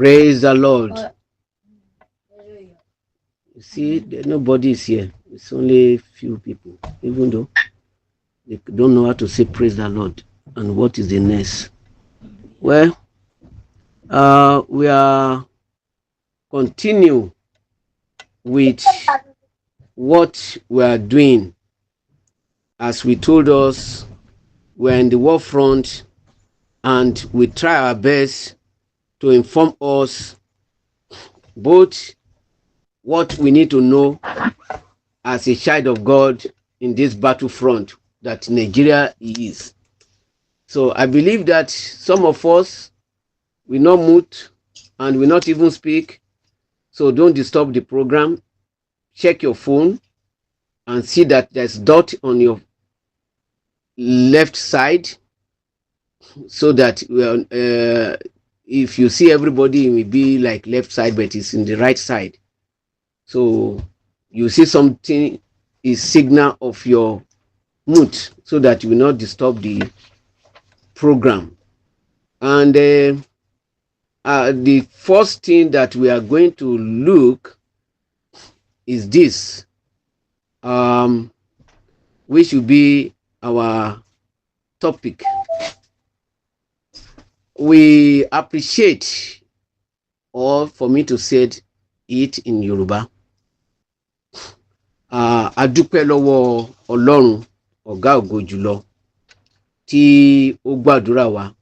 Praise the Lord. You see, nobody is here. It's only few people, even though they don't know how to say praise the Lord and what is the next. Well, we are continue with what we are doing. As we told us, we're in the war front and we try our best to inform us both what we need to know as a child of God in this battlefront that Nigeria is. So I believe that some of us will not mute and will not even speak. So don't disturb the program. Check your phone and see that there's dot on your left side, so that if you see everybody, it will be like left side, but it's in the right side. So you see something is signal of your mute, so that you will not disturb the program. And the first thing that we are going to look is this, which will be our topic. We appreciate, or for me to say it in Yoruba, a dúpẹ́ lọ́wọ́ Ọlọ́run ọ̀gá ògo jùlọ tí ó gbàdúrà wa.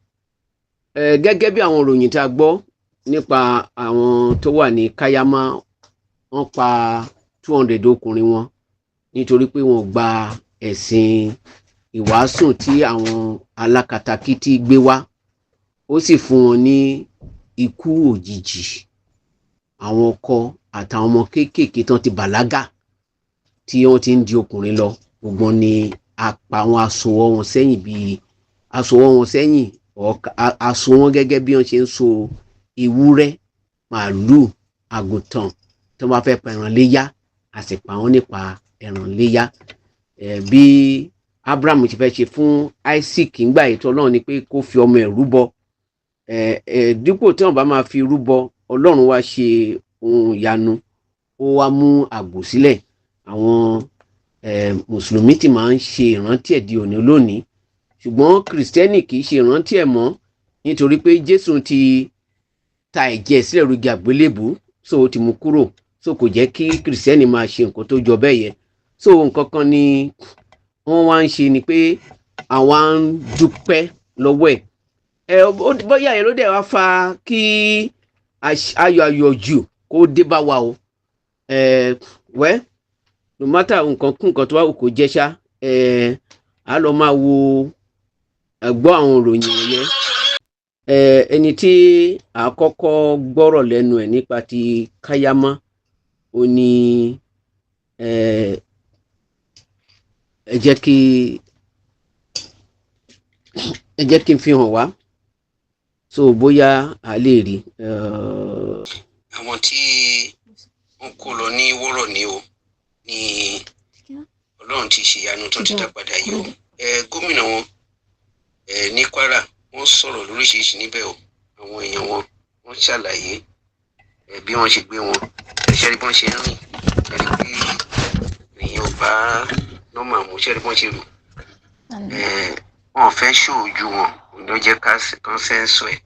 Gẹ́gẹ́ bí àwọn ìròyìn tá a gbọ́ nípa àwọn tó wà ní Kaiama, wọ́n pa 200 ọkùnrin wọn nítorí pé wọ́n gba ẹ̀sìn ìwàásù tí àwọn alákatakítí gbé wá. Ó sì fún wọn ní ikú òjijì. Àwọn ọkọ àtàwọn ọmọ kéékèèké tán ti bàlágà tí wọ́n ti ń di ọkùnrin lọ, gbogbo wọn ni a pa wọn, aṣọwọ́ wọn sẹ́yìn, bíi aṣọwọ́ wọn sẹ́yìn, aṣọ wọn gẹ́gẹ́ bí wọ́n ṣe ń so ewúrẹ́, màálùú, àgùntàn tí wọ́n bá fẹ́ pa ẹran léyá, a sì pa wọ́n nípa ẹran léyá. Bí Abraham ti fẹ́ ṣe fún Isaac ńgbà ètò Ọlọ́run ni pé kó fi ọmọ ẹ̀ rúbọ. Dípò tí wọ́n bá máa fi rúbọ, Ọlọ́run wá ṣe ohun ìyanu, ó wá mú àgbò sílẹ̀. Àwọn mùsùlùmí ti máa ń ṣe ìrántí ẹ̀ di òní lónìí, ṣùgbọ́n kìrìsìtẹ́nì kì í ṣe ìrántí ẹ̀ mọ́ nítorí pé Jésù ti ta ẹ̀jẹ̀ sílẹ̀ lórí àgbélébùú, so ó ti mú kúrò, so kò jẹ́ kí kìrìsìtẹ́nì máa ṣe nǹkan tó jọ bẹ́ẹ̀ yẹn. So nǹkan kan ni wọ́n wá ń ṣe ni pé àwa ń dúpẹ́ lọ́wọ́ ẹ̀. Ẹ bóyá yẹn ló dẹ̀ wá fa kí ayọ̀ ayọ̀ jù kó dé bá wa o. Ẹ wẹ́, no matter nǹkan kún nǹkan tó wà kó jẹ́ ṣá, ẹ á lọ máa wo gbọ́ àwọn ìròyìn wọ̀nyẹn. Ẹni tí àkọ́kọ́ gbọ́rọ̀ lẹ́nu ẹ̀ nípa ti Kaiama, ó ní ẹ jẹ́ kí n fi hàn wá, so bóyá a lè rí. Àwọn tí wọ́n kó lọ ní wọ́rọ̀ ní o ní Ọlọ́run ti ṣèyanu tó ti dá padà yìí o. Gómìnà wọn ní Kwara, wọ́n sọ̀rọ̀ lóríṣiríṣi níbẹ̀ o. Àwọn èèyàn wọn, wọ́n ṣàlàyé bí wọ́n ṣe gbé wọn. Ẹ ṣe rí bí wọ́n ṣe ń rìn, ẹ rí pé èèyàn ò bá normal mú, ṣe rí bí wọ́n ṣe rò. Wọn ò fẹ́ ṣòójú wọn ló jẹ́ kán sẹ́ńsọ̀ ẹ̀.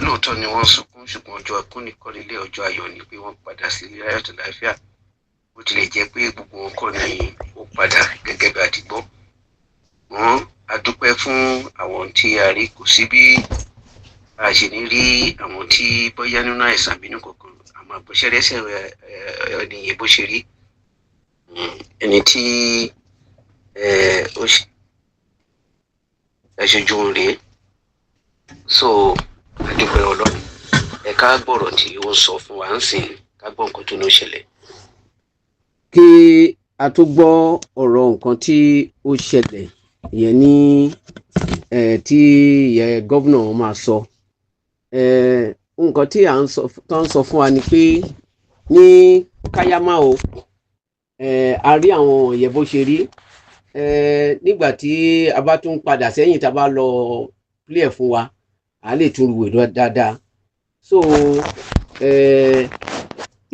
Lóòótọ́ ni wọ́n sunkún, ṣùgbọ́n ọjọ́ ẹkún nìkan nílé, ọjọ́ ayọ̀ ni pé wọ́n padà sílé láyọ̀ tó láfíà, bó tilẹ̀ jẹ́ pé gbogbo wọn kọ́ ni ó padà gẹ́gẹ́ bí a ti gbọ́ wọ́n. A dúpẹ́ fún àwọn tí a rí. Kò sí bí a ṣe ní rí àwọn tí bóyá nínú àìsàn bínú kankan, àmọ́ àgbọ̀ṣẹ́rẹ́sẹ̀ ẹnìyẹn bó ṣe rí ẹni tí ó ṣojú wọn rèé. So a dúpẹ́ Ọlọ́run. Ẹ ká gbọ́rọ̀ tí ó sọ fún wa ń sìn, ká gbọ́ nǹkan tó ní ó ṣẹlẹ̀. Kí a tó gbọ́ ọ̀rọ̀ nǹkan tí ó ṣẹlẹ̀ yẹn ní tí ìyẹn gómìnà máa sọ, nǹkan tí à ń sọ tó ń sọ fún wa ni pé ní Kaiama o, a rí àwọn ìyẹn bó ṣe rí. Nígbà tí a bá tún padà sẹ́yìn, tá a bá lọ play ẹ̀ fún wa, a lè tún wò dáadáa. So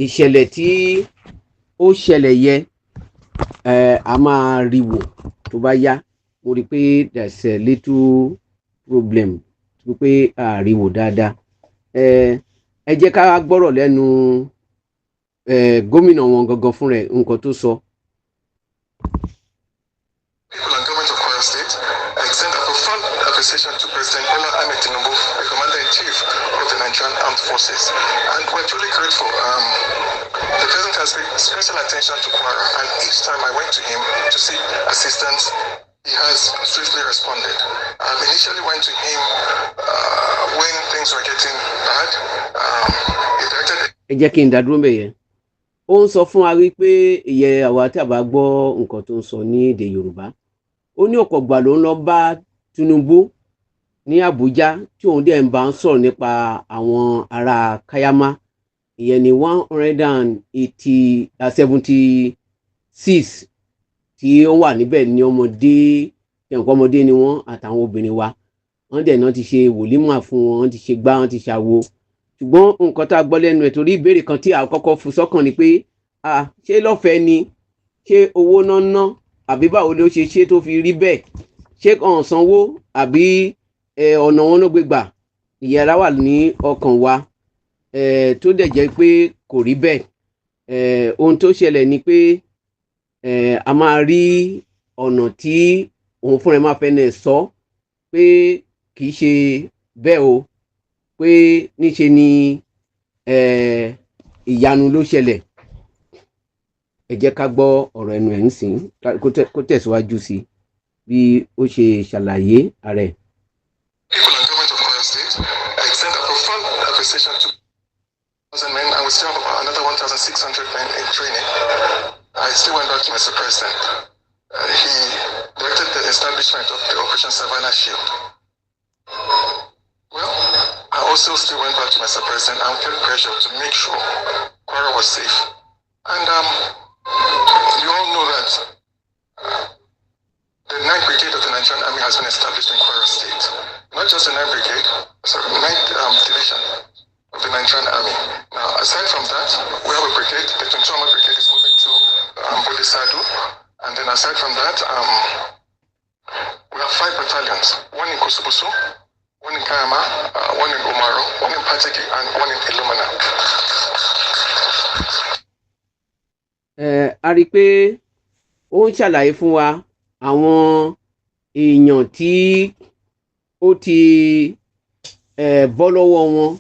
ìṣẹ̀lẹ̀ tí ó ṣẹlẹ̀ yẹ, a máa rí wò tó bá yá. Mo rí i pé there's a little problem tó pé a rí wò dáadáa. Ẹ jẹ́ ká gbọ́rọ̀ lẹ́nu gómìnà wọn gangan fún rẹ̀, nǹkan tó sọ. People and government of Kwara State, I extend a profound appreciation to President Bola Ahmed Tinubu, the Commander-in-Chief of the Nigerian Armed Forces. And we're truly grateful. The President has paid special attention to Kwara, and each time I went to him to seek assistance, he has swiftly responded. I initially went to him when things were getting bad. He directed Ẹ jẹ́ kí n dá dúró mbẹ̀ yẹn. Ó ń sọ fún wa wípé ìyẹn àwa tí a bá gbọ́ nǹkan tó ń sọ ní èdè Yorùbá, ó ní ọ̀pọ̀ gbà ló ń lọ bá Tinubu ní Àbújá, tí òun dẹ̀ ń bá ń sọ̀rọ̀ nípa àwọn ará Kayama, ìyẹn ní 180 76 tí ó wà níbẹ̀, ní ọmọdé, nǹkan ọmọdé ni wọ́n àtàwọn obìnrin wa. Wọ́n dẹ̀ náà ti ṣe wòlímọ̀ fún wọn, wọ́n ti ṣe gbá, wọ́n ti ṣàwo. Ṣùgbọ́n nǹkan tá a gbọ́ lẹ́nu ẹ̀, torí ìbéèrè kan tí a kọ́kọ́ fún sọ́kàn ni pé, ah, ṣé lọ́fẹ̀ẹ́ ni? Ṣé owó náà ná, àbí báwo ló ṣe ṣe tó fi rí bẹ́ẹ̀? Ṣé kàn sanwó, àbí ọ̀nà wọn ló gbé gbà? Ìyẹra wà ní ọkàn wa, tó dẹ̀ jẹ́ pé kò rí bẹ́ẹ̀. Ohun tó ṣẹlẹ̀ ni pé a máa rí ọ̀nà tí òun fúnra ẹ̀ máa fẹ́ náà sọ pé kì í ṣe bẹ́ẹ̀ o, pé níṣe ni ìyanu ló ṣẹlẹ̀. Ẹ jẹ́ ká gbọ́ ọ̀rọ̀ ẹnu ẹ̀ ń sìn kó tẹ̀síwájú sí bí ó ṣe ṣàlàyé ààrẹ. People and government of Kwara State, I extend a profound appreciation to thousand men, and we still have about another 1,600 men in training. I still went back to Mr. President. He directed the establishment of the Operation Savannah Shield. Well, I also still went back to Mr. President and kept pressure to make sure Kwara was safe. And you all know that the 9th Brigade of the Nigerian Army has been established in Kwara State. Not just the 9th Brigade, sorry, 9th Division of the Nigerian Army. Now, aside from that, we have a brigade, the Tuntuama Brigade is moving to Bode Sadu. And then aside from that, we have five battalions, one in Kosobusu, one in Kayama, one in Omaro, one in Patigi, and one in Illumina. A rí i pé ó ń ṣàlàyé fún wa àwọn èèyàn tí ó ti bọ́ lọ́wọ́ wọn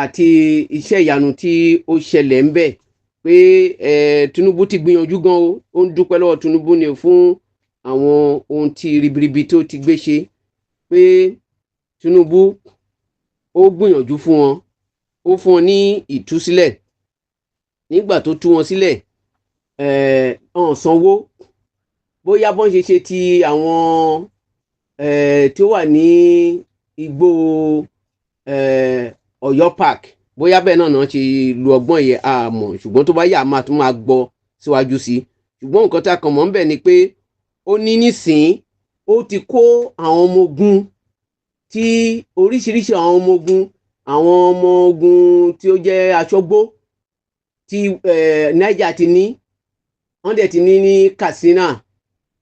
àti iṣẹ́ ìyanu tí ó ṣẹlẹ̀ ń bẹ̀, pé Tinubu ti gbìyànjú gan o. Ó ń dúpẹ́ lọ́wọ́ Tinubu ni fún àwọn ohun tí ribiribi tó ti gbé ṣe, pé Tinubu ó gbìyànjú fún wọn, ó fún wọn ní ìtúsílẹ̀. Nígbà tó tú wọn sílẹ̀, ọ̀n sanwó, bóyá bọ́n ṣe ṣe ti àwọn tí ó wà ní igbó Ọ̀yọ́ Park, bóyá bẹ́ẹ̀ náà náà ṣe lu ọgbọ́n yẹn, a mọ̀. Ṣùgbọ́n tó bá yà, máa tún máa gbọ́ síwájú sí i. Ṣùgbọ́n nǹkan tá a kàn mọ́ ń bẹ̀ ni pé ó ní nísìn ó ti kó àwọn ọmọ ogun tí oríṣiríṣi, àwọn ọmọ ogun, àwọn ọmọ ogun tí ó jẹ́ aṣọ́gbó tí Niger ti ní, wọ́n dẹ̀ ti ní ní Katsina,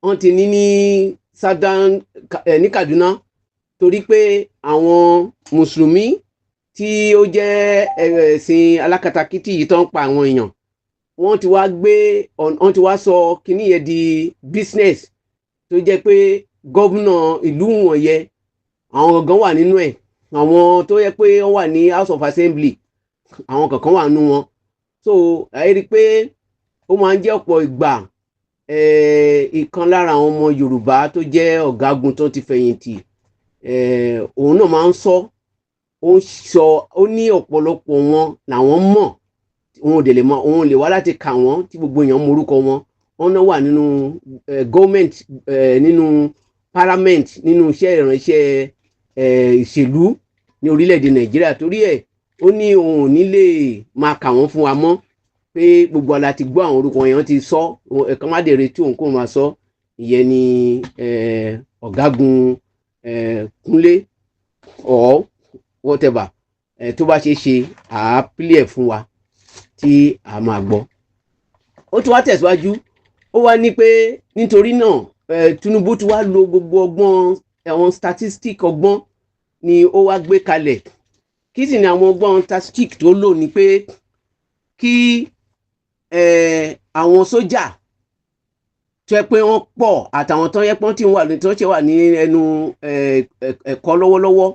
wọ́n ti ní ní Southern, ní Kaduna, torí pé àwọn mùsùlùmí tí ó jẹ́ ẹ̀sìn alákatakítí yìí tó ń pa àwọn èèyàn, wọ́n ti wá gbé, wọ́n ti wá sọ kíní yẹn di business, tó jẹ́ pé gómìnà ìlú wọ̀nyẹn, àwọn gangan wà nínú ẹ̀, àwọn tó yẹ pé wọ́n wà ní House of Assembly, àwọn kankan wà nínú wọn. So ẹ rí i pé ó máa ń jẹ́ ọ̀pọ̀ ìgbà, ìkan lára àwọn ọmọ Yorùbá tó jẹ́ ọ̀gágun tó ti fẹ̀yìntì, òun náà máa ń sọ, ó ń sọ, ó ní ọ̀pọ̀lọpọ̀ wọn làwọn mọ̀, òun ò dẹ̀ lè mọ, òun ò lè wá láti kà wọ́n tí gbogbo èèyàn mọ orúkọ wọn. Wọn náà wà nínú gọ́ọ̀mẹ̀ntì, nínú parliament, nínú iṣẹ́ ìránṣẹ́ ìṣèlú ní orílẹ̀-èdè Nàìjíríà. Torí ẹ̀, ó ní òun ò ní lè máa kà wọ́n fún wa mọ́, pé gbogbo ala ti gbọ́ àwọn orúkọ yẹn, ti sọ ẹ̀kan má dẹ̀ retí òun kó máa sọ. Ìyẹn ni ọ̀gágun Kúnlé or whatever. Tó bá ṣe é ṣe, à á play ẹ̀ fún wa tí a máa gbọ́. Ó tún wá tẹ̀síwájú, ó wá ní pé nítorí náà, Tinubu tún wá lo gbogbo ọgbọ́n, àwọn statistic ọgbọ́n ni ó wá gbé kalẹ̀. Kí sì ni àwọn ọgbọ́n statistic tó lò? Ní pé kí àwọn sójà tó yẹ pé wọ́n pọ̀ àtàwọn tó yẹ pé wọ́n ti wà, tó ṣe wà ní ẹnu ẹ̀kọ́ lọ́wọ́lọ́wọ́,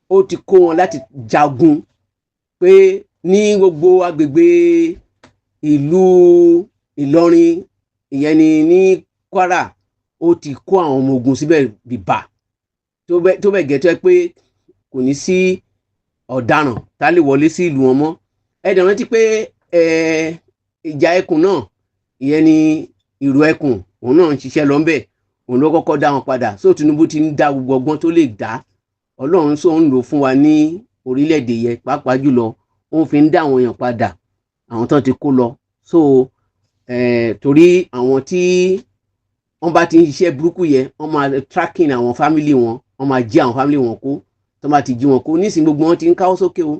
ó ti kó wọn láti jagun pé ní gbogbo agbègbè ìlú Ìlọrin, ìyẹn ni ní Kwara, ó ti kó àwọn ọmọ ogun síbẹ̀ bìbà tó bẹ́ẹ̀ gẹ́ tó yẹ pé kò ní sí ọ̀daràn tá lè wọlé sí ìlú wọn mọ́. Ẹ dẹ̀ rántí pé ìjà ẹkùn náà, ìyẹn ni ìrù ẹkùn, òun náà ń ṣiṣẹ́ lọ ńbẹ̀, òun ló kọ́kọ́ dá wọn padà. So Tinubu ti ń dá gbogbo ọgbọ́n tó lè dá, Ọlọ́run sọ ń lò fún wa ní orílẹ̀-èdè yẹn, pàápàá jùlọ ó fi ń dá àwọn èèyàn padà, àwọn tán ti kó lọ. So torí àwọn tí wọ́n bá ti ń ṣiṣẹ́ burúkú yẹn, wọ́n máa tracking àwọn family wọn, wọ́n máa jí àwọn family wọn kó. Tó bá ti jí wọn kó nísìnyí, gbogbo wọn ti ń káwọ́ sókè o,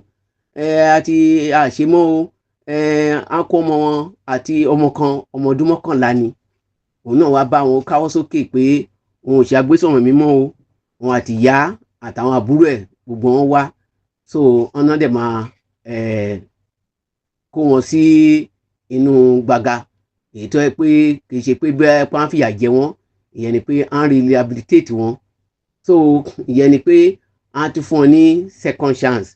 àti àṣemọ́ o. Á kó ọmọ wọn àti ọmọ kan, ọmọ ọdún 11 ni òun náà, wá bá wọn káwọ́ sókè pé òun ò ṣe agbésọ̀rọ̀ mímọ́ o. Òun àti ìyá àtàwọn àbúrò ẹ̀, gbogbo wọn wá. So ọ̀nà dẹ̀ máa kó wọn sí inú gbàgà, èyí tó yẹ pé kì í ṣe pé bẹ́ẹ̀ pa ń fìyà jẹ wọ́n, ìyẹn ni pé à ń rehabilitate wọn. So ìyẹn ni pé à ń tún fún wọn ní second chance.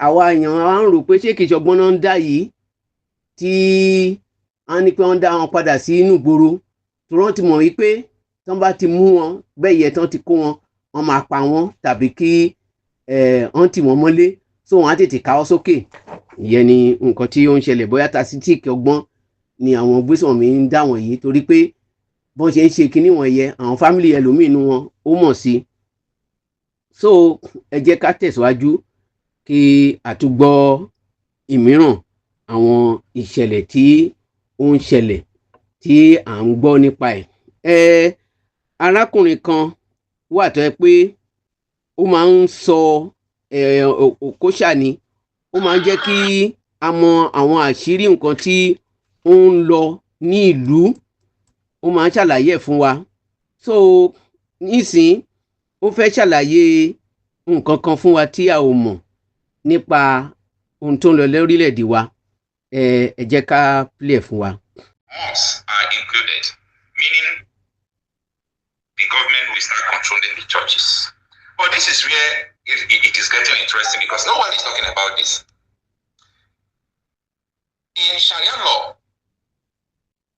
Àwa èèyàn wa ń rò pé ṣé kìí ṣọgbọ́n náà ń dá yìí tí a ní pé wọ́n dá wọn padà sí inú ìgboro, tó wọ́n ti mọ̀ wípé tí wọ́n bá ti mú wọn bẹ́ẹ̀ yẹ, tán ti kó wọn, wọ́n máa pa wọ́n tàbí kí wọ́n tì wọ́n mọ́lé. So wọ́n á tètè káwọ́ sókè. Ìyẹn ni nǹkan tí ó ń ṣẹlẹ̀. Bóyá tactic ọgbọ́n ni àwọn gbésùnmí ń dá wọ̀nyí, torí pé bọ́n ṣe ń ṣe kinní wọ̀nyẹn, àwọn family ẹlòmíín inú wọn ó mọ̀ sí. So ẹ jẹ́ ká tẹ̀síwájú kí àtúgbọ́ ìmíràn, àwọn ìṣẹ̀lẹ̀ tí ó ń ṣẹlẹ̀ tí à ń gbọ́ nípa ẹ̀. Arákùnrin kan wà tó yẹ pé ó máa ń sọ, Okocha ni, ó máa ń jẹ́ kí a mọ àwọn àṣírí nǹkan tí ó ń lọ ní ìlú, ó máa ń ṣàlàyé ẹ̀ fún wa. So nísìn, ó fẹ́ ṣàlàyé nǹkan kan fún wa tí a ò mọ̀ nípa ohun tó ń lọ lórílẹ̀‐èdè wa. Ẹ jẹ́ ká play ẹ̀ fún wa. Mosques are included, meaning the government will start controlling the churches. But this is where it is getting interesting, because no one is talking about this. In Sharia law,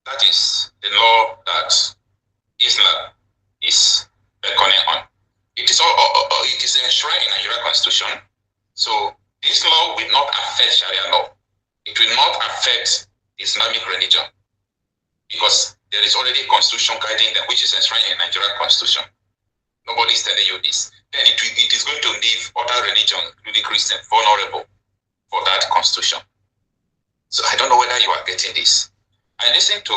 that is the law that Islam is beckoning on. It is enshrined in Nigeria constitution. So this law will not affect Sharia law. It will not affect Islamic religion because there is already a constitution guiding them, which is enshrined in Nigerian constitution. Nobody is telling you this. Then it is going to leave other religions, including Christian, vulnerable for that constitution. So I don't know whether you are getting this. I listened to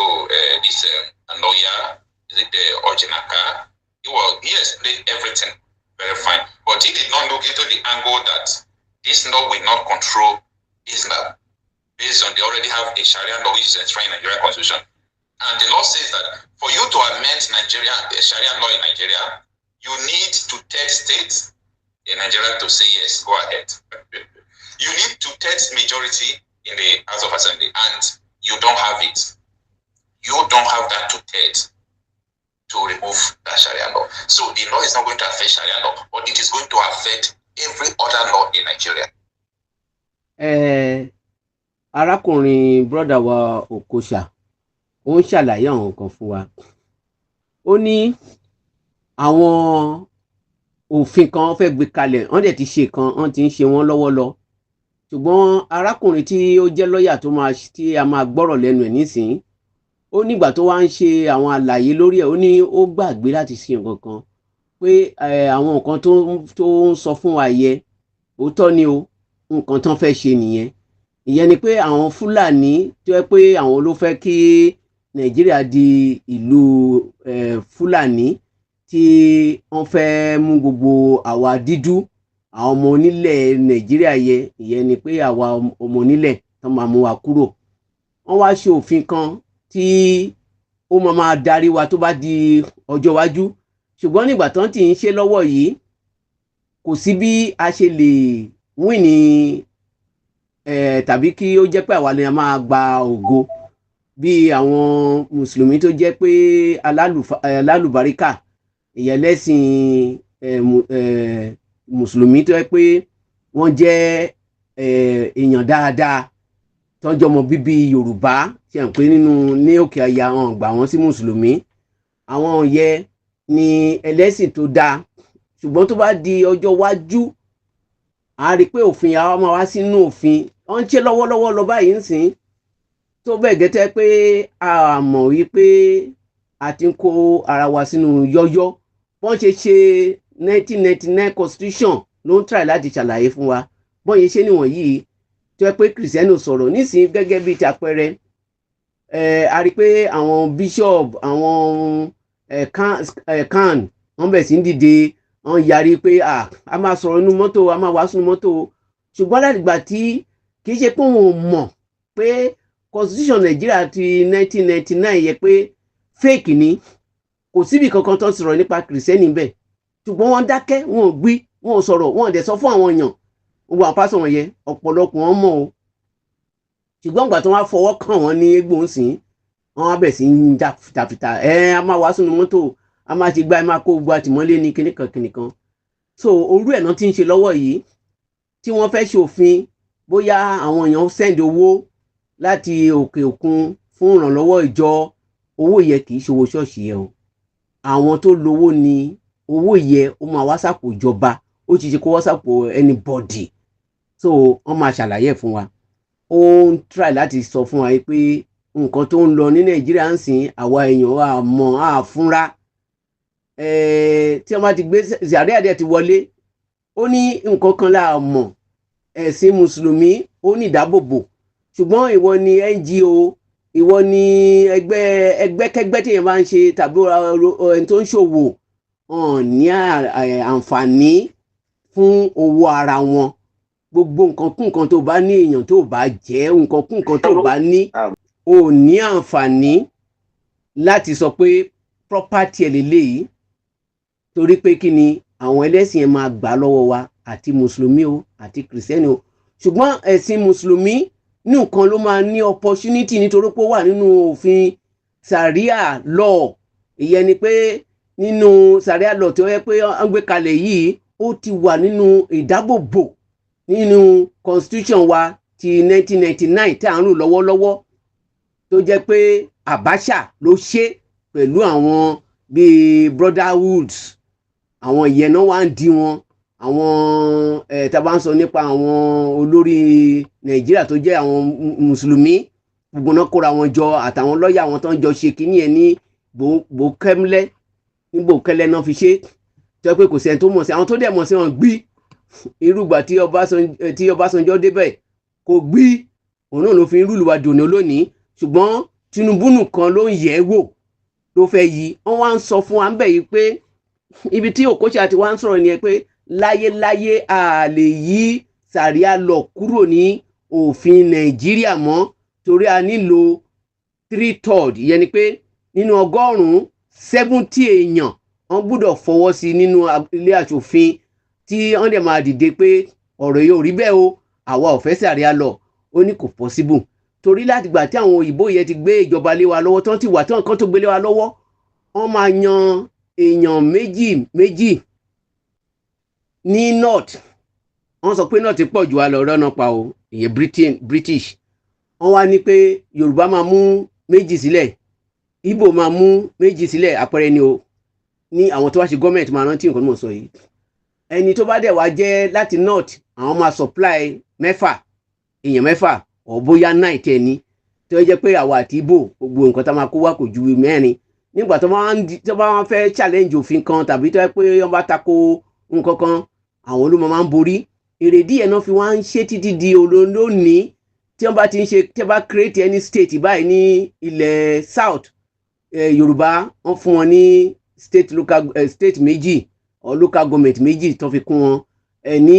this lawyer, is it the Ojinaka? He explained everything very fine, but he did not look into the angle that this law will not control Islam, based on they already have a Sharia law which is enshrined in Nigerian constitution. And the law says that for you to amend Nigeria, the Sharia law in Nigeria, you need two-thirds states in Nigeria to say yes, go ahead. You need two-thirds majority in the House of Assembly, and you don't have it. You don't have that two-thirds to remove that Sharia law. So the law is not going to affect Sharia law, but it is going to affect every other law in Nigeria. Arákùnrin brother wa Okocha, ó ń ṣàlàyé àwọn nǹkan fún wa. Ó ní àwọn òfin kan fẹ́ gbé kalẹ̀, wọ́n dẹ̀ ti ṣe kan, wọ́n ti ń ṣe wọ́n lọ́wọ́ lọ. Ṣùgbọ́n arákùnrin tí ó jẹ́ lọ́ọ̀yà tó máa tí a máa gbọ́rọ̀ lẹ́nu ẹ̀ nísìnyí, ó nígbà tó wá ń ṣe àwọn àlàyé lórí ẹ̀, ó ní ó gbàgbé láti ṣe nǹkan kan, pé àwọn nǹkan tó ń sọ fún wa yẹ, òótọ́ ni o, nǹkan tán fẹ́ ṣe nìyẹn. Ìyẹn ni pé àwọn Fúlàní tó yẹ pé àwọn ló fẹ́ kí Nàìjíríà di ìlú Fúlàní, tí wọ́n fẹ́ mú gbogbo àwa dídú, Àwọn ọmọ onílẹ̀ Nàìjíríà yẹ, ìyẹn ni pé àwa ọmọ onílẹ̀ tó máa mú wa kúrò. Wọ́n wá ṣe òfin kan tí ó máa máa darí wa tó bá di ọjọ́ iwájú. Ṣùgbọ́n nígbà tán tí ń ṣe lọ́wọ́ yìí, kò sí bí a ṣe lè win ní tàbí kí ó jẹ́ pé àwa ni a máa gba ògo bí àwọn mùsùlùmí tó jẹ́ pé alálùbáríkà, ìyẹn lẹ́sìn mùsùlùmí tó jẹ́ pé wọ́n jẹ́ èèyàn dáadáa, tọ́jú ọmọ bíbí Yorùbá, ṣe hàn pé nínú ní òkè ọya wọn gbà wọ́n sí mùsùlùmí. Àwọn yẹ ni ẹlẹ́sìn tó dáa. Ṣùgbọ́n tó bá di ọjọ́ iwájú, a rí i pé òfin àwa máa wá sínú òfin. Wọ́n ń ṣe lọ́wọ́lọ́wọ́ lọ báyìí ń sìn tó bẹ́ẹ̀ gẹ́tẹ́ pé a mọ̀ wípé a ti ń kó ara wa sínú yọ́yọ́. Wọ́n ṣe ṣe 1999 constitution ló ń try láti ṣàlàyé fún wa bọ́n yẹn ṣe níwọ̀nyí, tó yẹ pé Kìrìsìtẹ́nì sọ̀rọ̀ nísìnyí gẹ́gẹ́ bíi ti àpẹẹrẹ. A rí i pé àwọn bishop, àwọn CAN, wọ́n bẹ̀ sí ń dìde, wọ́n yarí pé a máa sọ̀rọ̀ nínú mọ́tò, a máa wàásù nínú mọ́tò. Ṣùgbọ́n látìgbà tí kì í ṣe pé òun ò mọ̀ pé constitution Nàìjíríà ti 1999 yẹ pé fake ni, kò síbi kankan tó ń sọ̀rọ̀ nípa Kìrìsìtẹ́nì bẹ́ẹ̀. Ṣùgbọ́n wọ́n dákẹ́, wọn ò gbí, wọn ò sọ̀rọ̀, wọn ò dẹ̀ sọ fún àwọn èèyàn. Gbogbo àwọn pásọ̀ wọn yẹ, ọ̀pọ̀lọpọ̀ wọn mọ̀ o. Ṣùgbọ́n ìgbà tí wọ́n á fọwọ́ kàn wọ́n ní egbò ń sìn, wọ́n á bẹ̀ sí ń jà fìtàfìtà. Ẹ a máa wàásù nínú mọ́tò, a máa ti gbá, ẹ máa kó gbogbo àtìmọ́lé ní kíníkan kíníkan. So orú ẹ̀ náà ti ń ṣe lọ́wọ́ yìí tí wọ́n fẹ́ ṣe òfin, bóyá àwọn èèyàn send owó láti òkè òkun fún ìrànlọ́wọ́ ìjọ. Owó yẹ kì í ṣe owó ṣọ́ọ̀ṣì yẹn o. Àwọn tó lówó ni owó yẹ, ó máa wá sápò ìjọba, ó ti ṣe kó wá sápò anybody. So wọ́n máa ṣàlàyé ẹ̀ fún wa. Ó ń try láti sọ fún wa pé nǹkan tó ń lọ ní Nàìjíríà ń sìn, àwa èèyàn wa mọ̀ á fúnra tí wọ́n bá ti gbé Sharia dẹ̀ ti wọlé. Ó ní nǹkan kan là mọ̀, ẹ̀sìn mùsùlùmí ó ní ìdábòbò. Ṣùgbọ́n ìwọ ni NGO, ìwọ ni ẹgbẹ́, ẹgbẹ́kẹ́gbẹ́ tí èèyàn bá ń ṣe tàbí ẹni tó ń ṣòwò hàn ní àǹfààní fún owó ara wọn. Gbogbo nǹkan kún nǹkan tó bá ní, èèyàn tó bá jẹ́ nǹkan kún nǹkan tó bá ní, ò ní àǹfààní láti sọ pé property ẹ̀ lélẹ́yìí. Torí pé kí ni? Àwọn ẹlẹ́sìn yẹn máa gbà lọ́wọ́ wa, àti mùsùlùmí o, àti kìrìsìtẹ́nì o. Ṣùgbọ́n ẹ̀sìn mùsùlùmí ní nǹkan ló máa ní opportunity, nítorí pé ó wà nínú òfin Sharia law. Ìyẹn ni pé nínú Sharia law tí ó yẹ pé wọ́n gbé kalẹ̀ yìí, ó ti wà nínú ìdábòbò nínú constitution wa ti 1999 tí à ń lò lọ́wọ́lọ́wọ́, tó jẹ́ pé Abacha ló ṣe pẹ̀lú àwọn bíi brotherhoods. Àwọn ìyẹn náà wá ń di wọn. Àwọn ẹ̀ tá a bá ń sọ nípa àwọn olórí Nàìjíríà tó jẹ́ àwọn mùsùlùmí, gbogbo náà kóra wọn jọ, àtàwọn lọ́ọ̀yà àwọn tó ń jọ ṣe kínní ẹ̀ ní bòkẹ́mlẹ́ ní bòkẹ́lẹ́ náà fi ṣe, tó yẹ pé kò sẹ́ni tó mọ̀ sí. Àwọn tó dẹ̀ mọ̀ sí wọn gbí irúgbà tí Ọbásanjọ́ débẹ̀ kò gbí, òun náà ló fi ń rúlu wa dòní lónìí. Ṣùgbọ́n Tinubu nìkan ló ń yẹ̀ ẹ́ wò, ló fẹ́ yí. Wọ́n wá ń sọ fún wa ń bẹ̀ yìí pé ibi tí Okocha ti wá ń sọ̀rọ̀ nìyẹn pé láyéláyé a lè yí Sharia law kúrò ní òfin Nàìjíríà mọ́, torí a nílò 3/3. Ìyẹn ni pé nínú 100, 70 èèyàn wọ́n gbọ́dọ̀ fọwọ́ sí nínú ilé aṣòfin, tí wọ́n dẹ̀ máa dìde pé ọ̀rọ̀ yìí ò rí bẹ́ẹ̀ o, àwa ò fẹ́ Sharia law. Ó ní kò possible, torí láti gbà tí àwọn òyìnbó yẹn ti gbé ìjọba lé wa lọ́wọ́, tán ti wà tán kan tó gbé lé wa lọ́wọ́, wọ́n máa yan èèyàn méjì méjì ní north. Wọ́n sọ pé north pọ̀ jù wá lọ rọ́nà pa o, ìyẹn Britain, British. Wọ́n wá ní pé Yorùbá máa mú méjì sílẹ̀, Ìgbò máa mú méjì sílẹ̀. Àpẹẹrẹ ni o, ní àwọn tó wá ṣe gọ́ọ̀mẹ̀ntì máa rántí nǹkan tó mọ̀ sọ yìí. Ẹni tó bá dẹ̀ wá jẹ́ láti north, àwọn máa supply mẹ́fà, èèyàn mẹ́fà, ọ̀ bóyá nine tẹ̀ ní, tó jẹ́ pé àwa àti Ìgbò, gbogbo nǹkan tá máa kó wá kò ju mẹ́rin. Nígbà tó bá wọn fẹ́ challenge òfin kan tàbí tó yẹ pé wọ́n bá tako nǹkan kan, àwọn ló máa ń borí. Èrèdí ẹ̀ náà fi wá ń ṣe títí di olónìí. Tí wọ́n bá ti ń ṣe, tí wọ́n bá create any state báyìí ní ilẹ̀ south, Yorùbá, wọ́n fún wọn ní state, local state méjì or local government méjì tó fi kún wọn. Ẹ ní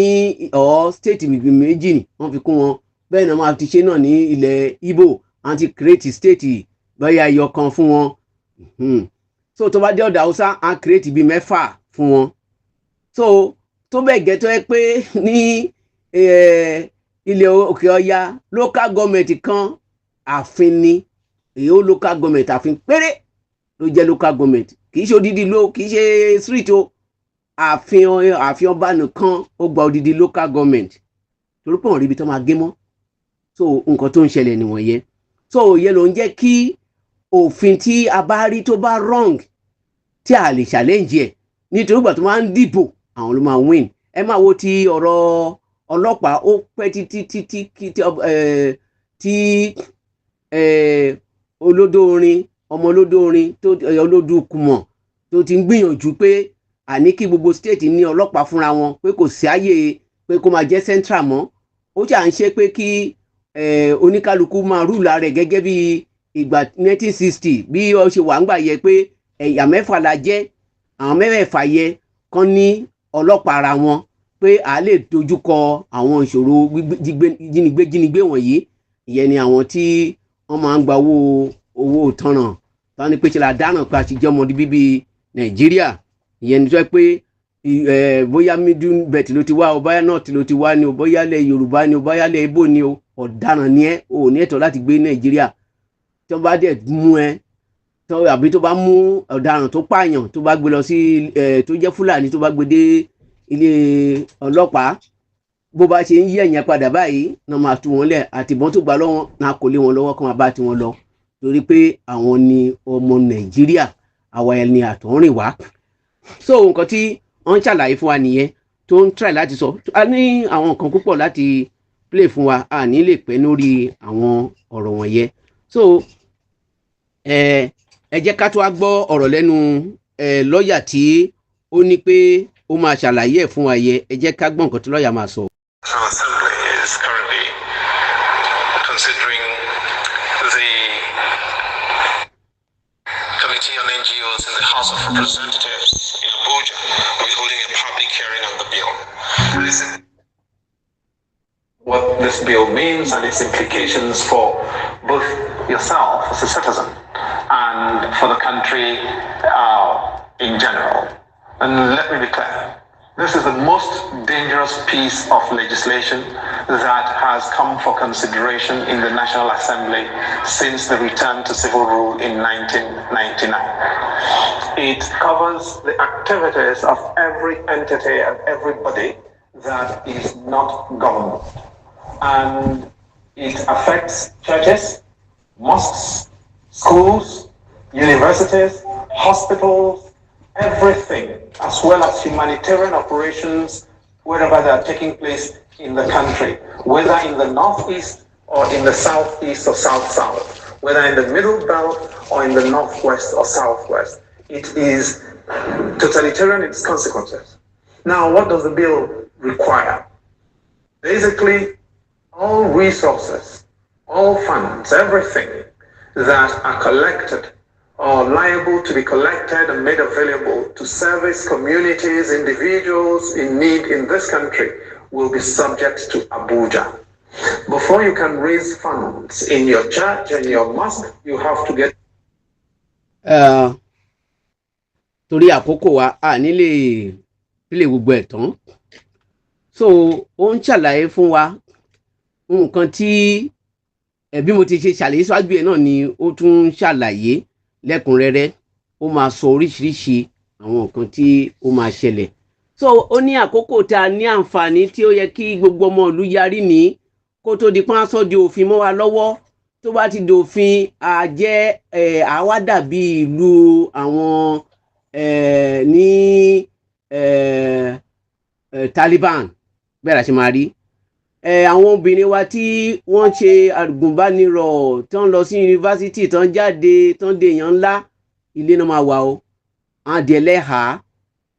ọ̀ state méjì ni wọ́n fi kún wọn. Bẹ́ẹ̀ náà máa ti ṣe náà ní ilẹ̀ Ìgbò, wọ́n ti create state bóyá ẹyọ kan fún wọn. So tó bá dé ọ̀dọ̀ Haúsá, á create bíi mẹ́fà fún wọn. So tó bẹ́ẹ̀ gẹ́ tó yẹ pé ní ilẹ̀ òkè ọya, local government kan ààfin ni èyí ó, local government ààfin péré ló jẹ́ local government. Kì í ṣe odidi ló, kì í ṣe street o. Ààfin, ààfin ọba nìkan ó gba odidi local government, torí pé wọ́n rí ibi tó máa gé mọ́. So nǹkan tó ń ṣẹlẹ̀ nìwọ̀nyẹn. So ìyẹn ló ń jẹ́ kí òfin tí a bá rí tó bá wrong, tí a lè challenge ẹ̀, nítorí ìgbà tó máa ń dìbò, àwọn ló máa win. Ẹ máa wo ti ọ̀rọ̀ ọlọ́pàá, ó pẹ́ títí títí tí olódó orin, ọmọ olódó orin tó olódù kùmọ̀ tó ti ń gbìyànjú pé àní kí gbogbo state ní ọlọ́pàá fúnra wọn, pé kò sí àyè pé kó máa jẹ́ central mọ́. Ó ṣà ń ṣe pé kí oníkálukú máa rule rẹ̀ gẹ́gẹ́ bí ìgbà 1960 bí ó ṣe wà ń gbà yẹ, pé ẹ̀yà mẹ́fà la jẹ́, àwọn mẹ́fẹ̀ẹ̀fà yẹ kán ní ọlọ́pàá ara wọn, pé a lè dojúkọ àwọn ìṣòro jínigbé jínigbé wọ̀nyí. Ìyẹn ni àwọn tí wọ́n máa ń gba owó ìtanràn táwọn ní pé ṣe la dáràn pé a ti jẹ́ ọmọdé bíbí Nàìjíríà. Ìyẹn ni tó yẹ pé bóyá Middle Belt ló ti wá o, bóyá North ló ti wá ni o, bóyá ilẹ̀ Yorùbá ni o, bóyá ilẹ̀ Ìgbò ni o, ọ̀daràn ni ẹ́, o ò ní ẹ̀tọ́ láti gbé Nàìjíríà. Tí wọ́n bá dẹ̀ mú ẹ tó, àbí tó bá mú ọ̀daràn tó pààyàn, tó bá gbé lọ sí ẹ tó jẹ́ Fúlàní, tó bá gbé dé ilé ọlọ́pàá, bó bá ṣe ń yí ẹ̀yìn padà báyìí náà máa tú wọn lẹ̀, àtìbọ́n tó gbà lọ́wọ́ náà kò lé wọn lọ́wọ́, kó máa bá tiwọn lọ, torí pé àwọn ni ọmọ Nàìjíríà, àwa ẹni àtọ̀húnrìn wá. So nǹkan tí wọ́n ń ṣàlàyé fún wa nìyẹn, tó ń try láti sọ. A ní àwọn nǹkan púpọ̀ láti play fún wa, a ní lè pẹ́ lórí àwọn ọ̀rọ̀ wọ̀nyẹn. So ẹ jẹ́ ká tó wá gbọ́ ọ̀rọ̀ lẹ́nu lọ́ọ̀yà tí ó ní pé ó máa ṣàlàyé ẹ̀ fún wa yẹ. Ẹ jẹ́ ká gbọ́ nǹkan tí lọ́ọ̀yà máa sọ. National Assembly is currently considering the Committee on NGOs in the House of Representatives in Abuja will be holding a public hearing on the bill. Listen what this bill means and its implications for both yourself as a citizen and for the country in general. And let me be clear. This is the most dangerous piece of legislation that has come for consideration in the National Assembly since the return to civil rule in 1999. It covers the activities of every entity and everybody that is not government. And it affects churches, mosques, schools, universities, hospitals, everything, as well as humanitarian operations wherever they are taking place in the country, whether in the northeast or in the southeast or south-south, whether in the Middle Belt or in the northwest or southwest. It is totalitarian in its consequences. Now, what does the bill require? Basically, all resources, all funds, everything that are collected or liable to be collected and made available to service communities, individuals in need in this country will be subject to Abuja. Before you can raise funds in your church and your mosque, you have to get Torí àkókò wa, a ní lè play gbogbo ẹ̀ tán. So ó ń ṣàlàyé fún wa nǹkan tí bí mo ti ṣe ṣàlàyé síwájú ẹ̀ náà ni ó tún ń ṣàlàyé lẹ́kùnrẹ́rẹ́. Ó máa sọ oríṣiríṣi àwọn nǹkan tí ó máa ṣẹlẹ̀. So ó ní àkókò tá a ní àǹfààní tí ó yẹ kí gbogbo ọmọ ìlú yarí ní kó tó di pọ́n sọ di òfin mọ́ wa lọ́wọ́. Tó bá ti dòfin, àjẹ́ ẹ̀ àwa dàbí ìlú àwọn ẹ̀ ní ẹ̀ ẹ̀ Taliban. Bẹ́ẹ̀ la ṣe máa rí àwọn obìnrin wa tí wọ́n ṣe àgùnbánirọ̀, tán lọ sí yunifásitì, tán jáde, tán di èèyàn ńlá, ilé náà máa wà o. Àwọn di ẹlẹ́hàá,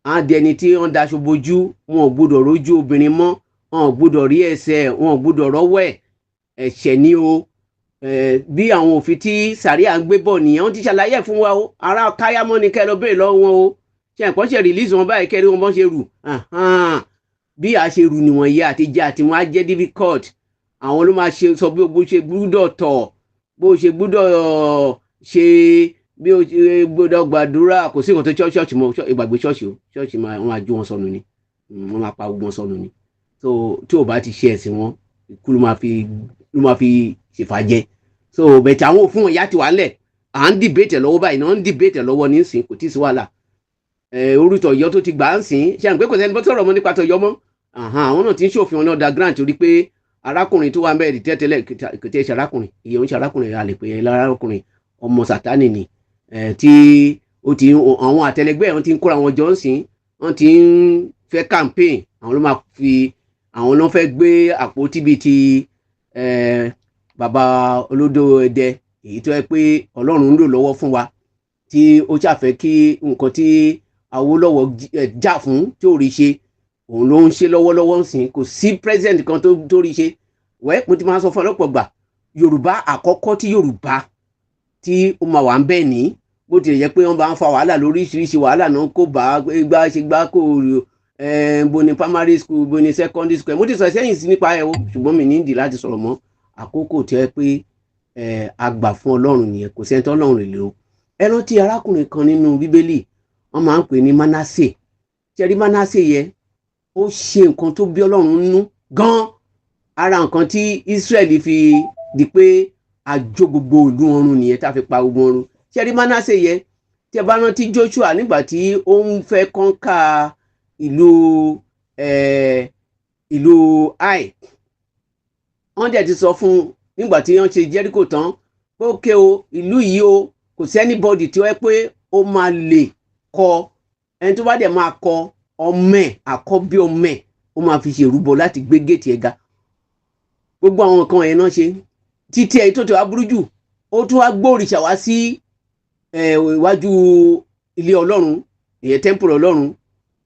àwọn di ẹni tí wọ́n daṣọ bojú. Wọn ò gbọ́dọ̀ rójú obìnrin mọ́, wọn ò gbọ́dọ̀ rí ẹsẹ̀, wọn ò gbọ́dọ̀ rọ́wọ́ ẹ̀. Ẹ̀ṣẹ̀ ni o. Bí àwọn òfin tí sàríà ń gbé bọ̀ nìyẹn, wọ́n ti ṣàlàyé ẹ̀ fún wa o. Ará káyámọ́ ni kẹ́ ẹ lọ béèrè lọ́wọ́ wọn o. Ṣe nǹkan ṣe release wọn báyìí, kẹ́rí wọn bọ́n ṣe rù. Bí a ṣe rù níwọ̀n yẹ àti jẹ àti wọn á jẹ́ difficult. Àwọn ló máa ṣe sọ bí o ṣe gbúdọ̀ tọ̀, bó ṣe gbúdọ̀ ṣe, bí o ṣe gbúdọ̀ gbàdúrà. Kò sí nǹkan tó ṣọ́ọ̀ṣì mọ́. Ìgbàgbé ṣọ́ọ̀ṣì o, ṣọ́ọ̀ṣì máa wọ́n máa jó wọn sọnù ni, wọ́n máa pa gbogbo wọn sọnù ni. So tí o bá ti ṣe ẹ̀sìn wọn, ikú ló máa fi ṣèfàjẹ. So bẹ̀tẹ̀ àwọn òfin wọn ìyá ti wà ńlẹ̀, à ń debate lọ́wọ́ báyìí náà, ń debate lọ́wọ́ nísìn, kò tí ì sí wàhálà. Orúkọ Ọ̀yọ́ tó ti gbà ń sìn ṣe àgbẹ̀, kò sẹ́ni bó sọ̀rọ̀ mọ́ nípa tọ̀yọ́ mọ́. Àwọn náà ti ń ṣòfin wọn náà underground, torí pé arákùnrin tó wà ń bẹ̀rẹ̀ tẹ́tẹ́lẹ̀ kò tẹ́ ṣe arákùnrin, ìyẹn ń ṣe arákùnrin, a lè pè é lárákùnrin, ọmọ Sátánì ni. Tí ó ti àwọn àtẹlẹgbẹ́ wọn ti ń kóra wọn jọ ń sìn, wọ́n ti ń fẹ́ campaign. Àwọn ló máa fi, àwọn ló fẹ́ gbé àpótí bíi ti bàbá olódò ẹdẹ, èyí tó yẹ pé Ọlọ́run ń lò lọ́wọ́ fún wa, tí ó ṣàfẹ́ kí nǹkan tí Awólọ́wọ̀ jà fún tí ò rí ṣe, òun ló ń ṣe lọ́wọ́lọ́wọ́ ń sìn. Kò sí president kan tó rí ṣe. Wẹ́ mo ti máa sọ fún ọlọ́pàá gbà, Yorùbá àkọ́kọ́ tí Yorùbá tí ó máa wà ń bẹ̀ ní, bó tilẹ̀ jẹ́ pé wọ́n bá ń fa wàhálà lóríṣiríṣi, wàhálà náà kó bá gbá ṣe gbá, kó bo ní primary school, bo ní secondary school. Mo ti sọ sẹ́yìn sí nípa ẹ̀ o, ṣùgbọ́n mi ní ìdí láti sọ̀rọ̀ mọ́. Àkókò tí ẹ pé a gbà fún Ọlọ́run nìyẹn, kò sẹ́ni tó Ọlọ́run lè lò. Ẹ rántí arákùnrin kan nínú Bíbélì, wọ́n máa ń pè ní Manasse. Ṣẹ́rí Manasse yẹ, ó ṣe nǹkan tó bí Ọlọ́run nínú gan. Ara nǹkan tí Israẹli fi di pé àjò gbogbo ìlú ọ̀run nìyẹn, tá a fi pa gbogbo ọ̀run. Ṣẹ́rí Manasse yẹ, tí ẹ bá rántí Joshua nígbà tí ó ń fẹ́ conquer ìlú Ai, wọ́n dẹ̀ ti sọ fún nígbà tí wọ́n ṣe Jericho tán pé ókè o, ìlú yìí o, kò sí anybody tí ó yẹ pé ó máa lè kọ. Ẹni tó bá dẹ̀ máa kọ, ọmọ ẹ̀, àkọ́bí ọmọ ẹ̀, ó máa fi ṣèrúbọ láti gbé géètì ẹ̀ ga. Gbogbo àwọn nǹkan ẹ̀ náà ṣe títí ẹ̀ tó ti wá burú jù, ó tún wá gbóòrìṣà wá sí iwájú ilé Ọlọ́run, ìyẹn temple Ọlọ́run.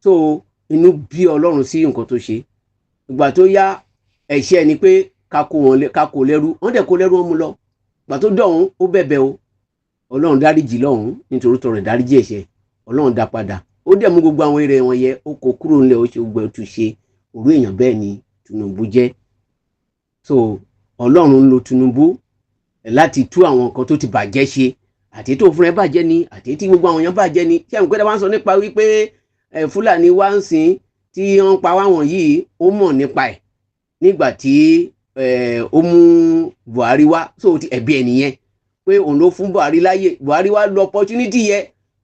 So inú bí Ọlọ́run sí nǹkan tó ṣe. Ìgbà tó yá, ẹ̀ṣẹ̀ ni pé ká kó wọn, ká kó lẹ́rú. Wọ́n dẹ̀ kó lẹ́rú, wọn mú lọ. Ìgbà tó dọ̀hún, ó bẹ̀bẹ̀ o, Ọlọ́run dáríjì lọ́hùn, nítorí tọrọ ìdáríjì ẹ̀ṣẹ̀, Ọlọ́run dá padà. Ó dẹ̀ mú gbogbo àwọn èrè wọn yẹ, ó kó kúrò ńlẹ̀, ó ṣe gbogbo ẹ̀ tún ṣe. Òru èèyàn bẹ́ẹ̀ ni Tinubu jẹ́. So Ọlọ́run ń lo Tinubu láti tú àwọn nǹkan tó ti bàjẹ́ ṣe, àti tó fúnra ẹ̀ bàjẹ́ ni, àti tí gbogbo àwọn èèyàn bàjẹ́ ni. Ṣé àwọn pẹ́ẹ́dá wá ń sọ nípa wípé Fúlàní wá ń sìn tí wọ́n ń pa wá wọ̀nyí, ó mọ̀ nípa ẹ̀ nígbà tí ó mú Buhari wá. So ti ẹ̀bi ẹ̀ nìyẹn pé òun ló fún Buhari láyè. Buhari wá lo opportunity yẹ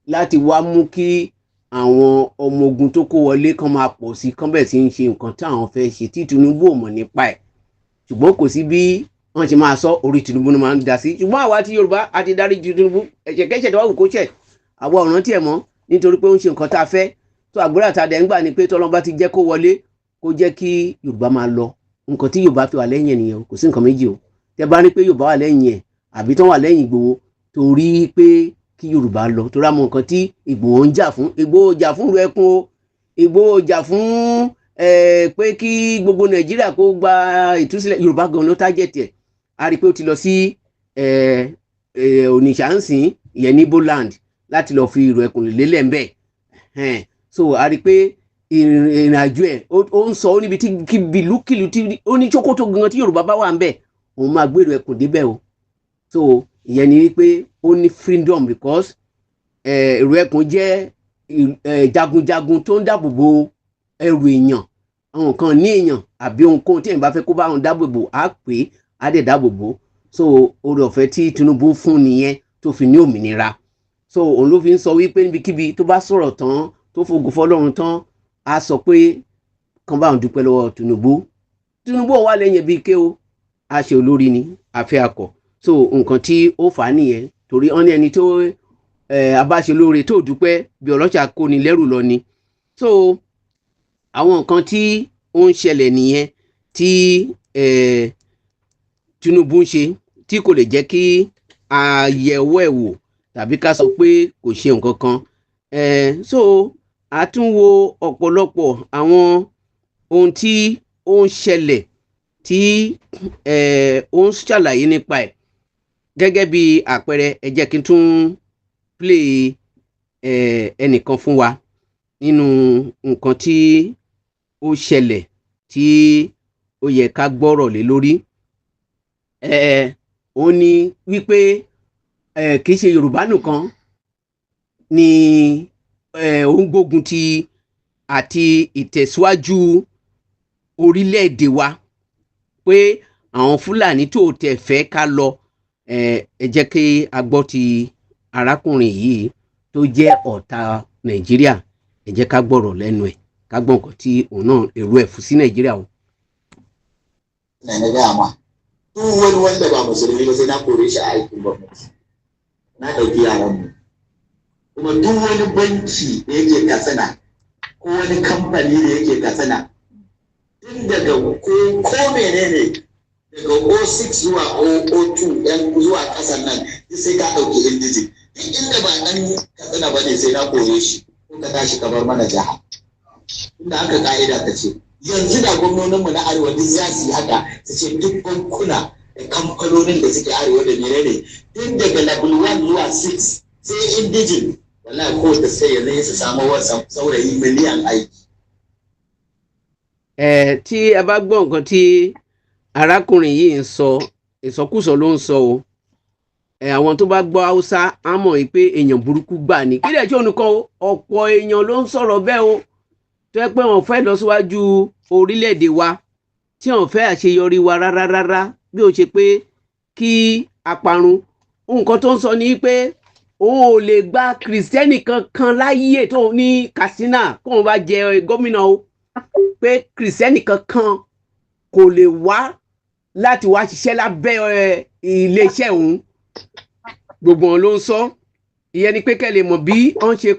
láti wá mú kí àwọn ọmọ ogun tó kó wọlé kán máa pọ̀ sí, kán bẹ̀rẹ̀ sí ń ṣe nǹkan táwọn fẹ́ ṣe tí Tinubu ò mọ̀ nípa ẹ̀. Ṣùgbọ́n kò sí bí wọ́n ṣe máa sọ, orí Tinubu ló máa ń da sí. Ṣùgbọ́n àwa ti Yorùbá a ti dárí ju Tinubu. Ẹ̀ṣẹ̀ kẹ́ṣẹ̀ tó wà wù kó ṣẹ̀, àwa ò rántí ẹ̀ mọ́, nítorí pé ó ń ṣe nǹkan tá a fẹ́. Tó àgbúrà tá a dẹ̀ ń gbà ni pé tọ́lọ́n bá ti jẹ́ kó wọlé, kó jẹ́ kí Yorùbá máa lọ. Nǹkan tí Yorùbá fi wà lẹ́yìn ẹ̀ nìyẹn, kò sí nǹkan méjì o. Tẹ́ bá ní pé Yorùbá wà lẹ́yìn ẹ̀ àbí tán wà lẹ́yìn Ìgbòho, torí pé kí Yorùbá lọ, torí àmọ́ nǹkan tí Ìgbòho ń jà fún. Ìgbòho jà fún ìlú ẹkùn o, Ìgbòho jà fún pé kí gbogbo Nàìjíríà kó gba ìtúsílẹ̀. Yorùbá gan ló target ẹ̀. A rí i pé ó ti lọ sí Onitsha ń sìn, ìyẹn ní Igbo land, láti lọ fi ìrù ẹkùn lélẹ̀ ń bẹ̀. So a rí i pé ìrìn àjò ẹ̀, ó ń sọ ó níbi tí ìlúkìlú tí ó ní Sókótó gan, tí Yorùbá bá wà ń bẹ̀, òun máa gbé ìrù ẹkùn débẹ̀ o. So ìyẹn ni wípé ó ní freedom, because ìrù ẹkùn jẹ́ jagunjagun tó ń dáàbò bo ẹrù èèyàn, àwọn nǹkan ní èèyàn, àbí ohunkóhun tí èèyàn bá fẹ́ kó bá wọn dáàbò bò, á pè é, á dẹ̀ dáàbò bò. So oore ọ̀fẹ́ tí Tinubu fún nìyẹn tó fi ní òmìnira. So òun ló fi ń sọ wípé níbikíbi tó bá sọ̀rọ̀ tán, tó fògo fọlọ́run tán, á sọ pé kàn bá òun dúpẹ́ lọ́wọ́ Tinubu. Tinubu wà lẹ́yìn bíi ké o, a ṣe olórí ni àfẹ́ akọ̀. So nǹkan tí ó fà á nìyẹn, torí wọ́n ní ẹni tó abáṣe lóore tó dúpẹ́, bí ọlọ́ṣà kóni lẹ́rù lọ ni. So àwọn nǹkan tí ó ń ṣẹlẹ̀ nìyẹn tí Tinubu ń ṣe, tí kò lè jẹ́ kí a yẹ ọwọ́ ẹ̀ wò tàbí ká sọ pé kò ṣe nǹkan kan. So a tún wo ọ̀pọ̀lọpọ̀ àwọn ohun tí ó ń ṣẹlẹ̀ tí ó ń ṣàlàyé nípa ẹ̀. Gẹ́gẹ́ bí àpẹẹrẹ, ẹ jẹ́ kí n tún play ẹnìkan fún wa nínú nǹkan tí ó ṣẹlẹ̀ tí ó yẹ ká gbọ́rọ̀ lé lórí. Ó ní wípé kì í ṣe Yorùbá nìkan ni ó ń gbógun ti àti ìtẹ̀síwájú orílẹ̀-èdè wa, pé àwọn Fúlàní tó tẹ̀ fẹ́ ká lọ. Ẹ jẹ́ kí a gbọ́ ti arákùnrin yìí tó jẹ́ ọ̀tá Nàìjíríà. Ẹ jẹ́ ká gbọ́rọ̀ lẹ́nu ẹ̀, ká gbọ́ nǹkan tí òun náà èrò ẹ̀ fún sí Nàìjíríà o. Na gaya ma, duk wani wanda ba Musulmi ba, sai na kore shi a aikin gwamnati, na ɗauki yaran mu. Kuma duk wani banki da yake Katsina ko wani kamfani da yake Katsina, tun daga ko menene, daga 06 zuwa 002 yan zuwa kasan nan, duk sai ka ɗauki indigene. Duk inda ba ɗan Katsina ba ne, sai na kore shi, ko ka tashi ka bar mana jiha. Inda aka ka'ida ta ce yanzu da gwamnoninmu na arewa duk za su yi haka, su ce duk bankuna da kamfanonin da suke arewa da menene, tun daga level 1 zuwa 6 sai indigene, wallahi ko da sai yanzu su samu wasan saurayi miliyan aiki. Ẹ tí a bá gbọ́ nǹkan tí arákùnrin yìí ń sọ, ìsọkúsọ ló ń sọ o. Ẹ àwọn tó bá gbọ́ Haúsá á mọ̀ pé èèyàn burúkú gbà ní kí lè ṣe òun kan. Ọ̀pọ̀ èèyàn ló ń sọ̀rọ̀ bẹ́ẹ̀ o, tó yẹ pé wọ́n fẹ́ lọ síwájú orílẹ̀-èdè wa, tí wọ́n fẹ́ àṣeyọrí wa rárá rárá, bí ó ṣe pé kí a parun. Nǹkan tó ń sọ ni pé òun ò lè gba Kìrìsìtẹ́nì kankan láyè tó ní Katsina kóun bá jẹ gómìnà o, pé Kìrìsìtẹ́nì kankan kò lè wá láti wá ṣiṣẹ́ lábẹ́ iléeṣẹ́ òun. Gbogbo wọn ló ń sọ. Ìyẹn ni pé kẹ́ lè mọ̀ bí wọ́n ṣe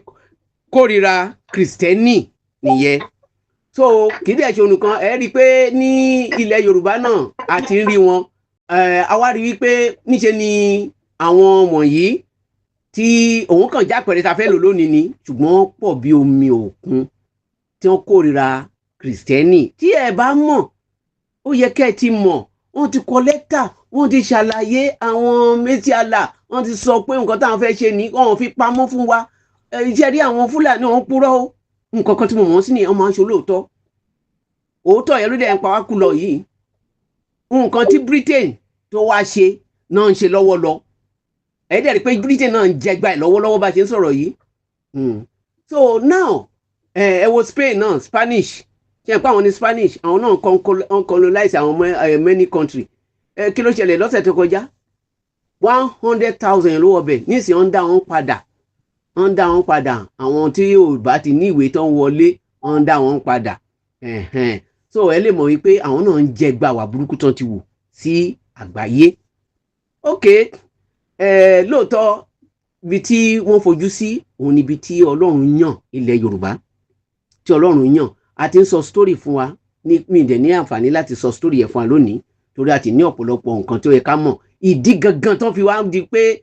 kórìíra Kìrìsìtẹ́nì nìyẹn. So kì í dẹ̀ ṣe onìkan. Ẹ rí i pé ní ilẹ̀ Yorùbá náà a ti ń rí wọn. A wá rí i wípé níṣe ni àwọn wọ̀nyí tí òun kàn jápẹ̀rẹ̀ ta fẹ́ lò lónìí ni, ṣùgbọ́n pọ̀ bí omi òkun tí wọ́n kórìíra Kìrìsìtẹ́nì. Tí ẹ bá mọ̀, ó yẹ kẹ́ ẹ ti mọ̀. Wọ́n ti kọ lẹ́tà, wọ́n ti ṣàlàyé. Àwọn méjì àlà wọ́n ti sọ pé nǹkan táwọn fẹ́ ṣe ní wọ́n fi pamọ́ fún wa. Iṣẹ́ rí àwọn Fúlàní, wọn purọ́ o. Nǹkan kan tí mo mọ̀ sí ni wọ́n máa ń ṣe olóòótọ́. Òótọ́ yẹn ló dẹ̀ ń pa wá kú lọ yìí. Nǹkan tí Britain tó wá ṣe náà ń ṣe lọ́wọ́ lọ. Ẹ dẹ̀ rí pé Britain náà ń jẹgba ẹ̀ lọ́wọ́lọ́wọ́ bá ṣe ń sọ̀rọ̀ yìí. So now, ẹ wo Spain náà, Spanish, ṣe é pé àwọn ní Spanish, àwọn náà ń colonize àwọn many country. Kí ló ṣẹlẹ̀ lọ́sẹ̀ tó kọjá? 100,000 ló wọ bẹ̀. Nísìnyí wọ́n ń dá wọn padà, wọ́n ń dá wọn padà. Àwọn tí yóò bá ti ní ìwé tó ń wọlé, wọ́n ń dá wọn padà. So ẹ lè mọ̀ wípé àwọn náà ń jẹ gbà wà burúkú tán ti wù sí àgbáyé. Ok, lóòótọ́, ibi tí wọ́n fojú sí òun níbi tí Ọlọ́run yàn, ilẹ̀ Yorùbá tí Ọlọ́run yàn. A ti ń sọ story fún wa ní mi dẹ̀ ní àǹfààní láti sọ story yẹn fún wa lónìí, torí a ti ní ọ̀pọ̀lọpọ̀ nǹkan tó yẹ ká mọ̀, ìdí gangan tó fi wá di pé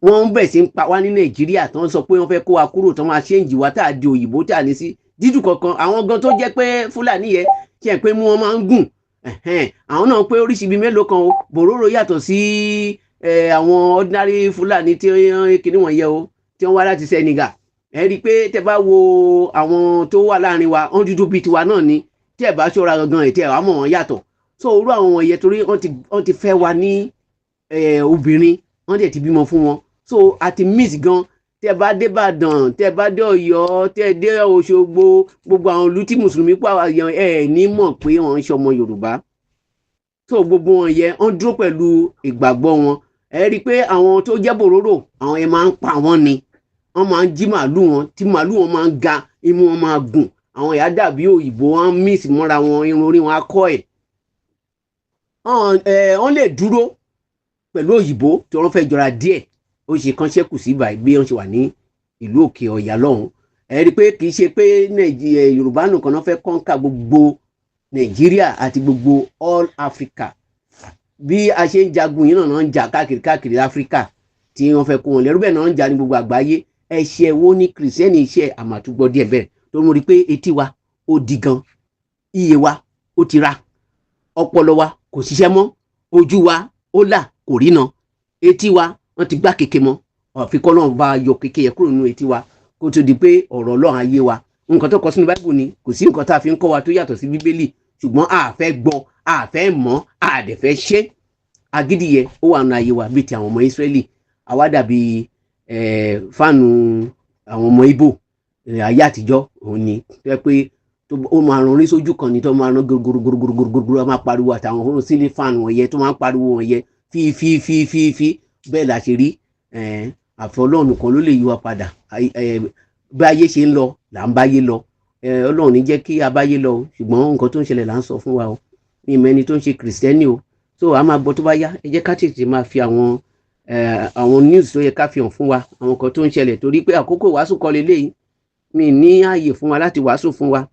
wọ́n ń bẹ̀ sí ń pa wá ní Nàìjíríà, tó ń sọ pé wọ́n fẹ́ kó wa kúrò, tó máa change wa tá a di òyìnbó, tá a ní sí dídùn kankan. Àwọn gan tó jẹ́ pé Fúlàní yẹn ṣe pé mú wọn máa ń gùn, àwọn náà pé oríṣi bíi mélòó kan o. Bòróró yàtọ̀ sí àwọn ordinary Fúlàní tí kìíní wọ̀nyẹ o, tí wọ́n wá láti Senegal. Ẹ rí i pé tẹ bá wo àwọn tó wà láàrin wa, wọ́n dúdú bíi tiwa náà ni. Tí ẹ bá ṣọ́ra gangan ẹ̀, tí ẹ wàá mọ̀ wọ́n yàtọ̀. So orú àwọn wọ̀nyẹn, torí wọ́n ti fẹ́ wa ní obìnrin, wọ́n dẹ̀ ti bímọ fún wọn. So a ti miss gan. Tẹ bá dé Ìbàdàn, tẹ bá dé Ọ̀yọ́, tẹ dé Òṣogbo, gbogbo àwọn ìlú tí Mùsùlùmí pa àyàn, ẹ ní mọ̀ pé wọ́n ń ṣọmọ Yorùbá. So gbogbo wọn yẹn, wọ́n dúró pẹ̀lú ìgbàgbọ́ wọn. Ẹ rí i pé àwọn tó jẹ́ bòróró, àwọn yẹn máa ń pa wọ́n ni. Wọ́n máa ń jí màálù wọn, tí màálù wọn máa ń ga, imú wọn máa gùn. Àwọn ìyá dàbí òyìnbó, wọn mix mọ́ra wọn, irun orí wọn á kọ́ ẹ̀. Wọ́n lè dúró pẹ̀lú òyìnbó tí wọ́n fẹ́ jọra díẹ̀. Ó ṣe kán ṣẹ́kù sí ibà bí wọ́n ṣe wà ní ìlú òkè ọ̀yà lọ́hùn. Ẹ rí i pé kì í ṣe pé Yorùbá nìkan náà fẹ́ conquer, gbogbo Nàìjíríà àti gbogbo all Africa. Bí a ṣe ń jagun yìí náà ń jà káàkiri káàkiri Áfíríkà tí wọ́n fẹ́ kó wọn lẹ́rú, bẹ́ẹ̀ náà ń jà ní gbogbo àgbáyé. Ẹ̀ṣẹ̀ wo ní Kìrìsìtẹ́nì iṣẹ́ àmàtúgbọ́ díẹ̀ bẹ́ẹ̀ tó mú rí pé etí wa ó di gan, iye wa ó ti ra, ọpọlọ wa kò ṣiṣẹ́ mọ́, ojú wa ó là kò rína, etí wa wọ́n ti gbá kéke mọ́. Àfikọ́ náà bá yọ kéke yẹn kúrò nínú etí wa kó tó di pé ọ̀rọ̀ Ọlọ́run ayé wa. Nǹkan tó kọ sínú Báíbù ni. Kò sí nǹkan tá a fi ń kọ́ wa tó yàtọ̀ sí Bíbélì, ṣùgbọ́n a fẹ́ gbọ́, a fẹ́ mọ̀, a dẹ̀ fẹ́ ṣe. Agídí yẹ ó wà nínú ayé wa bíi ti àwọn ọmọ Ísírẹ́lì. Àwa dàbí fan àwọn ọmọ Ìgbò ayé àtijọ́. Òun ni tó yẹ pé ó máa rán orí sójú kan ni, tó máa rán gbogbogbogbogbogbogbò, máa pariwo, àtàwọn ceiling fan wọ̀nyẹn tó máa ń pariwo wọ̀nyẹn, fí fí fí fí fí. Bẹ́ẹ̀ la ṣe rí. Àfi Ọlọ́run kan ló lè yí wa padà. Bí ayé ṣe ń lọ là ń báyé lọ. Ọlọ́run ní jẹ́ kí a báyé lọ o, ṣùgbọ́n nǹkan tó ń ṣẹlẹ̀ là ń sọ fún wa o. Mi ì mọ ẹni tó ń ṣe Kìrìsìtẹ́nì o, so a máa gbọ́ tó bá yá. Ẹ jẹ́ ká tètè máa fi àwọn news tó yẹ ká fi hàn fún wa, àwọn nǹkan tó ń ṣẹlẹ̀, torí pé àkókò wàásù kọ́ leléyìí. Mi ní ààyè fún wa láti wàásù fún wa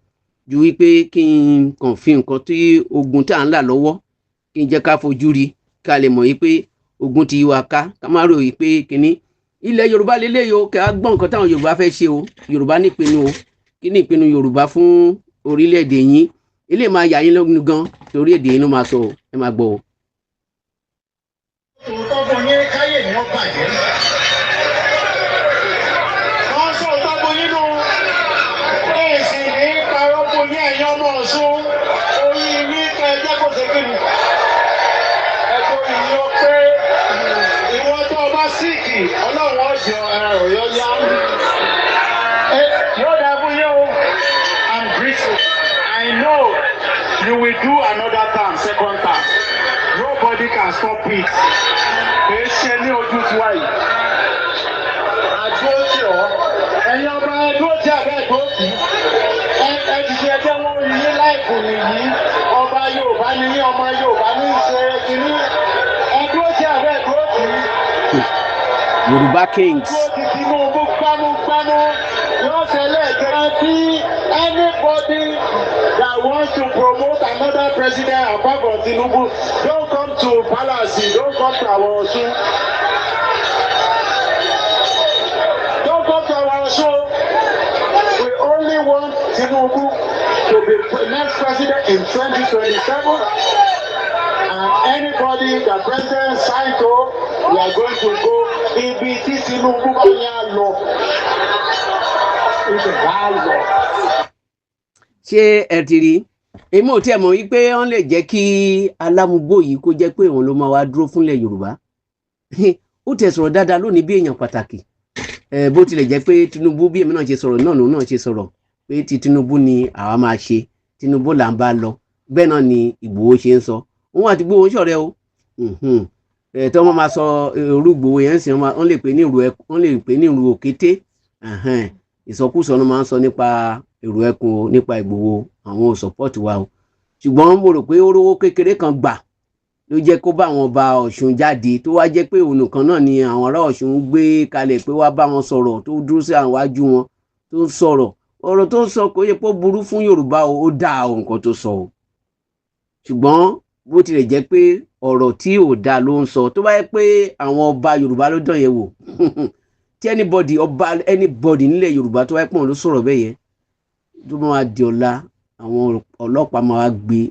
ju wípé kí n kàn fi nǹkan tí ogun tá à ń là lọ́wọ́, kí n jẹ́ ká fojú rí, ká lè mọ̀ wípé ogun ti yí wa ká, ká má rò wípé kínní. Ilẹ̀ Yorùbá leléyìí o. Kẹ́ á gbọ́ nǹkan táwọn Yorùbá fẹ́ ṣe o. Yorùbá nípinnu o. Kí ni ìpinnu Yorùbá fún orílẹ̀-èdè yín? Ilé máa yà yín lẹ́nu gan, torí èdè yín ló máa sọ o. Ẹ máa gbọ́ o. Òótọ́ fún yín, káyè ní ó bàjẹ́. Wọ́n sọ òótọ́ fún yín nù. Èsì ní parọ́ fún yín, ẹ̀yin ọmọ Ọ̀ṣun. Orí yín kẹ́ ẹ jẹ́ kó ṣe kí ni. Ẹ̀kọ́ yìí ó pé ìwọ tó o bá sick, Ọlọ́run ọ̀jọ̀ ẹ̀rọ yóò yá. Yóò dáa fún yín o. I'm grateful. I know you will do another term, second term. Nobody can stop it. Kì í ṣe ní ojú tiwa yìí. Àdúró tì ọ́. Ẹ̀yin ọba, ẹdúró tí àbẹ́ ẹ̀dúró tì. Ẹ ti ṣe ẹjẹ́ wọn rí yín láìpù nìyí. Ọba Yorùbá ni yín, ọmọ Yorùbá ní í ṣe kínní. Ẹdúró tí àbẹ́ ẹ̀dúró tì. Yorùbá kings. Dúró ti Tinubu gbámúgbámú. Yóò ṣẹlẹ̀ kẹ́kẹ́. Anybody that wants to promote another president apart from Tinubu, don't come to palace, don't come to our Osun. Don't come to our Osun. We only want Tinubu to be next president in 2027. And anybody the president sign to, we are going to go. Ibi tí Tinubu bá ní á lọ, ibẹ̀ á lọ. Ṣé ẹ ti rí? Èmi ò tiẹ̀ mọ̀ wípé wọ́n lè jẹ́ kí alámúgbó yìí kó jẹ́ pé òun ló máa wá dúró fúnlẹ̀ Yorùbá. Ó tẹ̀ sọ̀rọ̀ dáadáa lónìí bí èèyàn pàtàkì. Bó tilẹ̀ jẹ́ pé Tinubu, bí èmi náà ṣe sọ̀rọ̀ náà lòun náà ṣe sọ̀rọ̀ pé ti Tinubu ni àwa máa ṣe, Tinubu là ń bá lọ. Bẹ́ẹ̀ náà ni Ìgbòho ṣe ń sọ. Òun àti Ìgbòho ń ṣọ̀rẹ́ o. Tí wọ́n máa sọ irú Ìgbòho yẹn ń sìn, wọ́n lè pè ní ìrù ẹkùn, wọ́n lè pè ní ìrù òkété. Ìsọkúsọ ló máa ń sọ nípa ìrù ẹkùn o, nípa Ìgbòho. Àwọn ò support wa o, ṣùgbọ́n mo rò pé ó rówó kékeré kan gbà ló jẹ́ kó bá àwọn ọba Ọ̀ṣun jáde, tó wá jẹ́ pé òun nìkan náà ni àwọn ará Ọ̀ṣun gbé kalẹ̀ pé wá bá wọn sọ̀rọ̀, tó dúró sí àwọn wájú wọn, tó ń sọ̀rọ̀. Ọ̀rọ̀ tó ń sọ kò yẹ kó burú fún Yorùbá o. Ó dáa o, nǹkan tó sọ o, ṣùgbọ́n bó tilẹ̀ jẹ́ pé ọ̀rọ̀ tí ò dáa ló ń sọ, tó bá yẹ pé àwọn ọba Yorùbá ló dán yẹn wò, tí anybody, ọba anybody nílẹ̀ Yorùbá tó wáyé pọ̀ ló sọ̀rọ̀ bẹ́ẹ̀ yẹn, tó máa di ọ̀la, àwọn ọlọ́pàá máa gbé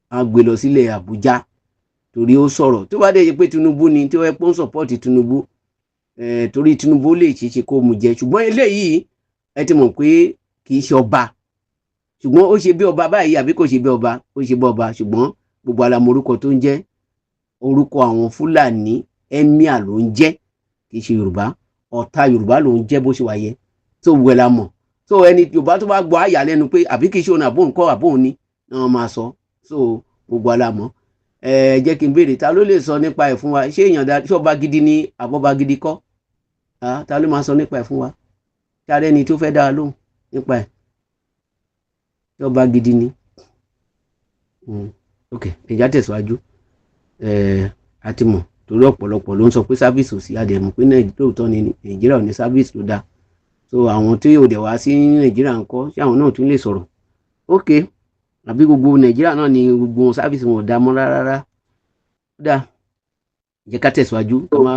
á gbé lọ sílẹ̀ Àbújá torí ó sọ̀rọ̀. Tó bá dẹ̀ yẹ pé Tinubu ni, tí wọ́n pọ́n support Tinubu, torí Tinubu lè ṣeéṣe kó mu jẹ. Ṣùgbọ́n eléyìí, ẹ ti mọ̀ pé kì í ṣe ọba, ṣùgbọ́n ó ṣe bí ọba báyìí, àbí kò ṣe bí ọba? Ó ṣe bí ọba, ṣùgbọ́n gbogbo ala mọ orúkọ tó ń jẹ́. Orúkọ àwọn Fúlàní emir ló ń jẹ́, kì í ṣe Yorùbá. Ọ̀tá Yorùbá ló ń jẹ́ bó ṣe wà yẹ tó wẹ̀ la mọ̀. So ẹni Yorùbá tó bá gbọ́ àyà lẹ́nu pé àbí kì í ṣe òun, àbóun kọ́, àbóun ni náà máa sọ. So gbogbo ala mọ̀. Ẹ jẹ́ kí n béèrè, ta ló lè sọ nípa ẹ̀ fún wa? Ṣé èèyàn dá, ṣé ọba gidi ni àbọ̀ba gidi kọ́? Ta ló máa sọ nípa ẹ̀ fún wa? Ṣé ẹni tó fẹ́ dá wa lóhùn nípa ẹ̀, ṣé ọba gidi ni? Ok, ìjà tẹ̀síwájú. A ti mọ̀ torí ọ̀pọ̀lọpọ̀ ló ń sọ pé service ò sí. Àdẹ̀mọ̀ pé lóòótọ́ ni Nàìjíríà ò ní service tó dáa. So àwọn tí ò dẹ̀ wá sí Nàìjíríà ń kọ́? Ṣé àwọn náà tún lè sọ̀rọ̀? Ok, àbí gbogbo Nàìjíríà náà ni gbogbo service wọn ò dá mọ́ rárá? Ó dáa, jẹ́ ká tẹ̀síwájú, ká má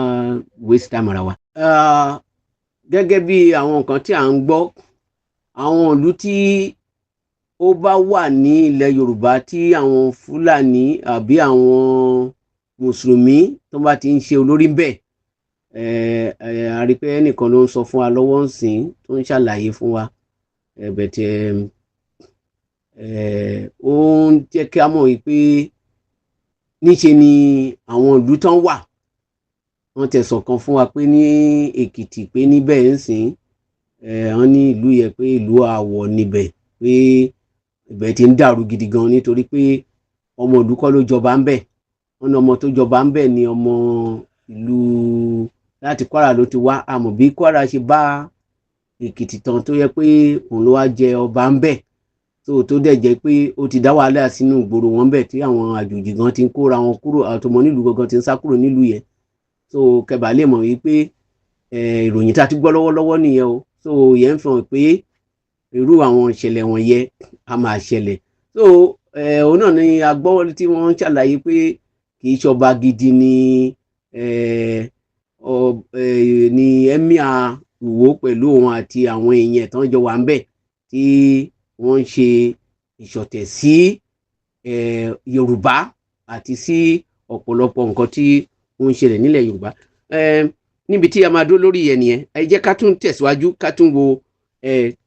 waste time ara wa. Gẹ́gẹ́ bí àwọn nǹkan tí à ń gbọ́, àwọn ìlú tí ó bá wà ní ilẹ̀ Yorùbá tí àwọn Fúlàní àbí àwọn Mùsùlùmí tó bá ti ń ṣe olórí bẹ́ẹ̀, a rí pé ẹnìkan ló ń sọ fún wa lọ́wọ́ ń sìn, tó ń ṣàlàyé fún wa. But ó ń jẹ́ kí a mọ̀ wípé níṣe ni àwọn ìlú tán wà, wọ́n tẹ̀sán kan fún wa pé ní Èkìtì, pé níbẹ̀ ń sìn, wọ́n ní ìlú yẹn, pé ìlú àwọ̀ níbẹ̀, pé ibẹ̀ ti ń dàrú gidi gan, nítorí pé ọmọ ìlú kọ́ ló jọba ń bẹ̀. Wọ́n ní ọmọ tó jọba ń bẹ̀ ni ọmọ ìlú láti Kwara ló ti wá. Àmọ́ bí Kwara ṣe bá Èkìtì tán, tó yẹ pé òun ló wá jẹ ọba ń bẹ̀ tó dẹ̀ jẹ́ pé ó ti dá wàhálà sínú ìgboro wọn bẹ̀, tí àwọn àjòjì gan ti ń kóra wọn kúrò, àtọmọ nílùú gangan ti ń sá kúrò nílùú yẹn. So kẹbà lè mọ̀ wípé ìròyìn tá a ti gbọ́ lọ́wọ́lọ́wọ́ nìyẹn o. So yẹn ń fi hàn pé irú àwọn ìṣẹ̀lẹ̀ wọ̀nyẹn a máa ṣẹlẹ̀. So òun náà ni a gbọ́ tí wọ́n ń ṣàlàyé pé kì í ṣọba gidi ni ni emir Ìwó pẹ̀lú òun àti àwọn èèyàn tán jọ wà ń bẹ̀, tí wọ́n ń ṣe ìṣọ̀tẹ̀ sí Yorùbá àti sí ọ̀pọ̀lọpọ̀ nǹkan tí ó ń ṣẹlẹ̀ nílẹ̀ Yorùbá. Níbi tí a máa dúró lórí yẹn nìyẹn. Ẹ jẹ́ ká tún tẹ̀síwájú, ká tún wo.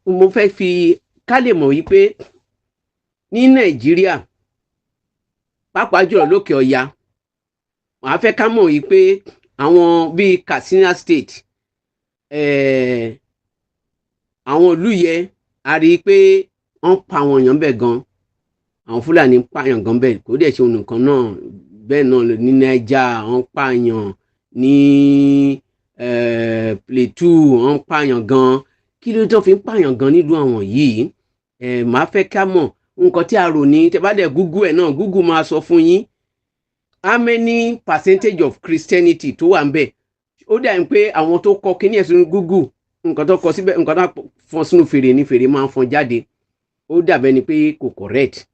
Mo fẹ́ fi ká lè mọ̀ wípé ní Nàìjíríà, pàápàá jùlọ lókè ọya, màá fẹ́ ká mọ̀ wípé àwọn bíi Katsina State, àwọn ìlú yẹn, a rí i pé wọ́n pa àwọn èèyàn bẹ̀ gan. Àwọn Fúlàní ń pààyàn gan bẹ́ẹ̀. Kò dẹ̀ ṣe òun nìkan náà. Bẹ́ẹ̀ náà ní Niger, wọ́n pààyàn ní Plateau, wọ́n pààyàn gan. Kí ló tó fi ń pààyàn gan nílùú àwọn yìí? Màá fẹ́ ká mọ̀ nǹkan tí a rò ní. Tẹ́ bá dẹ̀ Google ẹ̀ náà, Google máa sọ fún yín how many percentage of Christianity tó wà ń bẹ̀. Ó dà ní pé àwọn tó kọ kíní ẹ̀ sínú Google, nǹkan tó kọ síbẹ̀, nǹkan tó fọn sínú fèrè ní fèrè máa ń fọn jáde. Ó dàbẹ́ ni pé kò correct,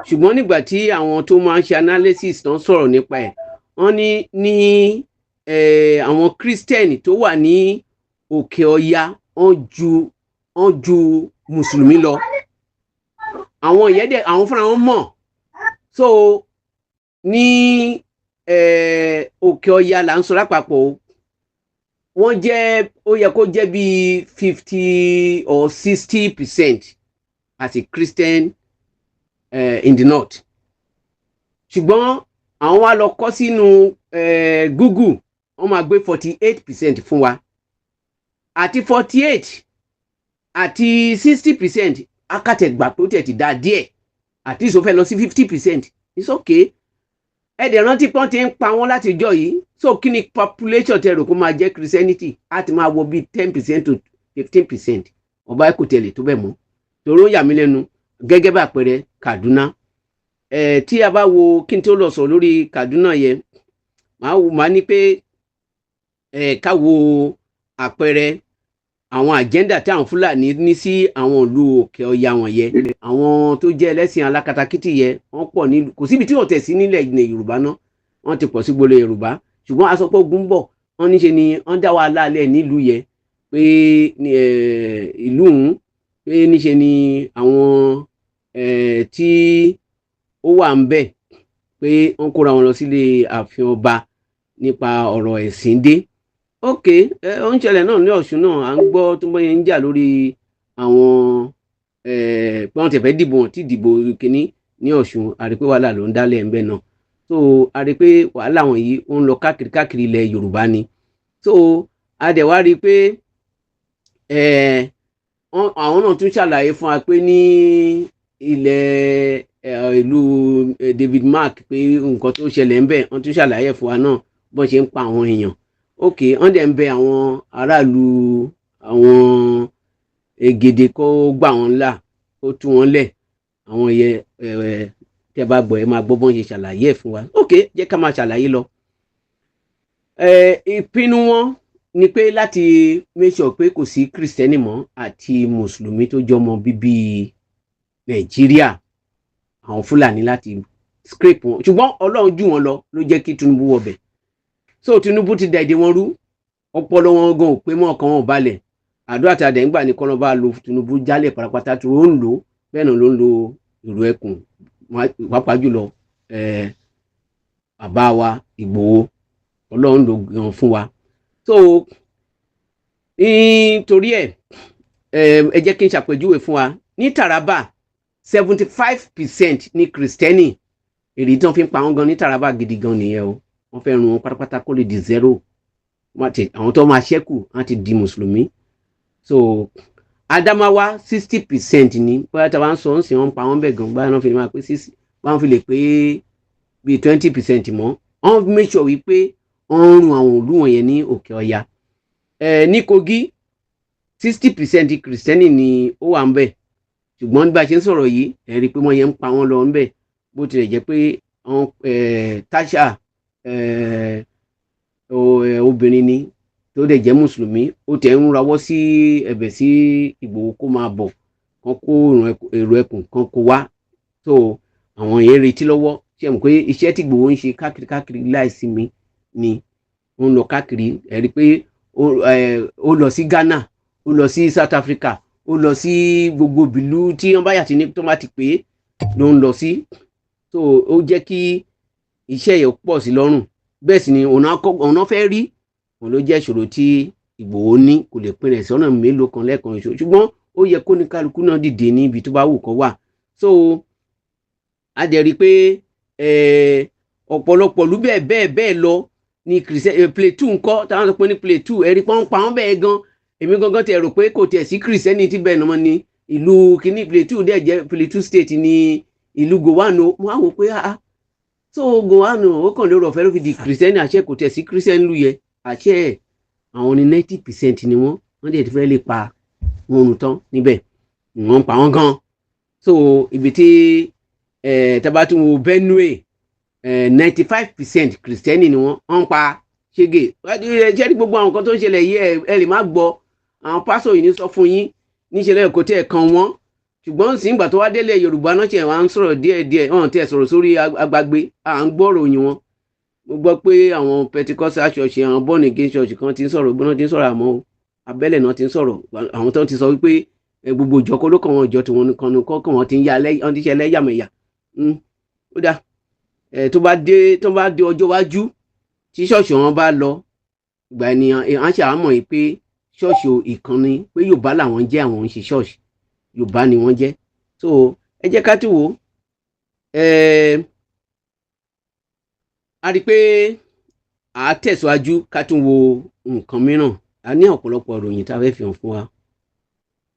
ṣùgbọ́n nígbà tí àwọn tó máa ń ṣe analysis tán sọ̀rọ̀ nípa ẹ̀, wọ́n ní àwọn Christian tó wà ní òkè ọya, wọ́n ju mùsùlùmí lọ. Àwọn ìyẹn dẹ̀, àwọn fúnra wọn mọ̀. So ní òkè ọya là ń sọ lápapọ̀ o, wọ́n jẹ́, ó yẹ kó jẹ́ bíi 50 or 60% as a Christian in the north. Ṣùgbọ́n àwọn wa lọ kọ́ sínú Google, wọ́n máa gbé 48% fún wa. Àti 48 àti 60%, akátẹ̀gbà tó tẹ̀ ti dá díẹ̀, àti ìsọ fẹ́ lọ sí 50%, it's okay. Ẹ dẹ̀ rántí pọ́n ti ń pa wọ́n láti ìjọ yìí. So kí ni population tẹ rò kó máa jẹ́ Christianity? Á ti máa wọ bíi 10% to 15%. Ọba ẹ̀ kò tẹ̀lé tó bẹ̀ mọ́, torí ó yà mí lẹ́nu. Gẹ́gẹ́ bá àpẹẹrẹ Kaduna ẹ̀, tí a bá wo, kí n tó lọ sọ lórí Kaduna yẹn, màá wo, màá ní pé ẹ̀ ká wo àpẹẹrẹ àwọn agenda tí àwọn Fúlàní ní sí àwọn ìlú òkè ọya wọ̀nyẹn. Àwọn tó jẹ́ ẹlẹ́sìn alákatakítì yẹn, wọ́n pọ̀ nílùú. Kò síbi tí wọ́n tẹ̀ sí nílẹ̀ ilẹ̀ Yorùbá náà, wọ́n ti pọ̀ sí gbolo Yorùbá. Ṣùgbọ́n a sọ pé ogun ń bọ̀, wọ́n níṣe ni wọ́n dá wàhálà lẹ̀ nílùú yẹn, pé ìlú òun, pé níṣe ni àwọn tí ó wà ń bẹ̀, pé wọ́n kóra wọn lọ sílé ààfin ọba nípa ọ̀rọ̀ ẹ̀sìn dé. Ok, ẹ ó ń ṣẹlẹ̀ náà ní Ọ̀ṣun náà. À ń gbọ́ tó bóyá ń jà lórí àwọn pé wọ́n ti fẹ́ dìbò, wọn ti dìbò kínní ní Ọ̀ṣun. A rí pé wàhálà ló ń dálẹ̀ ńbẹ̀ náà. So a rí pé wàhálà wọ̀nyí ó ń lọ káàkiri káàkiri ilẹ̀ Yorùbá ni. So a dẹ̀ wá rí i pé àwọn náà tún ṣàlàyé fún wa pé ní ilẹ̀ ìlú David Mark, pé nǹkan tó ṣẹlẹ̀ ń bẹ̀, wọ́n tún ṣàlàyé fún wa náà bọ́n ṣe ń pa àwọn èèyàn. Ok, wọ́n dẹ̀ ń bẹ àwọn aráàlú, àwọn Ègèdè, kó gbà wọ́n là, kó tú wọn lẹ̀. Àwọn yẹn, tẹ́ bá gbọ́, ẹ máa gbọ́ bọ́n ṣe ṣàlàyé ẹ̀ fún wa. Ok, jẹ́ ká máa ṣàlàyé lọ. Ìpinnu wọn ni pé láti make sure pé kò sí Kristẹni mọ́ àti mùsùlùmí tó jọmọ bíbí Nàìjíríà, àwọn Fúlàní láti scrape wọn. Ṣùgbọ́n Ọlọ́run jù wọn lọ, ló jẹ́ kí Tinubu wọbẹ̀. So Tinubu ti da èdè wọn rú, ọpọlọ wọn gan ò pé mọ́, ọkàn wọn ò balẹ̀. Àdúrà tí a dẹ̀ ń gbà ní kọ́nà bá lo Tinubu jálẹ̀ pátápátá, tó ń lò bẹ́ẹ̀ náà ló ń lo ìrù ẹkùn, pàápàá jùlọ bàbá wa Ìgbòho. Ọlọ́run ló gan fún wa. So nítorí ẹ̀ Ẹ jẹ́ kí n ṣàpèjúwe fún wa. Ní Taraba, 75% ní Kristẹni. Èrè tí wọ́n fi ń pa wọ́n gan ní Taraba gidi gan nìyẹn o. Wọ́n fẹ́ run wọn pátápátá kó lè di zero. Àwọn tó máa ṣẹ́kù, wọ́n ti di Mùsùlùmí. So Adamawa, 60% ní. Bóyá tí a bá ń sọ ń sìn, wọ́n pa wọ́n bẹ̀ gan. Báyọ̀ náà fi máa pé six, báwọn fi lè pé bíi 20% mọ́. Wọ́n make sure wípé wọ́n ń run àwọn ìlú wọ̀nyẹn ní Òkè Ọya. Ní Kogi, 60% Kìrìsìtẹ́nì ni ó wà ń bẹ̀, ṣùgbọ́n bí a ṣe ń sọ̀rọ̀ yìí, ẹ rí i pé wọ́n yẹn ń pa wọ́n lọ ń bẹ̀, bó tilẹ̀ jẹ́ pé àwọn táṣà obìnrin ni tó dẹ̀ jẹ́ Mùsùlùmí. Ó tẹ̀ ń rawọ́ sí ẹ̀bẹ̀ sí Ìgbòho kó máa bọ̀, kán kó èrò ẹkùn kan kó wá. So àwọn yẹn retí lọ́wọ́. Ṣe mọ̀ pé iṣẹ́ tí Ìgbòho ń ṣe káàkiri káàkiri láìsinmi ni ó ń lọ káàkiri. Ẹ rí i pé ó lọ sí Ghana, ó lọ sí South Africa, ó lọ sí gbogbo ìlú tí wọ́n bá yàtí ní tó bá ti pè é ló ń lọ sí. So ó jẹ́ kí iṣẹ́ yẹn pọ̀ sí lọ́rùn. Bẹ́ẹ̀ sì ni ọ̀nà fẹ́ rí òun ló jẹ́ ìṣòro tí Ìgbòho ní. Kò lè pín rẹ̀ sọ́nà mélòó kan lẹ́ẹ̀kan ìṣòro, ṣùgbọ́n ó yẹ kó ní kálukú náà dìde ní ibi tó bá wù kó wà. So a dẹ̀ rí i pé ọ̀pọ̀lọpọ̀ ìlú bẹ́ẹ̀ bẹ́ẹ̀ bẹ́ẹ̀ lọ ní Kìrìsìtẹ́nì. Plateau ńkọ́? Táwọn sọ pé ní Plateau, ẹ̀rí pọ́n pa wọ́n bẹ́ẹ̀ gan. Èmi gangan ti rò pé kò tiẹ̀ sí Kìrìsìtẹ́nì tí bẹ́ẹ̀ náà ní ìlú kínní. Plateau dẹ̀ jẹ́ Plateau State ní ìlú Gowon. Mo á wò pé, ah, so Gowon ó kàn lórí ọ̀fẹ́ ló fi di Kìrìsìtẹ́nì. Àṣẹ kò tiẹ̀ sí Kìrìsìtẹ́nì lù yẹ. Àṣẹ àwọn ní 90% ni wọ́n. Wọ́n dẹ̀ ti fẹ́ lè pa wọn run tán níbẹ̀. Wọ́n ń pa wọ́n gan. So ibi tí tá tún wo Benue, 95% Kìrìsìtẹ́nì ni wọ́n. Wọ́n ń pa ṣége. Ṣé ní gbogbo àwọn nǹkan tó ń ṣẹlẹ̀ yìí, ẹ lè má gbọ́. Àwọn pásọ̀ yìí ní sọ fún yín níṣẹ́lẹ̀ kò tí ẹ̀ kan wọ́n, ṣùgbọ́n sí ìgbà tó wá délé Yorùbá náà ṣe wá ń sọ̀rọ̀ díẹ̀díẹ̀. Wọ́n ti ẹ̀ sọ̀rọ̀ sórí agbágbé, à ń gbọ́ ròyìn wọn. Mo gbọ́ pé àwọn Pentecostal church, àwọn born again church kan ti ń sọ̀rọ̀ gbóná, ti ń sọ̀rọ̀, àmọ́ abẹ́lẹ̀ náà ti ń sọ̀rọ̀. Àwọn tó ti sọ wípé gbogbo ìjọ kó ló kàn wọ́n, ìjọ tí wọ́n nìkan ní kọ́kàn wọ́n ti ń ya, wọ́n ti ṣe ẹlẹ́yàmẹ̀yà. Ó dá tó bá dé ọjọ́ iwájú tí ṣọ́ọ̀ṣì wọn bá lọ, ìgbà ènìyàn à ń ṣe àmọ̀ yìí pé ṣọ́ọ̀ṣì ìkànnì pé Yorùbá làwọn jẹ́, àwọn ń ṣe ṣọ́ọ̀ṣì Yorùbá ni wọ́n jẹ́. So ẹ jẹ́ ká tún wò ó. A rí i pé à á tẹ̀síwájú ká tún wo nǹkan mìíràn. A ní ọ̀pọ̀lọpọ̀ ìròyìn tá a fẹ́ fi hàn fún wa.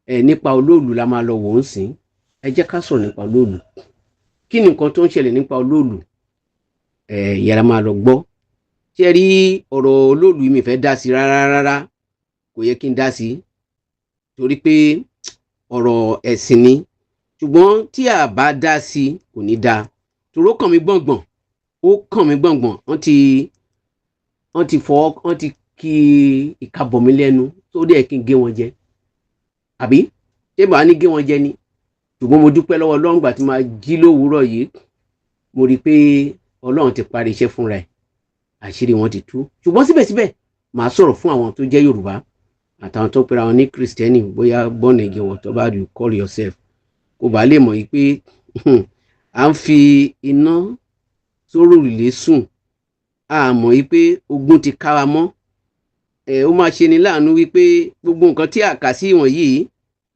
Ẹ nípa Olóòlù la máa lọ wò ó sìn. Ẹ jẹ́ ká sọ̀rọ̀ nípa Olóòlù. Kí ni nǹkan tó ń ṣẹlẹ̀ nípa Olóòlù? Ẹ yẹra máa lọ gbọ́. Ṣé rí ọ̀rọ̀ Olóòlù, mi fẹ́ dá sí rárá rárá. Kò yẹ kí n dá sí torí pé ọ̀rọ̀ ẹ̀sìn ni, ṣùgbọ́n tí a bá dá sí kò ní dáa, torí ó kàn mí gbọ̀ngbọ̀n, ó kàn mí gbọ̀ngbọ̀n. Wọ́n ti fọ́, wọ́n ti kí ìka bọ̀ mí lẹ́nu tó dẹ̀ kí n gé wọn jẹ, àbí ṣé màá ní gé wọn jẹ ni? Ṣùgbọ́n mo dúpẹ́ lọ́wọ́ Ọlọ́run. Gbà tí máa jí lówùúrọ̀ yìí, mo rí i pé Ọlọ́run ti parí iṣẹ́ fúnra ẹ̀, àṣírí wọn ti tú. Ṣùgbọ́n síbẹ̀síbẹ̀, màá sọ̀rọ̀ fún àwọn tó jẹ́ Yorùbá àtàwọn tó pera wọn ní Kristẹni, bóyá born again, whatever you call yourself, kó bàa lè mọ̀ yìí pé à ń fi iná sórí òrùlé sùn, a mọ̀ yìí pé ogun ti ká wa mọ́ ẹ. Ó máa ṣe ni láàánú wípé gbogbo nǹkan tí a kà sí ìwọ̀nyí,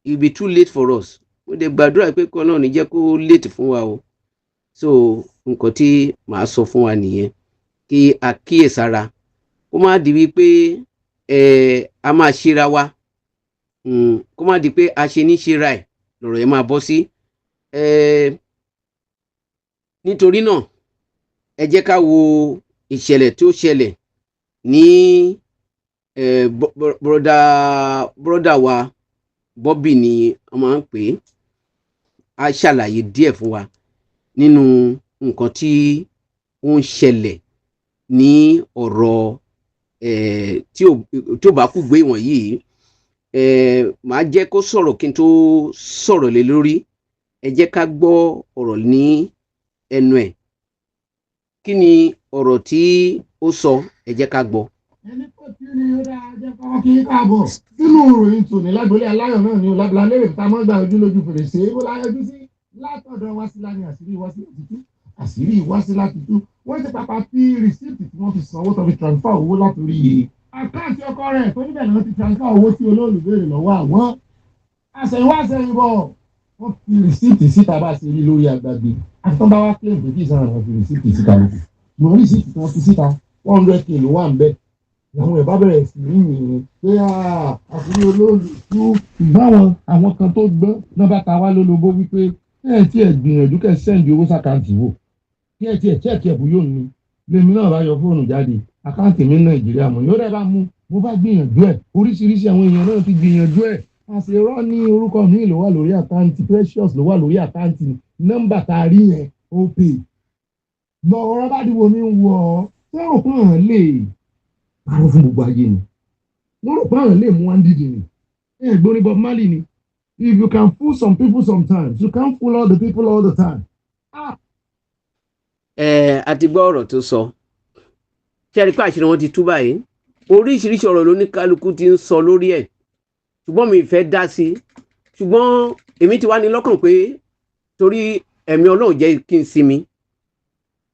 it be too late for us. Mo dẹ̀ gbàdúrà pé kọ́ náà ní jẹ́ kó late fún wa o. So nǹkan tí màá sọ fún wa nìyẹn, kí a kíyèsára, kó má di wípé a máa ṣera wa, kó má di pé a ṣe ní ṣera ẹ̀ lọ̀rọ̀ yẹn máa bọ́ sí. Nítorí náà, ẹ jẹ́ ká wo ìṣẹ̀lẹ̀ tó ṣẹlẹ̀ ní brother wa Bobby ni wọ́n máa ń pè é. Á ṣàlàyé díẹ̀ fún wa nínú nǹkan tí ó ń ṣẹlẹ̀ ní ọ̀rọ̀ tí ò bá kú gbé wọ̀nyí. Màá jẹ́ kó sọ̀rọ̀ kí n tó sọ̀rọ̀ lé lórí. Ẹ jẹ́ ká gbọ́ ọ̀rọ̀ ní ẹnu ẹ̀. Kí ni ọ̀rọ̀ tí ó sọ? Ẹ jẹ́ ká gbọ́. Ẹni tó tí ní ó dáa jẹ́ kọ́kọ́ kí káàbọ̀ sínú ìròyìn tòní lágbolé aláyọ̀ náà ni olábìlà lérè tá a mọ́ gba ojú lójú fèrèsé. Ó láyọjú sí látọ̀dọ̀ Wásílà ní àṣírí Wásílà ti tú, àṣírí Wásílà ti tú. Wọ́n ti pàpà fi receipt tí wọ́n fi sanwó tó fi transfer owó látòrí account ọkọ rẹ̀ tó níbẹ̀ ni wọ́n ti transfer owó tí olóòlù béèrè lọ́wọ́ àwọn. Àṣẹ̀yìnwá àṣẹ̀yìnbọ̀, wọ́n fi receipt síta bá ṣe rí lórí agbègbè àti tán bá wá claim pé kí ìsan àwọn fi receipt síta lókù. Ṣùgbọ́n receipt tí wọ́n fi síta, 100K ló wà ń bẹ̀. Làwọn ẹ̀ bá bẹ̀rẹ̀ sí ní yìnyín pé àṣírí olóòlù tú. Ṣùgbọ́n àwọn kan tó gbọ́n náà bá ta wá lólobó wípé ẹ tí ẹ gbìyànjú kẹ́ send owó s'account wò, kí ẹ tiẹ̀ check ẹ̀ bóyá òun ni. Lèmi náà bá yọ fóònù jáde, account mi ní Nàìjíríà mọ̀ ní ó dẹ̀ bá mú. Mo bá gbìyànjú ẹ̀, oríṣiríṣi àwọn èèyàn náà ti gbìyànjú ẹ̀. Àṣerọ́ ní orúkọ mi ló wà lórí account, Precious ló wà lórí account. Nọ́mbà tá a rí yẹn ó pè lọ. Ọ̀rọ̀ bá dìbò mi ń wọ̀ ọ́, wọ́n rò pé àwọn lè parọ́ fún gbogbo ayé ni, wọ́n rò pé àwọn lè mú wá dídì ni. Ẹ gbórí Bob Marley ni, "If you can fool some people sometimes, you can't fool all the people all the time." Ah. Ẹ a ti gbọ́ ọ̀rọ̀ tó sọ. Ṣé ẹ rí pé àṣírí wọn ti tú báyìí? Oríṣiríṣi ọ̀rọ̀ lóníkálukú ti ń sọ lórí ẹ̀, ṣùgbọ́n mi fẹ́ dá sí i. Ṣùgbọ́n èmi ti wá ní lọ́kàn pé torí ẹ̀mí Ọlọ́run jẹ́ kí n sinmi,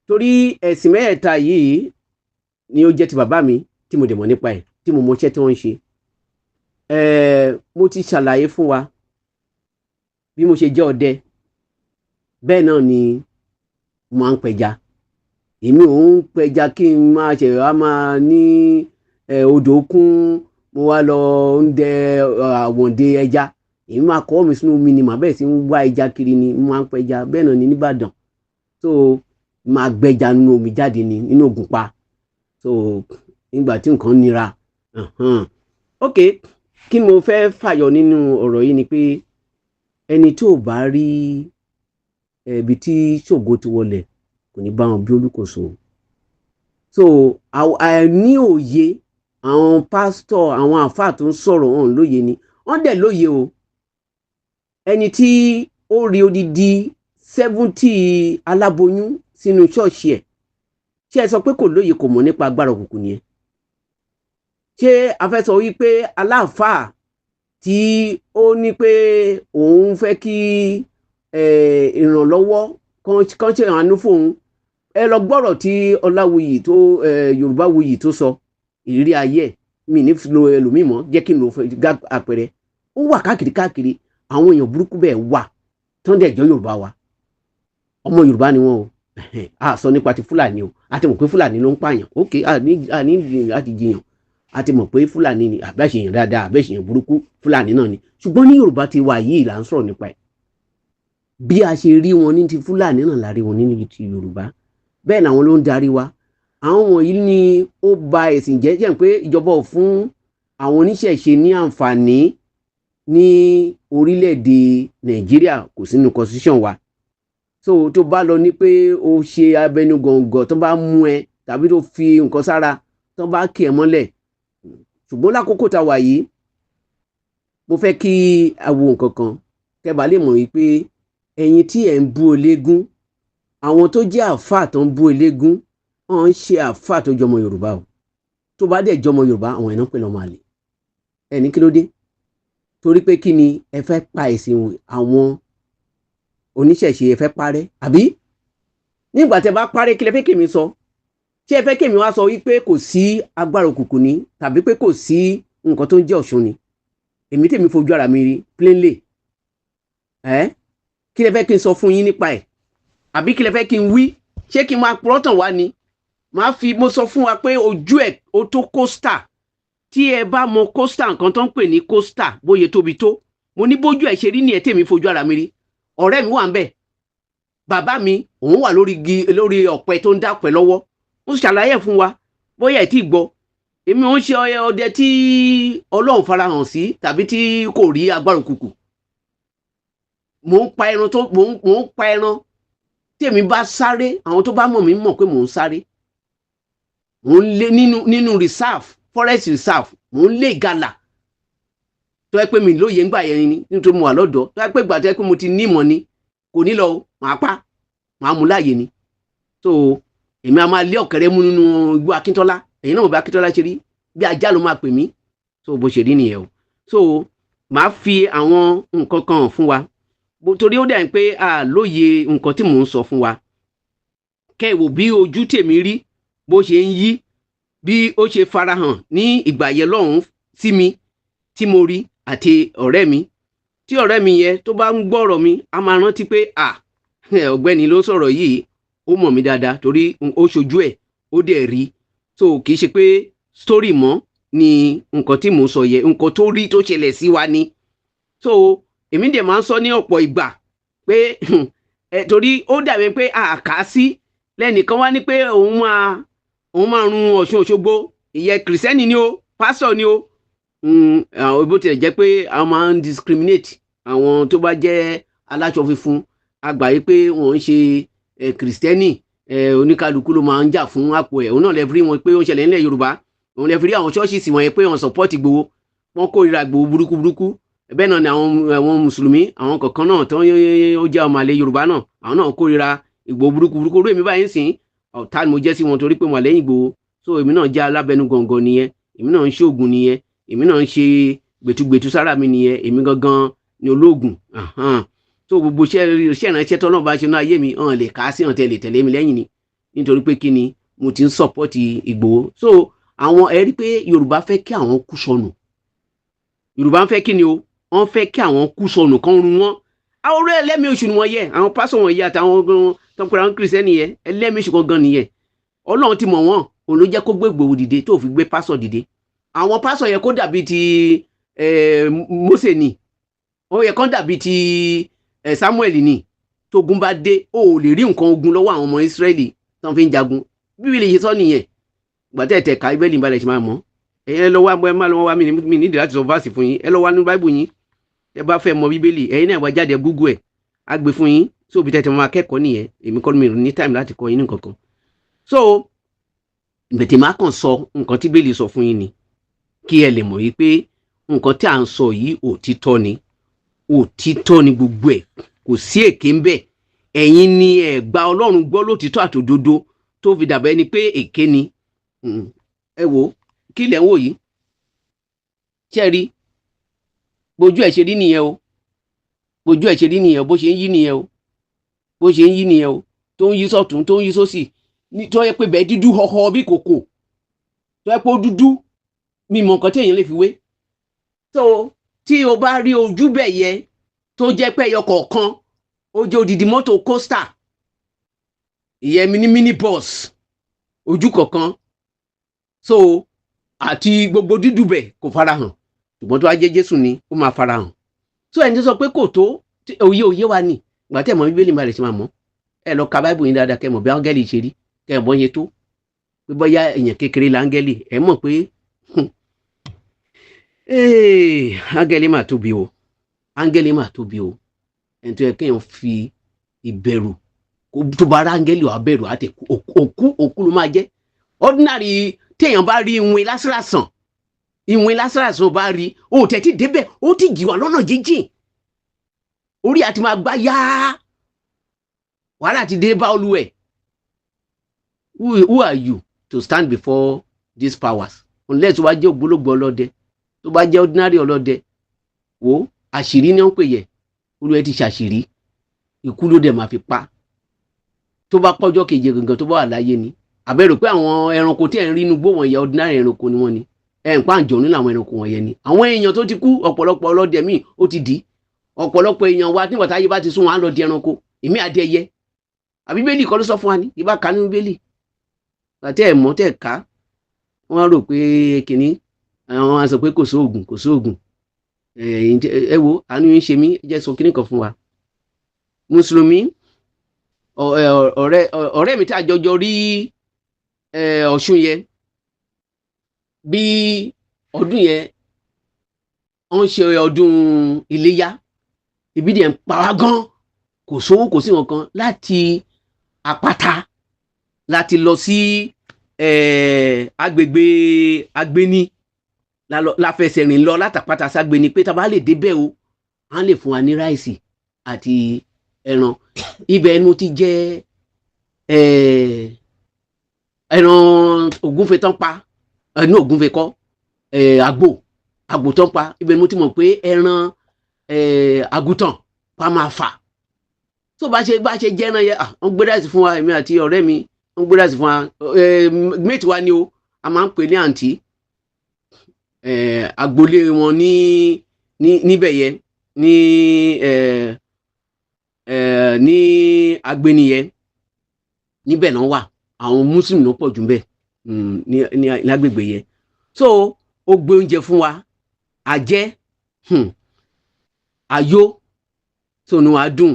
torí ẹ̀sìn mẹ́ẹ̀ẹ́ta yìí ni ó jẹ́ ti bàbá mi tí mo dẹ̀ mọ̀ nípa ẹ̀, tí mo mọṣẹ́ tí wọ́n ń ṣe. Mo ti ṣàlàyé fún wa bí mo ṣe jẹ́ ọdẹ, bẹ́ẹ̀ náà ni mo máa ń pẹja. Èmi ò ń pẹja kí n máa ṣe wá máa ní odò kún, mo wá lọ ń dẹ àwọ̀ǹde ẹja. Èmi máa kọ́ mi sínú omi ni màá bẹ̀rẹ̀ sí ń wá ẹja kiri ni. Mo máa ń pẹja, bẹ́ẹ̀ náà ni nìbàdàn tó máa gbẹja nínú omi jáde ní nínú Ògùnpa. So nígbà tí nǹkan nira. Ok, kí ni mo fẹ́ fàyọ nínú ọ̀rọ̀ yìí ni pé ẹni tí ò bá rí ibi tí Ṣògo ti wọlẹ̀ kò ní bá wọn bí olùkóso. So àìní òye àwọn pásítọ̀, àwọn àáfàá tó ń sọ̀rọ̀ hàn lóye ni wọ́n dẹ̀ lóye o. Ẹni tí ó rí odidi 70 aláboyún sínú ṣọ́ọ̀ṣì ẹ̀, ṣé ẹ sọ pé kò lóye, kò mọ̀ nípa agbára òkùnkùn nìyẹn? Ṣé a fẹ́ sọ wípé aláàfáà tí ó ní pé òun fẹ́ kí ìrànlọ́wọ́ kan ṣe àánú fóun? Ẹ lọ gbọ́rọ̀ tí Ọláwuyì tó Yorùbáwuyì tó sọ ìrírí ayé ẹ̀. Mi ní lo ẹlòmíì mọ́, jẹ́ kí n lò gá àpẹẹrẹ. Ó wà káàkiri káàkiri, àwọn èèyàn burúkú bẹ́ẹ̀ wà tán dẹ̀ jọ Yorùbá wa. Ọmọ Yorùbá ni wọ́n o. A sọ nípa ti Fúlàní o, a ti mọ̀ pé Fúlàní ló ń pààyàn. Ok, a ní láti jiyàn, a ti mọ̀ pé Fúlàní ni, àbẹ́ṣeyàn dáadáa, àbẹ́ṣeyàn burúkú, Fúlàní náà ni. Ṣùgbọ́n ní Yorùbá ti wà yìí là ń sọ̀rọ̀ nípa ẹ̀. Bí a ṣe rí wọn ní ti Fúlàní náà la rí wọn ní ti Yorùbá. Bẹ́ẹ̀ làwọn ló ń darí wa. Àwọn wọ̀nyí ni ó ba ẹ̀sìn jẹ́, jẹ́ pé ìjọba ò fún àwọn oníṣẹ̀ṣe ní àǹfààní ní orílẹ̀-èdè Nàìjíríà, kò sínú constitution wa. So tó bá lọ ní pé o ṣe abẹnugọ̀ngọ̀, tó bá mú ẹ tàbí tó fi nǹkan sára, tó bá kì ẹ mọ́lẹ̀. Ṣùgbọ́n lákòókò tá a wà yìí, mo fẹ́ kí a wo nǹkan kan kẹ́ bá lè mọ̀ wípé ẹ̀yin tí ẹ̀ ń bú eléégún, àwọn tó jẹ́ àáfàá tó ń bú eléégún, wọ́n ń ṣe àáfàá tó jọmọ Yorùbá o. Tó bá dẹ̀ jọmọ Yorùbá, àwọn ẹ̀ náà pè lọ́mọ àlè. Ẹni kí ló dé? Torí pé kí ni? Ẹ fẹ́ pa ẹ̀sìn àwọn oníṣẹ̀ṣe, ẹ fẹ́ parẹ́ àbí? Nígbà tẹ́ bá parẹ́, kí lẹ fẹ́ kèmí sọ? Ṣé ẹ fẹ́ kèmí wá sọ wípé kò sí agbára òkùnkùn ni, tàbí pé kò sí nǹkan tó ń jẹ́ Ọ̀ṣun ni? Èmi tèmi fojú ara mi rí plainly. Ẹ kí lẹ fẹ́ kí n sọ fún yín nípa ẹ̀? Àbí kí lẹ fẹ́ kí n wí? Ṣé kí n máa purọ́ tàn wá ni? Màá fi mo sọ fún wa pé ojú ẹ̀ ó tó coaster. Tí ẹ bá mọ coaster, nǹkan tó ń pè ní coaster, bóyá tóbi tó, mo ní bójú ẹ̀ ṣe rí nìyẹn. Tèmi fojú ara mi rí. Ọ̀rẹ́ mi wà ń bẹ̀, bàbá mi òun wà lórí igi, lórí ọ̀pẹ tó ń dápẹ́ lọ́wọ́. Ó ṣàlàyé fún wa bóyá ẹ̀ tí gbọ́. Èmi ò ń ṣe ọdẹ tí Ọlọ́run farahàn sí tàbí tí kò rí agbára òkùnkùn. Mò ń pa ẹran tó mò ń pa ẹran. Tí èmi bá sáré, àwọn tó bá mọ̀ mí mọ̀ pé mò ń sáré. Mò ń lé nínú reserve, forest reserve, mò ń lé ìgalà. Tó yẹ pé mi lóye ńgbà yẹn ni, nítorí mo wà lọ́dọ̀. Tó yẹ pé ìgbà tó yẹ pé mo ti ní ìmọ̀ ni, kò ní lọ, màá pa, màá mú láàyè ni. So èmi a máa lé ọ̀kẹ́rẹ́ mú nínú igbó Akíntọ́lá. Èyí náà mo bá Akíntọ́lá ṣe rí, bí ajá ló máa pè mí. So bó ṣe rí nìyẹn o. So màá fi àwọn nǹkan kan fún wa, torí ó dà pé a lóye nǹkan tí mò ń sọ fún wa. Kẹ́ ẹ̀ wò bí ojú tèmi rí, bó ṣe ń yí, bí ó ṣe farahàn ní ìgbà yẹn lọ́hùn sí mi tí mo rí àti ọ̀rẹ́ mi. Tí ọ̀rẹ́ mi yẹn tó bá ń gbọ́rọ̀ mi, a máa rántí pé à ọ̀gbẹ́ni ló sọ̀rọ̀ yìí, ó mọ̀ mí dáadáa torí ó ṣojú ẹ̀, ó dẹ̀ rí. So kì í ṣe pé story mọ́ ni nǹkan tí mò ń sọ yẹ, nǹkan tó rí tó ṣẹlẹ̀ sí wa ni. So èmi dẹ̀ máa ń sọ ní ọ̀pọ̀ ìgbà pé ẹ torí ó dàbí pé àká sí lẹ́nìkan wá ní pé òun máa run Ọ̀ṣun Òṣogbo. Ìyẹn Kìrìsìtẹ́nì ni o, pásítọ̀ ni o. Bó tilẹ̀ jẹ́ pé àwọn máa ń discriminate àwọn tó bá jẹ́ aláṣọ funfun, àgbà yìí pé wọ́n ń ṣe Kìrìsìtẹ́nì, oníkálukú ló máa ń jà fún àpò ẹ̀. Òun náà lè fi rí wọn pé ó ń ṣẹlẹ̀ nílẹ̀ Yorùbá. Òun lè fi rí àwọn ṣọ́ọ̀ṣì sì wọ̀nyẹn pé wọ́n support Ìgbòho, wọ́n kórìíra Ìgbòho burúkú burúkú. Bẹ́ẹ̀ náà ni àwọn mùsùlùmí, àwọn kọ̀ọ̀kan náà tó ó jẹ́ ọmọ àlè Yorùbá náà, àwọn náà kórìíra Ìgbòho burúkú burúkú. Orí èmi báyìí ń sìn, ọ̀tá ni mo jẹ́ sí wọn torí pé mo wà lẹ́yìn Ìgbòho. So èmi náà jẹ́ alábẹnú gọ̀ǹgọ̀ nìyẹn, èmi náà ń ṣoògùn nìyẹn, èmi náà ń ṣe gbẹtugbẹtu sára mi nìyẹn, èmi gangan ni olóògùn. So gbogbo iṣẹ́ ìránṣẹ́ tọ́lọ́run bá ṣe náà ayé mi hàn lè kà á sí hàn tẹ̀lé tẹ̀lé mi lẹ́yìn ni, nítorí pé kí ni mo ti ń support Ìgbòho. So àwọn ẹ rí pé Yorùbá fẹ́ kí àwọn kú sọnù. Yorùbá ń fẹ́ kí ni o? Wọ́n fẹ́ kí àwọn kú sọnù kan run wọn. Àwọn ọ̀rẹ́ ẹlẹ́mìí oṣù ni wọ́n yẹ, àwọn pásọ̀ wọn yẹ, àtàwọn tọkùnrin, àwọn Kìrìsìtẹ́nì yẹ, ẹlẹ́mìí oṣù gangan nìyẹn. Ọlọ́run ti mọ̀ wọ́n, òun ló jẹ́ kó gbé Ìgbòho dìde tó fi gbé pásọ̀ dìde. Àwọn pásọ̀ yẹ kó dàbí ti Mósè ni, ó yẹ kó dàbí ti Samuel ni. Tógun bá dé, ó ò lè rí nǹkan ogun lọ́wọ́ àwọn ọmọ Ísírẹ́lì tó ń fi ń jagun. Bíbélì ṣe sọ nìyẹn. Gbàtẹ́ tẹ̀ ká Bíbélì balẹ̀ ṣe máa mọ̀. Ẹ̀yin ẹ lọ wá, ẹ má lọ wá mi nídìí láti sọ verse fún yín. Ẹ lọ wá ní Báíbù yín. Ẹ bá fẹ́ mọ Bíbélì, ẹ̀yin náà wá jáde, Google ẹ̀, á gbé fún yín. So òbí tẹ̀tẹ̀ máa kẹ́kọ̀ọ́ nìyẹn. Èmi kọ́ mi ní time láti kọ́ yín ní nǹkan kan. So bẹ̀tẹ̀ máa kàn sọ nǹkan tí Bíbélì sọ fún yín ni, kí ẹ lè mọ̀ yìí pé nǹkan tí à ń sọ yìí, òtítọ́ ni, òtítọ́ ni gbogbo ẹ̀, kò sí èké ń bẹ̀. Ẹ̀yin ni ẹ gba Ọlọ́run gbọ́ lótìtọ́ àtòdodo tó fi dàbẹ́ ni pé èké ni. Ẹ wò, kí lẹ̀ ń wò yìí? Ṣé rí bójú ẹ̀ ṣe rí nìyẹn o? Bójú ẹ̀ ṣe rí nìyẹn o, bó ṣe ń yí nìyẹn o, bó ṣe ń yí nìyẹn o, tó ń yí sọ́tún, tó ń yí sósì, tó yẹ pé bẹ́ẹ̀ dúdú họhọ bí kòkò, tó yẹ pé ó dúdú, mi mọ nǹkan tí èèyàn lè fi wé. Tó tí o bá rí ojú bẹ̀ yẹ, tó jẹ́ pé ẹyọ kọ̀ọ̀kan ó jẹ́ odidi mọ́tò coaster, ìyẹn mini mini bus, ojú kọ̀ọ̀kan. So àti gbogbo dídú bẹ̀ kò farahàn, ṣùgbọ́n tó wá jẹ́ Jésù ni, ó máa farahàn. So ẹni tó sọ pé kò tó òye, òye wa ni ìgbà tẹ́ mọ̀ Bíbélì máa lè ṣe máa mọ̀. Ẹ lọ ka Báíbù yín dáadáa, kẹ́ mọ̀ bí áńgẹ́lì ṣe rí, kẹ́ mọ̀ yẹn tó pé bóyá èèyàn kékeré la áńgẹ́lì. Ẹ mọ̀ pé áńgẹ́lì máa tóbi o, áńgẹ́lì máa tóbi o. Ẹni tó yẹ kéèyàn fi ìbẹ̀rù tó bá rá áńgẹ́lì, wà bẹ̀rù àti òkú, òkú ló máa jẹ́. Ordinary téèyàn bá rí ìwìn lásìràsàn, ìwìn lásìràsàn bá rí o, tẹ̀tí débẹ̀, ó ti jì wá lọ́nà jíjìn, orí àti máa gbá yá, wàhálà ti dé bá olúwẹ̀. Who are you to stand before these powers, unless tó bá jẹ́ ògbólógbò ọlọ́dẹ? Tó bá jẹ́ ordinary ọlọ́dẹ wo, àṣírí ni wọ́n pè yẹ. Olúwẹ̀ ti ṣàṣírí, ikú ló dẹ̀ máa fi pa. Tó bá pọ́jọ́ keje gangan tó bá wà láyé ni. Àbẹ̀rù pé àwọn ẹranko tí ẹ̀ ń rí inú gbó wọ̀nyẹn, ordinary ẹranko ni wọ́n ni. Ẹ̀ ń pa àǹjọ̀nú làwọn ẹranko wọ̀nyẹn ni. Àwọn èèyàn tó ti kú, ọ̀pọ̀lọpọ̀ ọlọ́dẹ míì ó ti dì í. Ọ̀pọ̀lọpọ̀ èèyàn wa, nígbà táyé bá ti sún wọn, á lọ di ẹranko, èmi àti ẹyẹ. Àbí Bíbélì kọ́ ló sọ fún wa ní ìbá ká nínú Bíbélì àti ẹ̀ mọ́ tẹ̀ ká, wọ́n rò pé kìnní, àwọn á sọ pé kò sóògùn, kò sóògùn. Ẹ wo, àánú yín ṣe mí. Jẹ́ sọ kíní kan fún wa. Mùsùlùmí ọ̀rẹ́ mi tí a jọjọ rí Ọ̀ṣun yẹn, bí ọdún yẹn wọ́n ṣe ọdún Iléyá, ibi díẹ̀ ń pa wá gan, kò sówó, kò sí nǹkan. Láti Àpáta láti lọ sí agbègbè Agbeni la fẹsẹ̀ rìn lọ látàpáta ságbeni, pé tá a bá lè débẹ̀ o, á lè fún wa ní rice àti ẹran. Ibẹ̀ ni mo ti jẹ ẹran ògúnfe tán pa, ẹnu ògúnfe kọ́, àgbò, àgbò tán pa. Ibẹ̀ ni mo ti mọ̀ pé ẹran àgùntàn pa máa fà. Tó bá ṣe jẹ́ ẹran yẹn, wọ́n gbé rice fún wa, èmi àti ọ̀rẹ́ mi, wọ́n gbé rice fún wa. Mate wa ni o, a máa ń pè ní àǹtí. Agboolé wọn ní níbẹ̀ yẹn. Ní ẹ ẹ ní Agbéniyẹ níbẹ̀ náà wà, àwọn Muslim ló pọ̀ jù ńbẹ̀ ní lágbègbè yẹn. So ó gbé oúnjẹ fún wa, a jẹ, a yó, so inú wa dùn.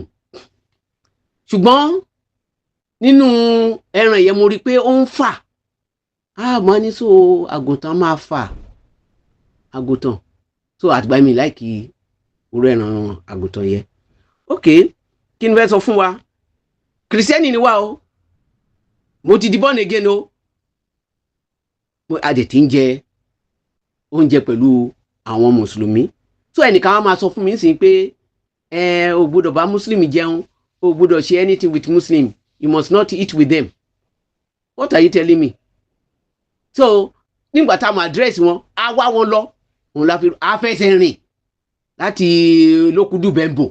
Ṣùgbọ́n nínú ẹran yẹn, mo rí i pé ó ń fà á mọ́ ní. So àgùntàn máa fà àgùntàn. So àtìgbà mi like orú ẹran àgùntàn yẹn. Ok, kí ni fẹ́ sọ fún wa? Christian ni wá o, mo ti di born again o. A dẹ̀ ti ń jẹ oúnjẹ pẹ̀lú àwọn mùsùlùmí. So ẹnìkan á máa sọ fún mi sí pé ẹ ò gbọ́dọ̀ bá Muslim jẹun, o gbọ́dọ̀ ṣe anything with Muslim, you must not eat with them. What are you telling me? So nígbà táwọn address wọn, á wá wọn lọ, òun la fi afẹsẹ̀ rìn láti Lókùdù Bẹ́ńbò.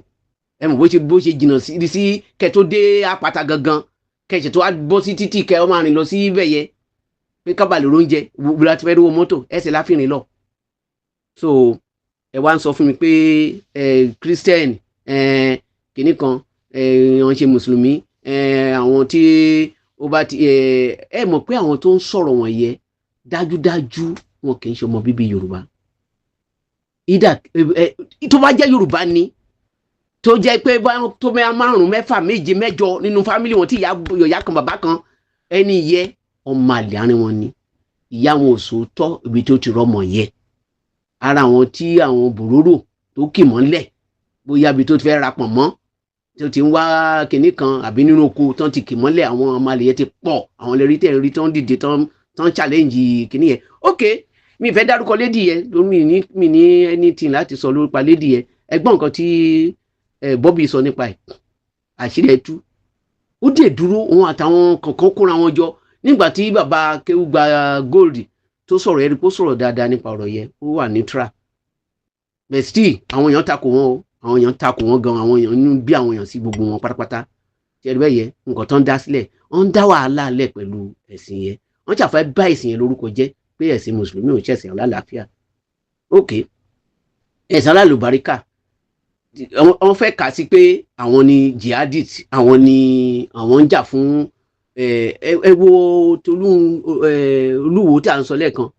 Ẹ mọ̀ bó ṣe jìnnà sí kẹ́ tó dé àpáta gangan, kẹsẹ̀ tó wá bọ́ sí títì, kẹ́ ọ máa rìn lọ sí ibẹ̀ yẹ pé kábàlì oúnjẹ gbogbo láti fẹ́ rówó mọ́tò, ẹsẹ̀ láfi rìn lọ. So ẹ wá ń sọ fún mi pé ẹ Christian, ẹ kìnnì kan, ẹ wọ́n ṣe mùsùlùmí, ẹ àwọn tí ó bá ti ẹ mọ̀ pé àwọn tó ń sọ̀rọ̀ wọ̀nyẹn, dájúdájú wọn kì í ṣe ọmọ bíbí Yorùbá. Ìdá ẹ tó bá jẹ́ Yorùbá ni, tó jẹ́ pé tó mẹ́ márùn, mẹ́fà, méje, mẹ́jọ nínú family wọn, tí ìyá ìyá kan, bàbá kan, ẹni yẹ ọmọ àlè àárín wọn ni. Ìyá wọn ò sòótọ́ ibi tó ti rọmọ yẹ ara àwọn tí àwọn bòróró tó kì mọ́lẹ̀, bóyá ibi tó ti fẹ́ ra pọ̀n mọ́, tó ti ń wá kinní kan, àbí nínú oko tán ti kì mọ́lẹ̀. Àwọn ọmọ àlè yẹn ti pọ̀, àwọn lè rí tẹ̀ rí tán dìde tán tán challenge kinní yẹn. Ok, mi fẹ́ dárúkọ lady yẹn lórí mi ní anything láti sọ lórúkọ lady yẹn. Ẹgbọ́n nǹkan tí Bobby sọ nípa ẹ̀, àṣírí ẹ̀ tú. Ó dẹ̀ dúró, òun àtàwọn kọ̀ọ̀kan kóra wọn jọ nígbà tí bàbá Kéwúgba Gold tó sọ̀rọ̀. Ẹ̀rí kó sọ̀rọ̀ dáadáa nípa ọ̀rọ̀ yẹn, ó wà neutral, but still àwọn èèyàn takò wọn o. Àwọn èèyàn takò wọn gan, àwọn èèyàn ń bí àwọn èèyàn sí gbogbo wọn pátápátá. Ṣe bẹ́ẹ̀ yẹ nǹkan tó ń dá sílẹ̀, wọ́n ń dá wàhálà lẹ̀ pẹ̀lú ẹ̀sìn yẹn. Wọ́n ṣàfẹ́ bá ẹ̀sìn yẹn lórúkọ jẹ́ pé ẹ̀sìn mùsùlùmí ò ṣẹ̀sìn alálàáfíà. Ok, ẹ̀sìn alálùbáríkà, wọ́n fẹ́ kà sí pé àwọn ni jihadist, àwọn ni àwọn ń jà fún. Ẹ wo Tolú Olúwo tí à ń sọ lẹ́ẹ̀kan,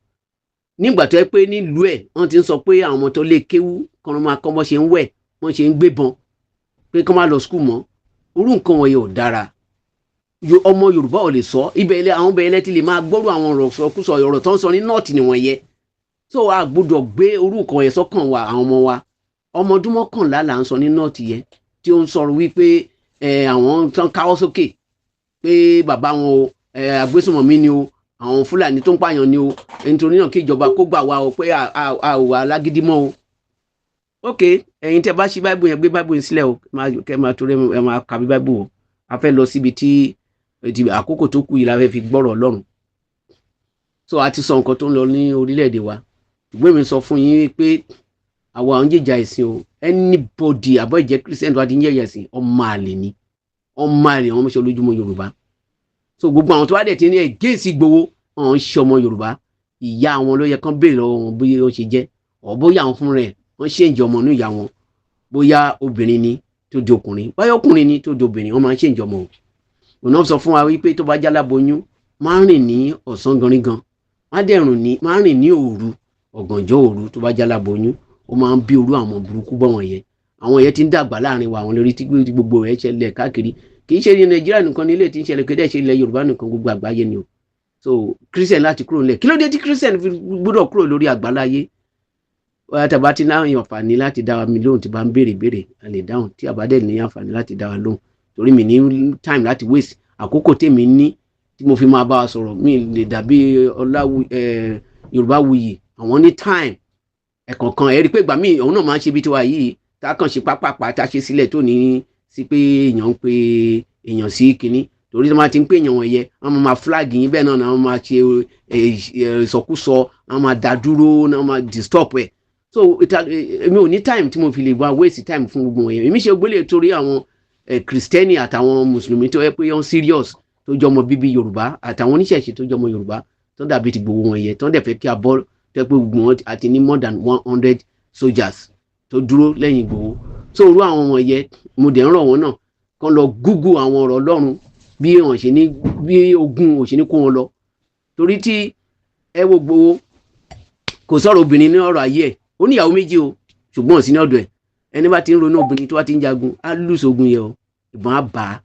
nígbà tó yẹ pé nílùú ẹ̀, wọ́n ti ń sọ pé àwọn ọmọ tó lè kéwú kan máa kọ́ bọ́ ṣe ń wẹ̀, wọ́n ṣe ń gbébọn, pé kán má lọ school mọ́. Orú nǹkan wọ̀nyí ò dára. Ọmọ Yorùbá ò lè sọ ibẹ̀ ilẹ̀, àwọn ibẹ̀ ilẹ̀ ti lè máa gbọ́rọ̀ àwọn ọ̀rọ̀ sọkúsọ, ọ̀rọ̀ tó ń sọ ní North nìwọ̀n yẹ. So a gbọ́dọ̀ gbé orú nǹkan yẹn sọ́kàn wa. Àwọn ọmọ wa, ọmọ ọdún 11 là ń sọ ní North yẹn tí ó ń sọ̀rọ̀ wípé àwọn tán káwọ́ sókè pé bàbá wọn o, agbésùnmọ̀mí ni o, àwọn Fúlàní tó ń pààyàn ni o. Nítorí náà, kí ìjọba kó gbà wá o, pé a ò wà lágídí mọ́ o. Ok, ẹ̀yin tẹ́ bá ṣí báìbù yẹn, gbé báìbù yẹn sílẹ̀ o, kẹ́ máa torí ẹ máa kà bí báìbù o. A fẹ́ lọ síbi tí àkókò tó kù yìí la fẹ́ fi gbọ́rọ̀ Ọlọ́run. So a ti sọ nǹkan tó ń lọ ní orílẹ̀-èdè wa, ṣùgbọ́n èmi sọ fún yín pé àwa àwọn jìjà ẹ̀sìn o. Anybody àbọ̀ ìjẹ́ Christian tó bá ti ń jẹ́yà ẹ̀sìn, ọmọ àlè ni, ọmọ àlè. Àwọn ọmọ olójúmọ́ Yorùbá. So gbogbo àwọn tó bá dẹ̀ ti ní against Ìgbòho, àwọn ń ṣe ọmọ Yorùbá. Ìyá àwọn ló yẹ kán béèrè lọ́wọ́ wọn bóyá ó ṣe jẹ́ ọ̀, bóyá àwọn fún rẹ̀ wọ́n ṣèǹjẹ ọmọ inú ìyá wọn, bóyá obìnrin ni tó di ọkùnrin, bóyá ọkùnrin ni tó di obìnrin. Wọ́n máa ń ṣèǹjẹ ọmọ. Òun náà sọ fún wa wípé tó bá jáláboyún, máa ń rìn ní ọ̀sán gangan, má dẹ̀ rìn ní, máa ń rìn ní òru, ọ̀gànjọ́ òru. Tó bá jáláboyún, ó máa ń bí orú àwọn burúkú bọ̀ wọ̀nyẹn. Àwọn yẹn ti ń dàgbà láàrin wa, àwọn lórí tí gbogbo rẹ̀ ṣẹlẹ̀ káàkiri. Kì í ṣe ní Nàìjíríà nìkan ní ilé tí ń ṣẹlẹ̀, kì í dẹ̀ ṣe ilẹ̀ Yorùbá nìkan, gbogbo àgbáyé ni o. So Christian láti kúrò nílẹ̀. Kí ló dé tí Christian fi gbọ́dọ̀ kúrò lórí àgbáláyé? Tàbá tí náà àǹfààní láti dá wa mi lóhùn, tí bá ń béèrè béèrè, a lè dáhùn. Tí àbá dẹ̀ ní àǹfààní láti dá wa lóhùn, torí mi ní time láti waste àkókò tèmi ní tí mo fi máa bá wa sọ̀rọ̀. Mi lè dàbí ọláwù Yorùbá wuyì, àwọn ní time ẹ̀kọ̀ọ̀kan. Ẹ̀rí pé ìgbà míì òun náà máa ń ṣe bí tiwa yìí, tá a kàn ṣe pápápá, tá a ṣe sílẹ̀ tó ní sí pé èèyàn ń pe èèyàn sí kinní, torí tí wọ́n ti ń pè èèyàn wọ̀nyẹn, wọ́n máa flag yín. Bẹ́ẹ̀ náà wọ́n máa ṣe ìsọkúsọ, wọ́n máa dá dúró, wọ́n máa disturb ẹ̀. So èmi ò ní time tí mo fi lè wá waste time fún gbogbo wọ̀nyẹn. Èmi ṣe gbélé torí àwọn Kristẹni àtàwọn mùsùlùmí tó yẹ pé wọ́n serious, tó jọmọ bíbí Yorùbá, àtàwọn oníṣẹ̀ṣe tó jọmọ Yorùbá, tó dàbí ti gbogbo wọn yẹn, tó ń dẹ̀ fẹ́ kí a bọ́, tó yẹ pé gbogbo wọn àti ní more than 100 soldiers. tó dúró lẹ́yìn Ìgbòho. So irú àwọn wọ̀nyẹn, mo dẹ̀ ń rọ̀ wọ́n náà kán lọ Google àwọn ọ̀rọ̀ Ọlọ́run, bí wọ́n ṣe ní, bí ogun ò ṣe ní kó wọn lọ. Torí tí ẹ wo Ìgbòho, kò sọ̀rọ̀ obìnrin ní ọ̀rọ̀ ayé ẹ̀. Ó níyàwó méjì o, ṣùgbọ́n sí ní ọ̀dọ̀ ẹ̀. Ẹni bá ti ń ronú obìnrin tó bá ti ń jagun, á lose ogun yẹn o. Ìbọn á bá a,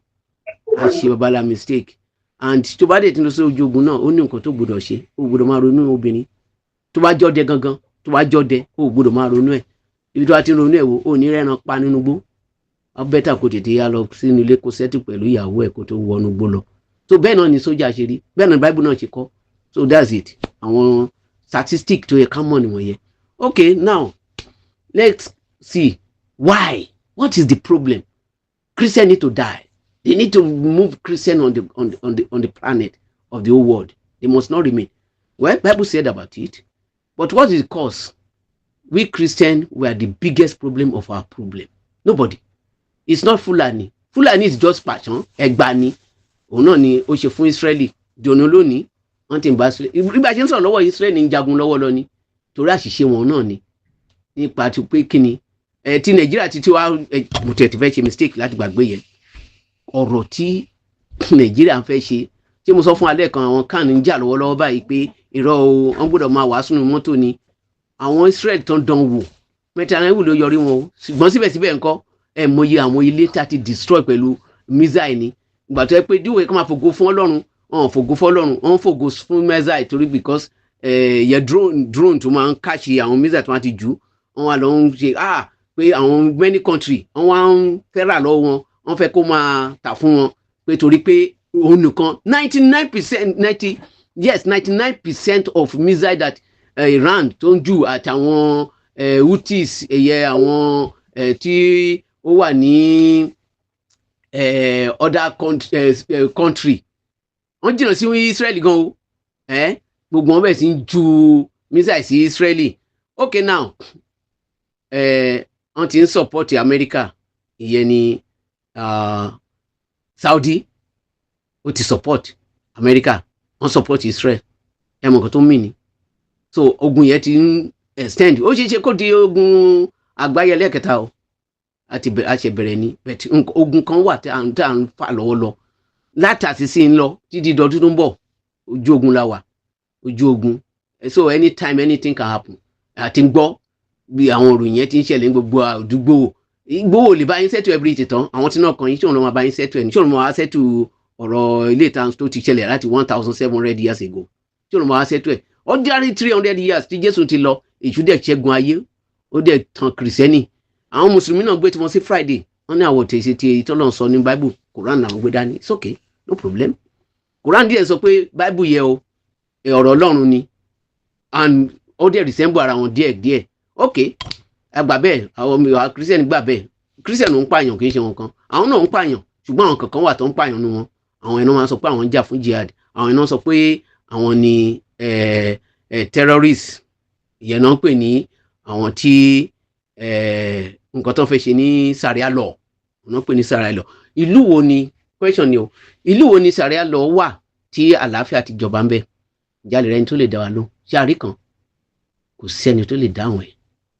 á ṣe babalá mistake. And tó bá dẹ̀ ti lọ sí ojú ogun náà, ó ní nǹkan tó gbọdọ̀ ṣe. Ó gbọdọ̀ máa ronú obìnrin. Tó bá jọ́dẹ gangan, tó bá jọ́dẹ, ó gbọdọ̀ máa ronú ẹ̀. Ibi tó bá ti ń ronú ẹ̀ wò, ó ní rẹ́ran pa nínú gbó. Ó better kó tètè yá lọ sínú ilé, kó settle pẹ̀lú ìyàwó ẹ̀ kó tó wọnú gbó lọ. So bẹ́ẹ̀ náà ni sójà ṣe rí, bẹ́ẹ̀ náà Bible náà ṣe kọ́. So that's it. Àwọn statistic tó yẹ ká mọ̀ nìwọ̀nyẹn. Okay, now let's see why. What is the problem? Christian need to die. They need to move Christian on the planet of the whole world. They must not remain. Well, Bible said about it, but what is the cause? We Christian were the biggest problem of our problem. Nobody, it's not Fulani. Fulani is just passion. Ẹgbà ni òun náà ni ó ṣe fún Israeli dòní lónìí. Wọ́n ti ń bá Israeli bí a ṣe ń sọ̀rọ̀ lọ́wọ́. Israeli ń jagun lọ́wọ́ lọ ni, torí àṣìṣe wọn náà ni nípa ti pé kíni ẹ ti Nàìjíríà ti wá ẹ. Mo tẹ̀ ti fẹ́ ṣe mistake láti gbàgbé yẹn. Ọ̀rọ̀ tí Nàìjíríà ń fẹ́ ṣe tí mo sọ fún alẹ́ kan, àwọn kan ń jà lọ́wọ́lọ́wọ́ báyìí pé irọ́ o, wọ́n gbọ́dọ̀ máa wàásù nínú mọ́tò ni. Àwọn Israel tó ń dán wò, Netanyahu ló yọrí wọn o. Ṣùgbọ́n síbẹ̀síbẹ̀ ńkọ́, ẹ mọyì àwọn ilé tá a ti destroy pẹ̀lú missile ni. Ìgbà tó yẹ pé díwèé kó máa fògo fún Ọlọ́run, wọn ò fògo fún Ọlọ́run, wọn ń fògo fún missile, torí because yẹ drone tó máa ń catch àwọn missile tó máa ti jù, wọn wà lọ ń ṣe pé àwọn many country wọn wá ń fẹ́ rà lọ́wọ́ wọn, wọ́n fẹ́ kó máa tà fún wọn, pé torí pé òun nìkan 99%, ninety, yes, 99% of missile that Iran tó ń jù àtàwọn Houthis, ẹ̀yẹ àwọn tí ó wà ní other country, wọ́n jìnnà sí Israel gan o. Gbogbo wọn bẹ̀rẹ̀ sí ń ju missile sí Israeli. Okay, now wọ́n ti ń support America. Ìyẹn ni Saudi, ó ti support America, wọ́n support Israel. Ẹ mọ̀ nǹkan tó ń mì ní. So ogun yẹn ti ń extend. Ó ṣeé ṣe kó di ogun àgbáyé lẹ́ẹ̀kẹta o. A ṣe bẹ̀rẹ̀ ni, but ogun kan wà tí à ń fà lọ́wọ́ lọ láti àṣìṣe ń lọ títí dọdún tó ń bọ̀. Ojú ogun la wà, ojú ogun. So anytime anything can happen. Àti ń gbọ́ bí àwọn òròyìn yẹn ti ń ṣẹlẹ̀ ní gbogbo àdúgbò. Ìgbówó lè bá yín settle everything tán. Àwọn tí náà kàn yín, ṣé òun ló máa bá yín settle ẹ̀ ní? Ṣé òun ló máa settle ọ̀rọ̀ ilé ìtàn tó ti ṣẹlẹ̀ láti 1700 years ago? Ṣé òun ló máa settle ẹ̀? Ordinary 300 years tí Jésù ti lọ, èṣù dẹ̀ ṣẹ́gun ayé, ó dẹ̀ tàn Kìrìsìtẹ́nì. Àwọn Mùsùlùmí náà gbé tiwọn sí Friday. Wọ́n ní àwọn tèṣe ti èyí tọ́lọ́ sọ ní Bible, Quran làwọn gbé dání. It's okay, no problem. Quran díẹ̀ sọ pé Bible yẹ o, ọ̀rọ̀ Ọlọ́run ni, and ó dẹ̀ resemble ara wọn díẹ̀ díẹ̀. Okay, àgbà bẹ́ẹ̀. Àwọn ọmọ Christian gbà bẹ́ẹ̀. Christian ń pààyàn, kì í ṣe wọn kan. Àwọn náà ń pààyàn, ṣùgbọ́n àwọn kankan wà tó ń pààyàn nu wọn. Àwọn ẹ̀nà máa sọ pé àwọn ń jà fún jihad. Àwọn ẹ̀nà sọ pé àwọn ni terrorist. Ìyẹn náà ń pè ní àwọn tí nǹkan tó ń fẹ́ ṣe ní Sharia law, wọ́n ń pè ní Sharia law. Ìlú wo ni, question ni o, ìlú wo ni Sharia law wà tí àlàáfíà ti jọba ń bẹ? Ìjálè rẹni tó lè dá wa lóhùn? Ṣé àrí kan? Kò sẹ́ni tó lè dáhùn ẹ̀.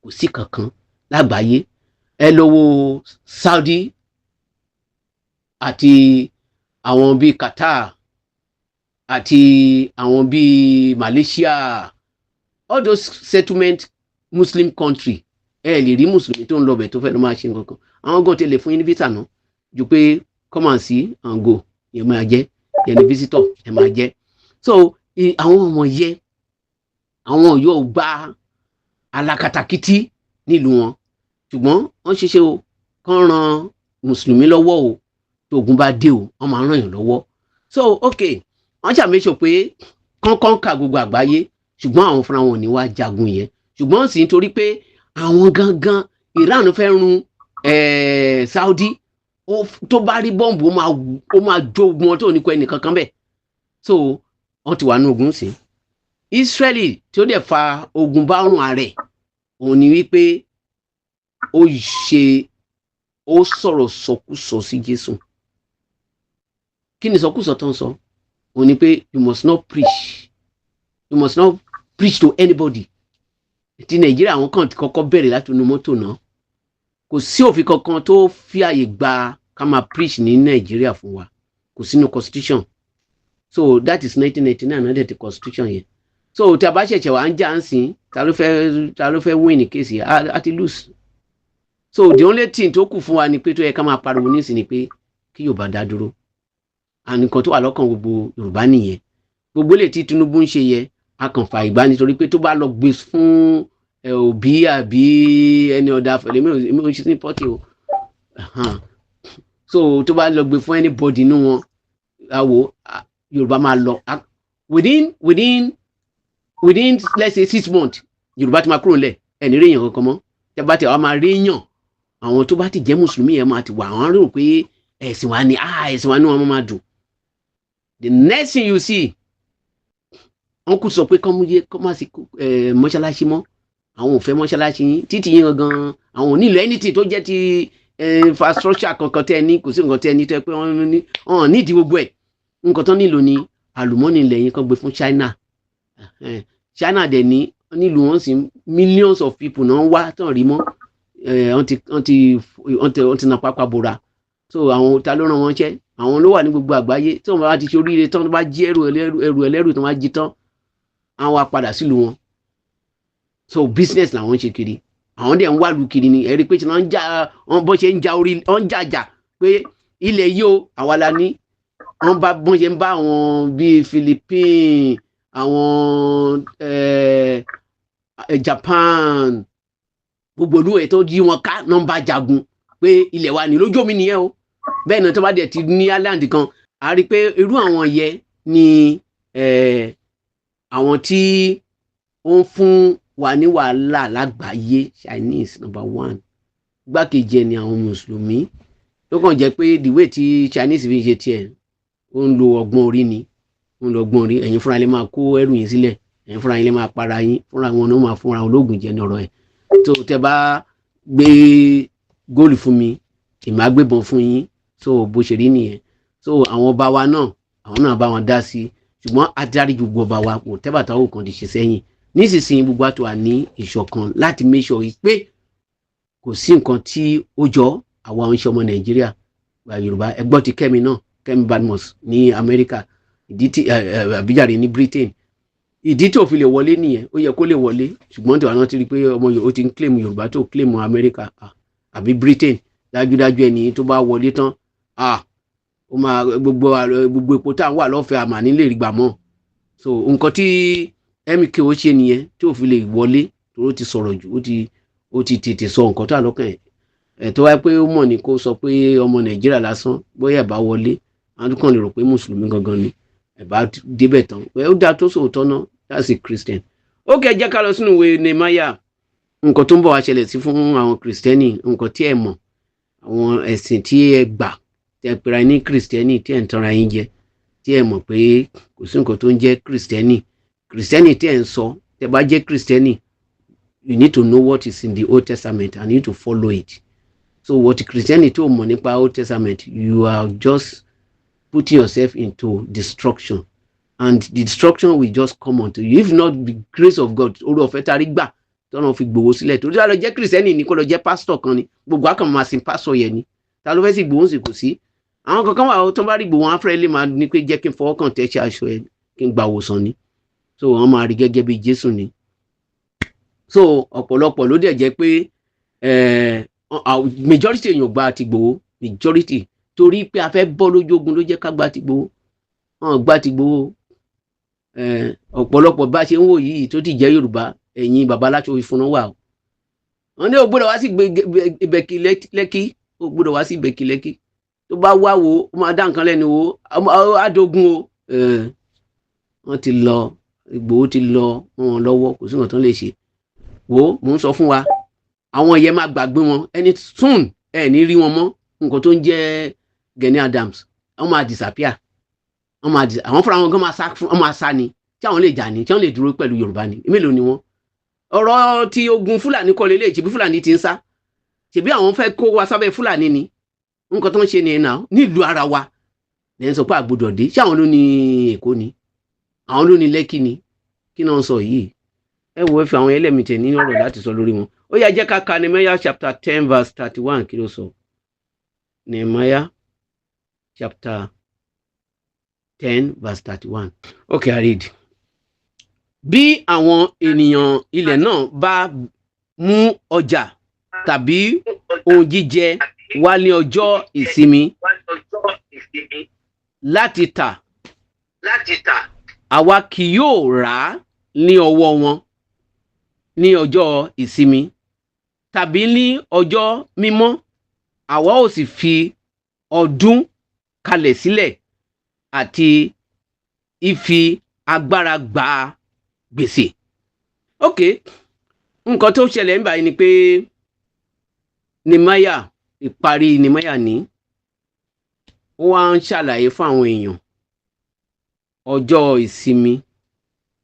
Kò sí kankan lágbàáyé. Ẹ lọ wo Saudi àti àwọn bíi Qatar àti àwọn bíi Malaysia, all those settlement Muslim country. Ẹ lè rí mùsùlùmí tó ń lọ bẹ̀ tó fẹ́ lọ máa ṣe nǹkan kan. Àwọn gan ti lè fún yín ní visa náà ju pé come and see and go yẹn máa jẹ́, yẹn ní visitor ẹ máa jẹ́. So àwọn ọmọ yẹ, àwọn yóò gba alákatakítí nílùú wọn, ṣùgbọ́n wọ́n ṣiṣẹ́ o, kán ran mùsùlùmí lọ́wọ́ o. Tó ogun bá dé o, wọ́n máa ràn yàn lọ́wọ́. So okay, wọ́n ṣàmẹ́sọ pé kánkán ka gbogbo àgbáyé, ṣùgbọ́n àwọn fúnra wọn ò ní wá jagun yẹn. Ṣùgbọ́n sì nítorí pé àwọn gangan Iran fẹ́ run Saudi, tó bá rí bọ́ǹbù, ó máa jó ogun wọn tó ní kọ ẹnì kankan bẹ́ẹ̀. So wọ́n ti wà ní ogun sí Israeli. Tí ó dẹ̀ fa ogun bá rùn ààrẹ òun ni wípé ó ṣe, ó sọ̀rọ̀ sọkúsọ sí Jésù. Kí ni sọkúsọ tó ń sọ? Òun ni pé you must not preach, you must not preach to anybody. Ti Nàìjíríà, àwọn kan ti kọ́kọ́ bẹ̀rẹ̀ láti inú mọ́tò náà. Kò sí òfin kankan tó fi àyè gba ká máa preach ní Nàìjíríà fún wa, kò sínú constitution. So that is 1999 náà dẹ̀ ti constitution yẹn. So tí a bá ṣẹ̀ṣẹ̀ wá ń jà ń sìn, ta ló fẹ́ win ní case yẹn? A ti lose. So the only thing tó kù fún wa ni pé tó yẹ ká máa pariwo nísìnyí ni pé kí Yorùbá dá dúró, and nǹkan tó wà lọ́kàn gbogbo Yorùbá nìyẹn. Gbogbo lè tí Tinubu ń ṣe yẹ, a kàn fà ìgbà nítorí pé tó bá lọ gbé fún Òbí àbí ẹni ọ̀dà fẹ̀lẹ́ mi ò ṣe ní party o. So tó bá lọ gbé fún anybody inú wọn, àwò Yorùbá máa lọ within, let's say, 6 months. Yorùbá ti máa kúrò nílẹ̀, ẹni rí èèyàn kankan mọ́. Tẹ́ bá ti wàá máa rí èèyàn, àwọn tó bá ti jẹ́ mùsùlùmí yẹn máa ti wà, àwọn rò pé ẹ̀sìn wa ni, ẹ̀sìn wa ni wọ́n máa dùn. The next thing you see, wọ́n kò sọ pé kọ́ mú yé kọ́ má sí mọ́ṣáláṣí mọ́, àwọn ò fẹ́ mọ́ṣáláṣí yín títí yín gangan, àwọn ò nílò anything tó jẹ́ ti infrastructure kankan tẹ́ ẹ ní. Kò sí nǹkan tẹ́ ẹ ní tó yẹ pé wọ́n ní wọ́n nídìí gbogbo ẹ̀. Nǹkan tó nílò ni àlùmọ́nì ilẹ̀ yín kan gbé fún China. China dẹ̀ ní nílùú wọn sì, millions of people náà ń wá tán rí mọ́. Wọ́n ti na pápá bora. So àwọn ta ló ràn wọ́n ṣẹ́? Àwọn ló wà ní gbogbo àgbáyé tí wọ́n bá ti ṣe oríire tán, tó bá jí ẹrù ẹlẹ́rù tó bá jí tán, àwọn wá padà sílùú wọn. So business làwọn ń ṣe kiri, àwọn dẹ̀ ń wá lu kiri ni. Ẹ̀rí pé tí wọ́n ń jà, wọ́n bọ́ ṣe ń ja orí, wọ́n ń jàjà pé ilẹ̀ yìí o, àwa la ní. Wọ́n bá bọ́n ṣe ń bá àwọn bíi Philippines, àwọn Japan, gbogbo olú ẹ̀ tó yí wọn ká náà ń bá jagun pé ilẹ̀ wa ní lójú omi nìyẹn o. Bẹ́ẹ̀ náà, tó bá dẹ̀ ti ní island kan, a rí i pé irú àwọn yẹn ni àwọn tí ó ń fún wa ní wàhálà lágbàáyé. Chinese number one, gbákejì ẹ̀ ni àwọn mùsùlùmí. Tó kàn jẹ́ pé the way tí Chinese fi ṣe tiẹ̀, ó ń lo ọgbọ́n orí ni, ó ń lo ọgbọ́n orí. Ẹ̀yin fúnra lè máa kó ẹrù yín sílẹ̀, ẹ̀yin fúnra yín lè máa para yín fúnra wọn, ní wọ́n máa fúnra ológun jẹ ní ọ̀rọ̀ ẹ̀. Tó tẹ bá gbé góòlù fún mi, èmi á gbébọn fún yín. So bó ṣe rí nìyẹn. So àwọn ọba wa náà, àwọn náà bá wọn dá sí, ṣùgbọ́n adarí gbogbo ọba wa kò tẹ́bàtà kan ti ṣe sẹ́yìn. Nísinsìnyí, gbogbo àti wà ní ìṣọ̀kan láti make sure pé kò sí nǹkan tí ó jọ àwa ń ṣe ọmọ Nàìjíríà gba Yorùbá. Ẹgbọ́n ti Kẹ́mi náà, Kẹ́mi Badmus ní Amẹ́ríkà, ìdí tí àbíjàre ní Britain, ìdí tí ò fi lè wọlé nìyẹn. Ó yẹ kó lè wọlé, ṣùgbọ́n tí àwọn ti rí i pé ọmọ Yorùbá ó ti ń claim Yorùbá, tó claim Amẹ́ríkà àbí Britain, dájúdájú ẹni tó bá wọlé tán, ó máa gbogbo gbogbo epo tá à ń wà lọ́fẹ̀ẹ́ àmà nílé rí gbà mọ́. So nǹkan tí MK ó ṣe nìyẹn tí ò fi lè wọlé, tó ti sọ̀rọ̀ jù, ó ti tètè sọ nǹkan tó àlọ́kàn ẹ̀. Tó wáyé pé ó mọ̀ ní kó sọ pé ọmọ Nàìjíríà lásán, bóyá ẹ̀ bá wọlé, àwọn tó kàn lè rò pé mùsùlùmí gangan ni ẹ̀ bá débẹ̀ tán. Ó dáa tó sòótọ́ náà, that's a Christian. Ó kẹ́ jẹ́ ká lọ sínú ìwé Nehemiah, nǹkan tó ń bọ̀ wá ṣẹlẹ̀ sí fún àwọn kìrìsìtẹ́nì, nǹkan tí ẹ mọ̀, àwọn ẹ̀sìn tí ẹ gbà, tí ẹ pera ní kìrìsìtẹ́nì, tí ẹ ń tanra yín jẹ, tí ẹ mọ̀ pé kò sí nǹkan tó ń jẹ́ kìrìsìtẹ́nì. Kìrìsìtẹ́nì tí ẹ ń sọ, tẹ bá jẹ́ kìrìsìtẹ́nì, you need to know what is in the Old Testament and you need to follow it. So what kìrìsìtẹ́nì tó mọ̀ nípa Old Testament, you are just putting yourself into destruction, and the destruction will just come unto you if not the grace of God, orí ọ̀fẹ́ tá a rí gbà tọ́nà fi gbòwó sílẹ̀. Torí tá lọ jẹ́ kìrìsìtẹ́nì ni, kó lọ jẹ́ pásítọ̀ kan ni, gbogbo akàn máa sin pásítọ̀ yẹn ni. Ta ló fẹ́ sì gbòwó sí? Kò sí. Àwọn kankan wà tó bá rí gbòwó, wọn afẹ́rẹ́ lè máa ní pé jẹ́ kí n fọwọ́ kàn tẹ́ ṣe aṣọ ẹ kí n gba òwòsàn ni. So wọ́n máa rí gẹ́gẹ́ bí Jésù ni. So ọ̀pọ̀lọpọ̀ ló dẹ̀ jẹ́ pé majority èèyàn gba ti gbòwó, majority, torí pé a fẹ́ bọ́ lójú ogun ló jẹ́ ká gba ti gbòwó. Wọn gba ti gbòwó. Ọ̀pọ̀lọpọ̀ bá ṣe ń wò yìí tó ti jẹ́ Yorùbá, ẹ̀yin baba aláṣọ ìfúnná wà o. Wọn ní o gbọ́dọ̀ wá sí Ìbẹ̀kì Lẹ́kì, o gbọ́dọ̀ wá sí Ìbẹ̀kì Lẹ́kì. Tó bá wá wo, ó máa dá nǹkan lẹ́nu wo, á dógún o. Wọ́n ti lọ, Ìgbòho ti lọ mọ́ wọn lọ́wọ́, kò sí nǹkan tó lè ṣe. Wo, mò ń sọ fún wa, àwọn yẹn máa gbàgbé wọn ẹni soon, ẹ ní rí wọn mọ́. Nǹkan tó ń jẹ́ Gani Adams, wọ́n máa disappear, wọ́n máa dis àwọn fúnra wọn gan máa sá fún, wọ́n máa sá ni. Tí àwọn lè jà ní, tí wọ́n lè dúró pẹ̀lú Yorùbá ni, mélòó ni wọ́n? Ọ̀rọ̀ tí ogun Fúlàní kọ́ lélẹ̀, ṣèbí Fúlàní ti ń sá, ṣèbí àwọn fẹ́ kó wa sábẹ́ Fúlàní ni. Nǹkan tó ń ṣe nìyẹn náà nílùú ara wa lẹ́yìn sọ pé àgbọ́dọ̀ dé. Ṣé àwọn ló ní Èkó ni? Àwọn ló ní Lẹ́kì ni? Kí náà ń sọ yìí? Ẹ wo, ẹ fi àwọn ẹlẹ́mìtẹ̀ ní ọ̀rọ̀ láti sọ lórí wọn. Ó yá, jẹ́ ká ka Nehemiah chapter 10 verse 31. Kí ló sọ? Nehemiah chapter 10 verse 31. Okay, I read. Bí àwọn ènìyàn ilẹ̀ náà bá mú ọjà tàbí ohun jíjẹ wá ní ọjọ́ ìsinmi láti tà, àwa kì yóò rà á ní ọwọ́ wọn ní ọjọ́ ìsinmi tàbí ní ọjọ́ mímọ́, àwa ó sì fi ọdún kalẹ̀ sílẹ̀ àti ìfi agbára gba gbèsè. Ok, nǹkan tó ṣẹlẹ̀ nígbà yìí ni pé Nehemiah, ìparí Nehemiah ní ó wá ń ṣàlàyé fún àwọn èèyàn ọjọ́ ìsinmi.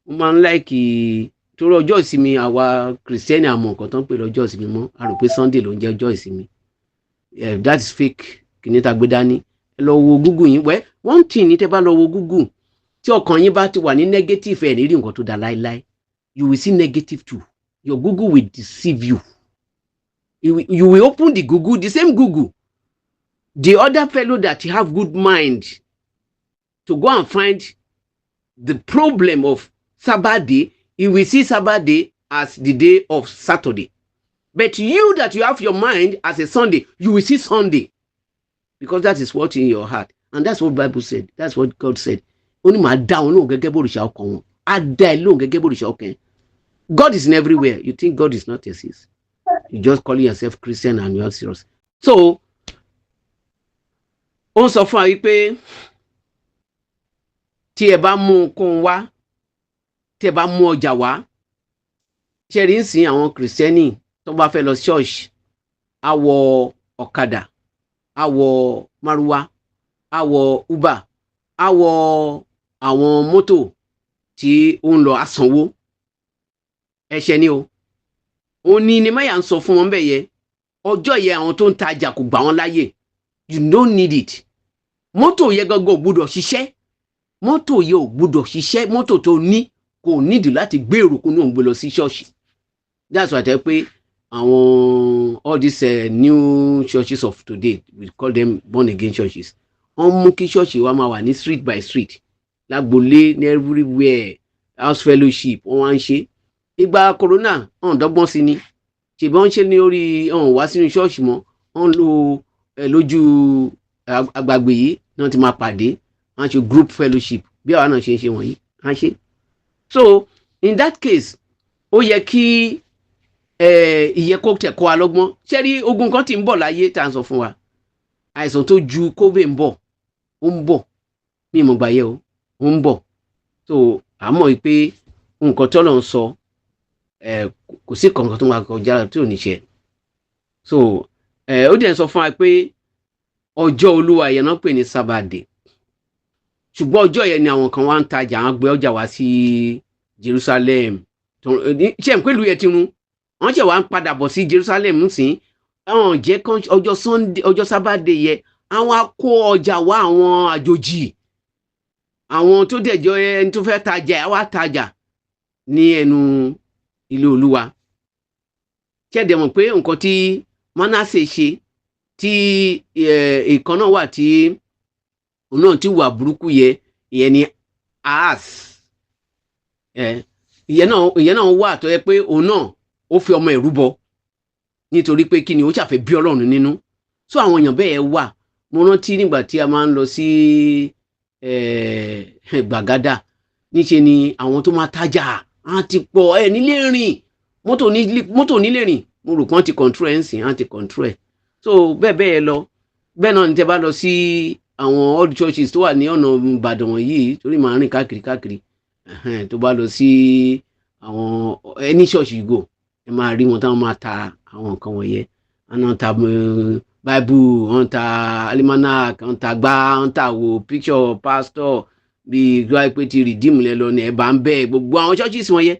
Ó máa ń like torí ọjọ́ ìsinmi, àwa Kìrìsìtẹ́nì àmọ́ nǹkan tó ń pè lọ́jọ́ ìsinmi mọ́. A rò pé Sunday ló ń jẹ́ ọjọ́ ìsinmi. That is fake. Kìíní ta gbé dání, ẹ lọ wo Google yín. Wẹ́ one thing ní, tẹ́ bá lọ wo Google, tí ọkàn yín bá ti wà ní negative, ẹ̀ ní rí nǹkan tó dáa láéláé. You will see negative too. Your Google will deceive you. You will open the Google, the same Google, the other fellow that have good mind to go and find the problem of Sabbath day, he will see Sabbath day as the day of Saturday. But you that you have your mind as a Sunday, you will see Sunday, because that is what in your heart, and that's what Bible said, that's what God said. Ó ní màá dá wọn lóhùn gẹ́gẹ́ bó òrìṣà ọkàn wọn. Á dá ẹ lóhùn gẹ́gẹ́ bó òrìṣà ọkàn ẹ. God is in everywhere. You think God is not exist? You just call yourself Christian and you are serious. So ó ń sọ fún wa wípé tí ẹ bá mú kóun wá, tí ẹ bá mú ọjà wá, ṣe rí ń sìn àwọn Kìrìsìtẹ́nì tó bá fẹ́ lọ ṣọ́ọ̀ṣì, á wọ ọ̀kadà, á wọ márúwá, á wọ Uber, á wọ àwọn mọ́tò tí ó ń lọ, àsanwó. Ẹ̀ṣẹ̀ ni o. Òun ni Nehemiah ń sọ fún wọn bẹ́ẹ̀ yẹ. Ọjọ́ yẹ, àwọn tó ń tajà, kò gbà wọ́n láàyè. You don't need it. Mọ́tò yẹ gangan ò gbúdọ̀ ṣiṣẹ́. Mọ́tò yẹ ò gbúdọ̀ ṣiṣẹ́. Mọ́tò tó ní kò nídìí láti gbé èrò kó ní òun gbé lọ sí ṣọ́ọ̀ṣì. That's why I tell pé àwọn all these new churches of today, we call them born again churches, wọ́n mú kí ṣọ́ọ̀ṣì wa máa wà ní street by street, lágbolé, ní everywhere, house fellowship wọ́n wá ń ṣe. Ìgbà corona, ọ̀n dọ́gbọ́n sí ni, ṣèbí wọ́n ń ṣe ní orí ọ̀n wá sínú ṣọ́ọ̀ṣì mọ́. Wọ́n ń lo lójú agbègbè yìí ní wọ́n ti máa pàdé, wọ́n á ṣe group fellowship bí àwa náà ṣe ń ṣe wọ̀nyí, wọ́n á ṣe. So in that case, ó yẹ kí ìyẹ kó tẹ̀ kọ́ wa lọ́gbọ́n. Ṣé rí ogun kan tí ń bọ̀ láyé tá à ń sọ fún wa, àìsàn tó ju COVID ń bọ̀, ó ń bọ̀, mí ìmọ̀ gbà yẹ o, ó ń bọ̀. So àmọ́ pé nǹkan tí Ọlọ́run sọ, kò sí kankan tó máa kọjá tí ò ní ṣe. So ó dẹ̀ sọ fún wa pé ọjọ́ Olúwa yẹn náà pè ní Sabbath day, ṣùgbọ́n ọjọ́ yẹn ni àwọn kan wá ń tajà, àwọn gbé ọjà wá sí Jerusalem. Ṣé n pẹ̀lú yẹn ti run, wọ́n ṣẹ̀ wá ń padà bọ̀ sí Jerusalem nísìn. Àwọn jẹ́ ọjọ́ Sunday, ọjọ́ Sabbath day yẹ, àwọn á kó ọjà wá, àwọn àjòjì, àwọn tó dẹ̀ jọ ẹni tó fẹ́ tajà á wá tajà ní ẹnu ilé Olúwa. Ṣẹ̀dẹ̀ mọ̀ pé nǹkan tí Manasseh ṣe, tí ìkan náà wà tí òun náà ti wà burúkú yẹ, ìyẹn ni Ahaz. Ìyẹn náà wà tó yẹ pé òun náà ó fi ọmọ ẹ̀ rúbọ nítorí pé kí ni, ó ṣàfẹ́ bí Ọlọ́run nínú. So àwọn èèyàn bẹ́ẹ̀ wà. Mo rántí nígbà tí a máa ń lọ sí Gbàgádà, níṣe ni àwọn tó máa tajà á ti pọ̀, ẹ nílé rìn, mọ́tò nílé rìn. Mo rò pé wọ́n ti control ẹ̀ ń sìn, á ti control ẹ̀. So bẹ́ẹ̀ bẹ́ẹ̀ lọ. Bẹ́ẹ̀ náà ní tẹ́ bá lọ sí àwọn old churches tó wà ní ọ̀nà Ìbàdàn wọ̀nyí, torí màá rìn káàkiri káàkiri, tó bá lọ sí àwọn any church you go, ẹ máa rí wọn táwọn máa ta àwọn nǹkan wọ̀nyẹn. Wọn ta Bible, wọn ta almanac, wọn ta gbá, wọn ta wo picture pastor bíi gbá pé ti Redeem lẹ lọ ní ẹ bá ń bẹ. Gbogbo àwọn churches wọ̀nyẹn,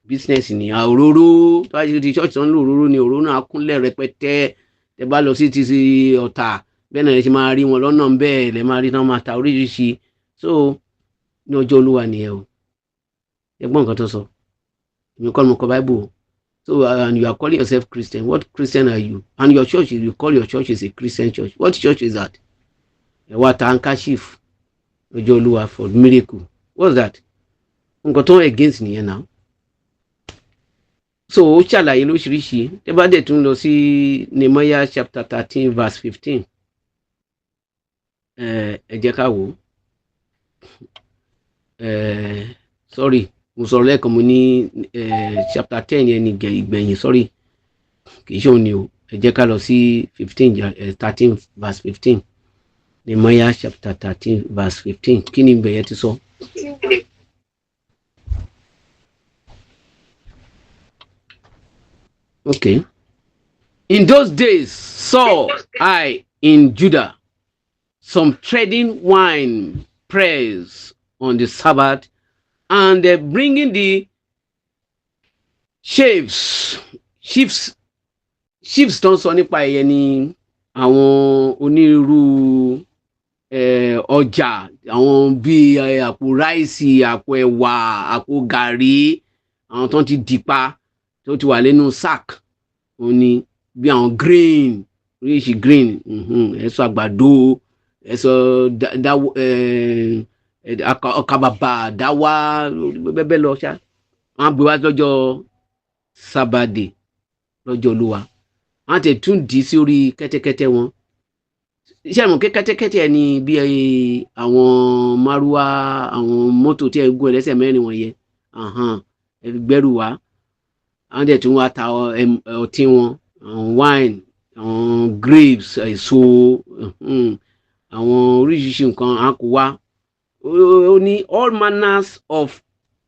business ni. Òróró, tó bá ti church tó ń lo òróró ni, òróró náà kúnlẹ̀ rẹpẹtẹ. Tẹ bá lọ sí ti Ọ̀tà, bẹ́ẹ̀ náà lè ṣe máa rí wọn lọ́nà, bẹ́ẹ̀ lè máa rí tán máa ta oríṣiríṣi. So ní ọjọ́ Olúwa nìyẹn o. Ẹ gbọ́ nǹkan tó sọ. Èmi kọ́ ni mo kọ Bible o. So and you are calling yourself Christian. What Christian are you? And your church, you call your church is a Christian church. What church is that? Ẹ wá ta handkerchief lọ́jọ́ Olúwa for miracle. What's that? Nǹkan tó ń against nìyẹn náà. So ó ṣàlàyé lóríṣiríṣi. Tẹ́ bá dẹ̀ tún lọ sí Nehemiah chapter 13 verse 15, ẹ jẹ́ ká wò ó. Sorry, mo sọ̀rọ̀ lẹ́ẹ̀kan, mo ní chapter 10 yẹn ní ìgbẹ̀yìn. Sorry, kì í ṣe òun ni o. Ẹ jẹ́ ká lọ sí 15, 13 verse 15. Nehemiah chapter 13 verse 15, kí ni ibẹ̀ yẹn ti sọ? Okay. In those days saw I in Judah some treading wine press on the Sabbath and bringing the sheaves. Sheaves, sheaves tó ń sọ nípa ẹ̀yẹ ni àwọn onírúurú ọjà, àwọn bíi àpò ráìsì, àpò ẹ̀wà, àpò gàrí, àwọn tó ti dìpa, tó ti wà nínú sack. Òun ni bí àwọn grain, oríṣi grain, ẹ̀sọ́ àgbàdo, ẹ̀sọ́ ọkà bàbà, dáwà, bẹ́ẹ̀ bẹ́ẹ̀ lọ ṣá. Wọ́n á gbé wá lọ́jọ́ sábàdé, lọ́jọ́ Olúwa. Wọ́n á tẹ̀ tún dì í sí orí kẹ́tẹ́kẹ́tẹ́ wọn. Iṣẹ́ ìmọ̀ kẹ́tẹ́kẹ́tẹ́ ni bí àwọn márúwá, àwọn mọ́tò tí ẹ gún ẹlẹ́sẹ̀ mẹ́rin wọ̀nyẹn, ẹ fi gbẹ́rù wá. Wọ́n dẹ̀ tún wá ta ọtí wọn, àwọn wine, àwọn grapes, èso, àwọn oríṣiríṣi nǹkan á kó wá. Ó ní all manners of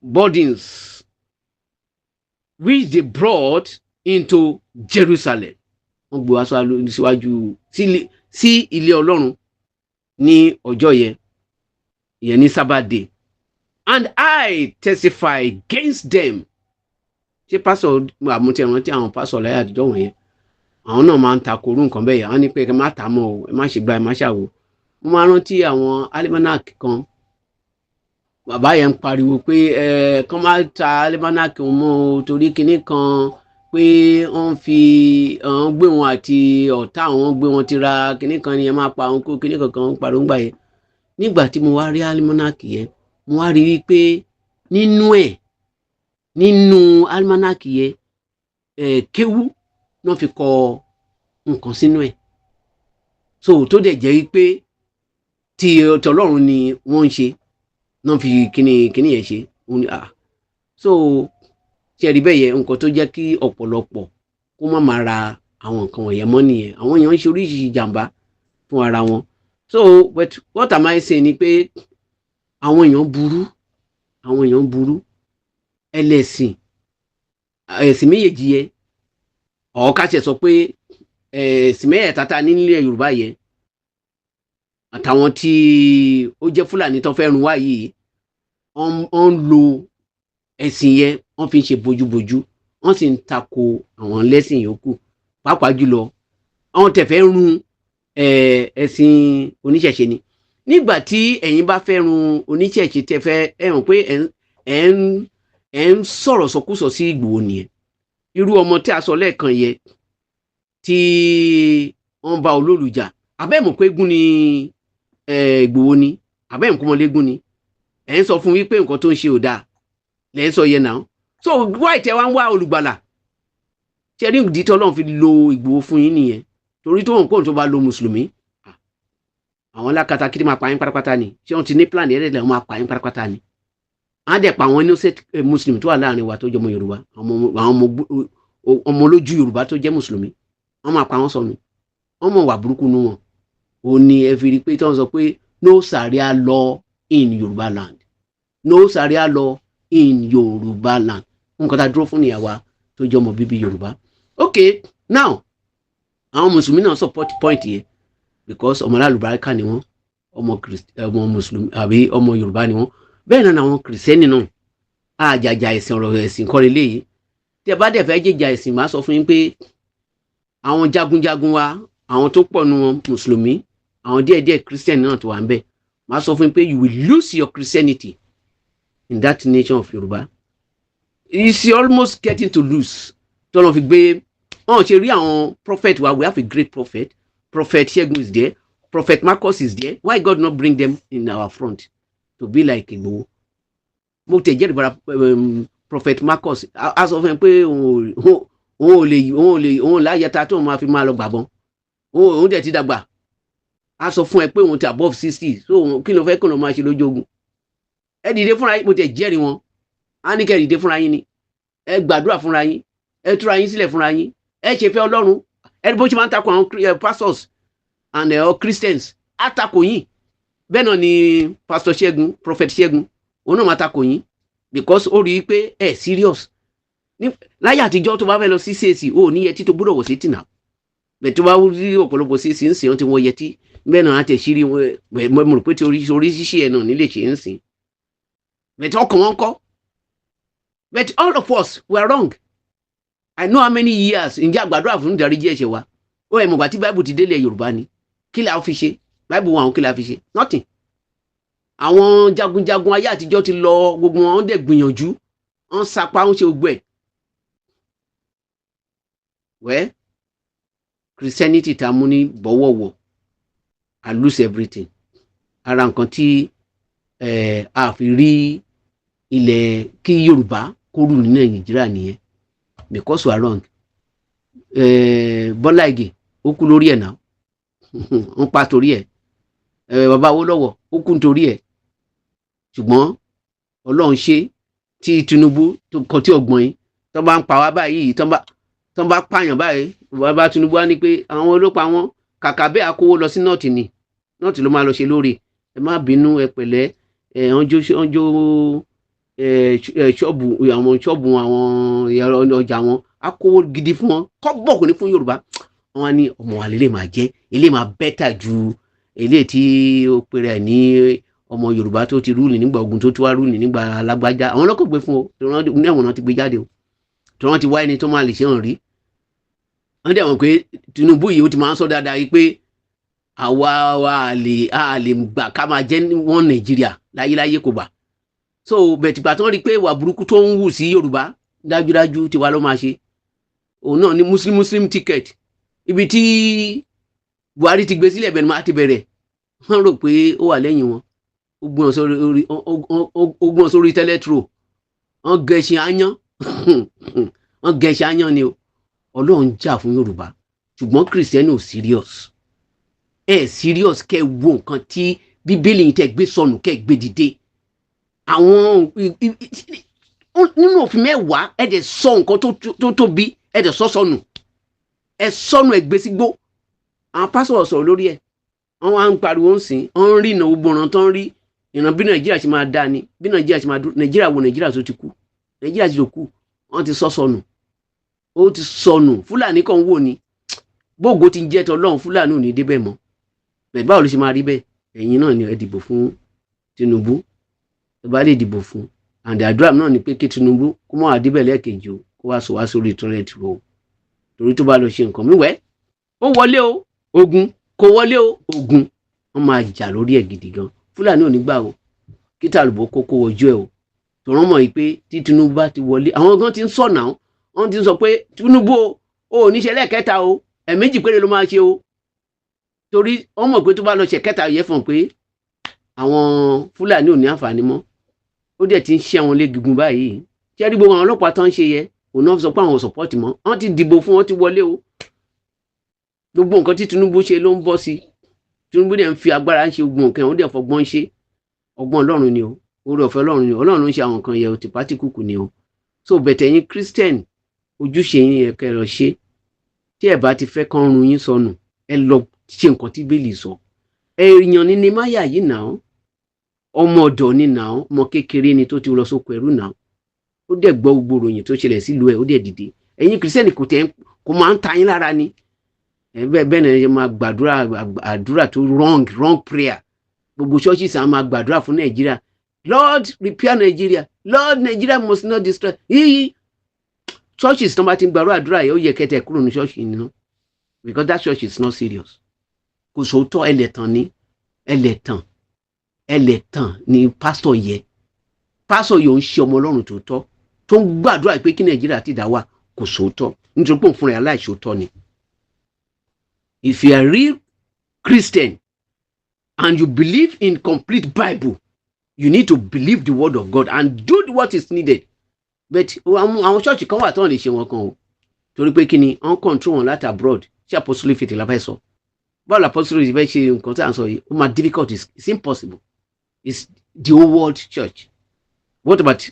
burdens which they brought into Jerusalem. Wọ́n gbé wá síwájú sí ilé Ọlọ́run ní ọjọ́ yẹn, ìyẹn ní Sabbath day. And I testify against them. Ṣé pásọ̀ àmútẹ̀rántí àwọn pásọ̀ láyé àtijọ́ wọ̀nyẹn, àwọn náà máa ń takorú nǹkan bẹ́ẹ̀ yẹn. Wọ́n ní pé ẹ má tà á mọ́ o, ẹ má ṣe gbá, ẹ má ṣàwò. Mo máa rántí àwọn almanac kan, bàbá yẹn ń pariwo pé ẹ kàn má ta almanac mọ́ o, torí kinní kan pé wọ́n fi àwọn gbé wọn àti ọ̀tá àwọn gbé wọn ti ra kinní kan ni ẹ máa pa àwọn kó kinní kankan ń pariwo ńgbà yẹn. Nígbà tí mo wá rí almanac yẹn, mo wá rí i pé nínú ẹ̀, nínú almanac yẹn, kéwú náà fi kọ nǹkan sínú ẹ̀. So tó dẹ̀ jẹ́ pé ti Ọlọ́run ni wọ́n ń ṣe náà fi kíní kíní yẹn ṣe. So ṣe rí bẹ́ẹ̀ yẹn, nǹkan tó jẹ́ kí ọ̀pọ̀lọpọ̀ kó má máa ra àwọn nǹkan wọ̀nyẹn mọ́ nìyẹn. Àwọn èèyàn ń ṣe oríṣiríṣi ìjàmbá fún ara wọn. So but what am I saying ni pé àwọn èèyàn burú, àwọn èèyàn burú. Ẹlẹ́sìn ẹ̀sìn méjèèjì yẹn, ọ̀ọ́ká ṣe sọ pé ẹ̀sìn mẹ́ẹ̀ẹ́ta tá nílẹ̀ Yorùbá yẹn, àtàwọn tí ó jẹ́ Fúlàní tó fẹ́ run wá yìí, wọ́n ń lo ẹ̀sìn yẹn, wọ́n fi ń ṣe bójúbójú, wọ́n sì ń tako àwọn lẹ́sìn yòókù, pàápàá jùlọ àwọn tẹ̀fẹ́ run ẹ̀sìn oníṣẹ̀ṣe ni. Nígbà tí ẹ̀yin bá fẹ́ run oníṣẹ̀ṣe, tẹ̀fẹ́ ẹ̀ hàn pé ẹ̀ ń sọ̀rọ̀ sọkúsọ sí Ìgbòho nìyẹn. Irú ọmọ tí a sọ lẹ́ẹ̀kan yẹn tí wọ́n bá olólùjà, abẹ́mọ̀ pé gún ni Ìgbòho ni, abẹ́mọ̀ kó mọ́légún ni, ẹ̀ ń sọ fún wípé nǹkan tó ń ṣe ò dáa lẹ́ ń sọ yẹn náà. So why tẹ wá ń wá olùgbàlà? Ṣe rí ìdí tí Ọlọ́run fi lo Ìgbòho fún yín nìyẹn? Torí tó ń kó tó bá lo mùsùlùmí, àwọn alákatakí máa pa yín pátápátá ni. Ṣé wọ́n ti ní plan yẹn lẹ́dẹ̀ẹ́, wọ́n máa pa yín pátápátá ni. Á dẹ̀ pa àwọn innocent muslim tó wà láàrin wa tó jẹ́ ọmọ Yorùbá, àwọn ọmọ olójú Yorùbá tó jẹ́ mùsùlùmí, wọ́n máa pa wọ́n sọnù. Wọ́n mọ̀ wà burúkú nu wọn. Ò ní ẹ fi rí pé tí wọ́n sọ pé no Sharia law in Yorùbá land, no Sharia law in Yorùbá land. Nǹkan tá a dúró fún ìyàwó tó jẹ́ ọmọ bíbí Yorùbá. Okay, now àwọn mùsùlùmí náà support point yẹn because ọmọ alálùbáríkà ni wọ́n, ọmọ ọmọ mùsùlùmí àbí ọmọ Yorùbá ni wọ́n. Bẹ́ẹ̀ náà àwọn kìrìsìtẹ́nì náà. Àjàjà ẹ̀sìn, ọ̀rọ̀ ẹ̀sìn kọ́ leléyìí. Tí ẹ bá dẹ̀ fẹ́ jìjà ẹ̀sìn, máa sọ fún yín pé àwọn jagunjagun wa, àwọn tó pọ̀ nu wọn mùsùlùmí, àwọn díẹ̀díẹ̀ kìrìsìtẹ́nì náà tó wà ń bẹ̀. Máa sọ fún yín pé you will lose your Christianity in that nation of Yorùbá. Is almost getting to lose. Tọ́lọ́ fi gbé wọn ṣe rí àwọn prophet wa. We have a great prophet. Prophet Segun is there, Prophet Marcus is there. Why God not bring them in our front to be like Igboho? Mo tẹ̀ jẹ́rìí bara Prophet Marcus a sọ fún mi pé òun ò lè òun láyẹta tó máa fi máa lọ gbàbọn. Òun dẹ̀ ti dàgbà. A sọ fún ẹ pé òun ti above 60, so kí ló fẹ́ kó ló máa ṣe lójú ogun? Ẹ dìde fúnra yín. Mo tẹ̀ jẹ́rìí wọn. Á ní kẹ́ ẹ dìde fúnra yín ni, ẹ gbàdúrà fúnra yín, ẹ túra yín sílẹ̀ fúnra yín, ẹ ṣe fẹ́ Ọlọ́run. Ẹ bó ṣe máa ń takò àwọn pastors and Christians, á takò yín. Bẹ́ẹ̀ náà ni Pastor Ṣẹ́gun, Prophet Ṣẹ́gun, òun náà máa takò yín because ó rí i pé ẹ serious. Láyé àtijọ́, tó bá fẹ́ lọ sí CAC, ó ní yẹtí tó gbọ́dọ̀ wọ̀ sí tìǹà bẹ́ẹ̀. Tó bá rí ọ̀pọ̀lọpọ̀ CAC ń sìn, wọ́n ti wọ yẹtí. Bẹ́ẹ̀ náà á tẹ̀ sírí wọn. Mo rò pé tí orí ṣíṣe ẹ̀ náà nílé ṣe ń sìn bẹ́ẹ̀ tí ọkàn wọn kọ́. But all of us were wrong. I know how many years. Ǹjẹ́ àgbàdo fún ìdáríjì ẹ̀ṣẹ̀ wa? Ó ẹ̀ mọ̀gbà tí Bible ti délé Yorùbá ni. Kí la fi ṣe Bible wọn? Àwọn kí la fi ṣe? Nothing. Àwọn jagunjagun ayé àtijọ́ ti lọ, gbogbo wọn dẹ̀ gbìyànjú, wọn sapá, wọn ṣe gbogbo ẹ̀. Well, Christianity ta mú ní bọ́wọ̀wọ̀, I lose everything. Ara nǹkan tí a fi rí ilẹ̀ kí Yorùbá kó rù ní Nàìjíríà nìyẹn, because we are wrong. Bọ́lá Ìgè, ó kú lórí ẹ̀ náà, ń pa torí ẹ̀. Bàbá Awólọ́wọ̀, ó kú nítorí ẹ̀. Ṣùgbọ́n Ọlọ́run ṣe tí Tinubu tó kọ tí ọgbọ̀n yìí tó bá ń pa wá báyìí, tó bá pààyàn báyìí, bàbá Tinubu á ní pé àwọn olópa wọn. Kàkà bẹ́ẹ̀, akówó lọ sí North, ni North ló máa lọ ṣe lóore. Ẹ má bínú, ẹ pẹ̀lẹ́. Ẹ wọ́n jó ẹ ṣọ́ọ̀bù, àwọn ṣọ́ọ̀bù, àwọn ọjà wọn, á kówó gidi fún wọn. Kọ́bọ̀ kò ní fún Yorùbá. Wọn á ní ọmọ wa lè máa jẹ́ ilé máa better ju eléyìí tí ó pèrè ẹ̀ ní ọmọ Yorùbá tó ti rule nígbà ogun, tó tún wá rule nígbà alágbájá. Àwọn ọlọ́kọ̀ gbé fún o ní ẹ̀wọ̀n náà ti gbé jáde o, tí wọ́n ti wá ẹni tó máa lè ṣe hàn rí. Wọ́n dẹ̀ mọ̀ pé Tinubu yìí, ó ti máa ń sọ dáadáa yìí pé àwa wa a lè gbà ká máa jẹ́ wọ́n Nàìjíríà láyéláyé, kò gbà. So bẹ̀tìgbà tí wọ́n rí i pé ìwà burúkú tó ń wù sí Yorùbá, dájúdájú tiwa ló máa ṣe. Òun náà ní Muslim Muslim ticket. Ibi tí Buhari ti gbé sílẹ̀ bẹ́ẹ̀ ni máa ti bẹ̀rẹ̀. Wọ́n rò pé ó wà lẹ́yìn wọn, ó gbọ́n sórí tẹ́lẹ̀tìrò. Wọ́n gẹṣin áyán, wọ́n gẹṣin áyán ni o. Ọlọ́run jà fún Yorùbá, ṣùgbọ́n Kìrìsìtẹ́nì ò serious. Ẹ serious. Kẹ́ wo nǹkan tí Bíbélì yìí tẹ́ gbé sọnù, kẹ́ gbé dìde. Àwọn nínú òfin 10, ẹ dẹ̀ sọ nǹkan tó tóbi, ẹ dẹ̀ sọ sọnù, ẹ sọnù, ẹ gbé sígbó. Àwọn pásọ̀ sọ̀rọ̀ lórí ẹ̀, wọ́n wá ń pariwo ń sìn, wọ́n ń rí ìnáwó gbọ̀ràn tó ń rí ìran bí Nàìjíríà ṣe máa dá ni, bí Nàìjíríà ṣe máa dúró. Nàìjíríà wo? Nàìjíríà tó ti kú, Nàìjíríà ti kú. Wọ́n ti sọ sọnù, ó ti sọnù. Fúlàní kan wò ni bóògó ti ń jẹ́ tọlọ́run, Fúlàní ò ní débẹ̀ mọ́ bẹ́ẹ̀. Báwo ló ṣe máa rí bẹ́ẹ̀? Ẹ̀yin náà ni ẹ dìbò fún Tinubu. Ẹ bá lè dìbò fún and àdúrà náà ni pé kí Tinubu kó mọ́ àdébẹ̀ lẹ́ẹ̀kejì o, kó wá sọ wá sórí toilet o, torí tó bá lọ ṣe nǹkan mi wẹ́, ó wọlé o, ogun kò wọlé o, ogun wọn máa jà lórí ẹ̀ gidi gan. Fúlàní ò ní gbà o kí tàlùbọ̀ kókó wọjú ẹ o. Tòrọ́ mọ̀ yìí pé tí Tinubu bá ti wọlé, àwọn gan ti ń sọ náà, wọ́n ti ń sọ pé Tinubu o ò ní ṣe lẹ́ẹ̀kẹta o, ẹ̀ẹ̀mejì péré ló máa ṣe o, torí wọ́n mọ̀ pé tó bá lọ ṣe kẹta yẹ fún un pé àwọn Fúlàní ò ní àǹfààní mọ́. Ó dẹ̀ ti ń ṣe àwọn léegun báyìí. Ṣé rí gbogbo àwọn ọlọ́pàá tó ń ṣe yẹ, òun náà sọ pé àwọn ò support mọ́. Wọ́n ti dìbò fún wọn, ti wọlé o. Gbogbo nǹkan tí Tinubu ṣe ló ń bọ́ sí. Tinubu dẹ̀ ń fi agbára ń ṣe gbogbo nǹkan, ó dẹ̀ fọgbọ́n ṣe. Ọgbọ́n Ọlọ́run ni o, oore ọ̀fẹ́ Ọlọ́run ni o. Ọlọ́run ló ń ṣe àwọn nǹkan yẹ o, tìpátìkùkù ni o. So bẹ̀tẹ̀ yín Christian, ojúṣe yín yẹ kẹ́ ẹ lọ ṣe. Tí ẹ bá ti fẹ́ kán run yín sọnù, ẹ lọ ṣe nǹkan tí Bíbélì sọ. Èèyàn ní Nemáyà yìí náà, ọmọ ọ̀dọ̀ ni náà, ọmọ kékeré ni tó ti lọ sóko ẹrú náà. Ó dẹ̀ gbọ́ gbogbo ìròyìn tó ṣẹlẹ̀ sílùú ẹ̀, ó dẹ̀ dìde. Ẹ̀yin Christian, kò tẹ̀ kò máa ń ta yín lára ni. Bẹ́ẹ̀ bẹ́ẹ̀ náà ẹ máa gbàdúrà, àdúrà tó wrong, wrong prayer. Gbogbo ṣọ́ọ̀ṣì sàn máa gbàdúrà fún Nàìjíríà: "Lord, repair Nigeria. Lord, Nigeria must not destroy." Yíyí churches tó bá ti ń gbàdúrà àdúrà yìí, ó yẹ kẹtẹ kúrò ní ṣọ́ọ̀ṣì nínú, because that church is not serious. Kò sóòótọ́, ẹlẹ́tàn ni, ẹlẹ́tàn, ẹlẹ́tàn ni pásítọ̀ yẹ. Pásítọ̀ yóò ń ṣe ọmọ Ọlọ́run tó tọ́. Tó ń gbàdúrà pé kí Nàìjíríà ti dá wà, kò sóòótọ́, nítorí pé òun fúnra ẹ̀ aláìṣòótọ́ ni. If you are real Christian and you believe in complete Bible, you need to believe the word of God and do what is needed. But àwọn church kan wà tó ń lè ṣe wọn kan o, torí pé kí ni? Wọ́n control wọn láti abroad. Ṣé Apostolic Faith la fẹ́ sọ? Báwo la Apostolic fẹ́ ṣe nǹkan tí à ń sọ yìí? Ó máa difficult. It's impossible. It's the whole world church. What about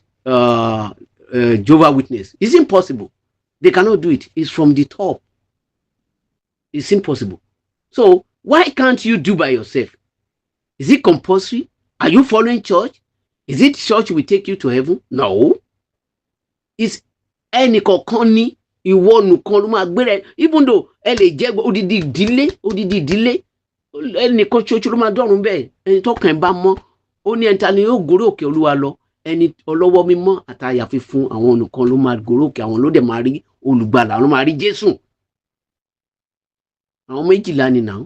Jehovah Witness? It's impossible. They cannot do it. It's from the top. It's impossible. So why can't you do by yourself? Is it compulsory? Are you following church? Is it church will take you to heaven? No. It's ẹnì kọ̀ọ̀kan ní, ìwọ nìkan ló máa gbéra. Even though ẹ lè jẹ́ odidi ìdílé, odidi ìdílé, ẹnìkan ṣoṣo ló máa dọ̀run bẹ́ẹ̀, ẹni tọkàn ẹ̀ bá mọ́. Ó ní ẹni ta ni yóò gorí òkè Olúwa lọ? Ẹni ọlọ́wọ́ mímọ́ àtàyà fífún, àwọn nìkan ló máa gorí òkè. Àwọn ló dẹ̀ máa rí olùgbàlà, àwọn ló máa rí Jésù. Àwọn 12 ni nà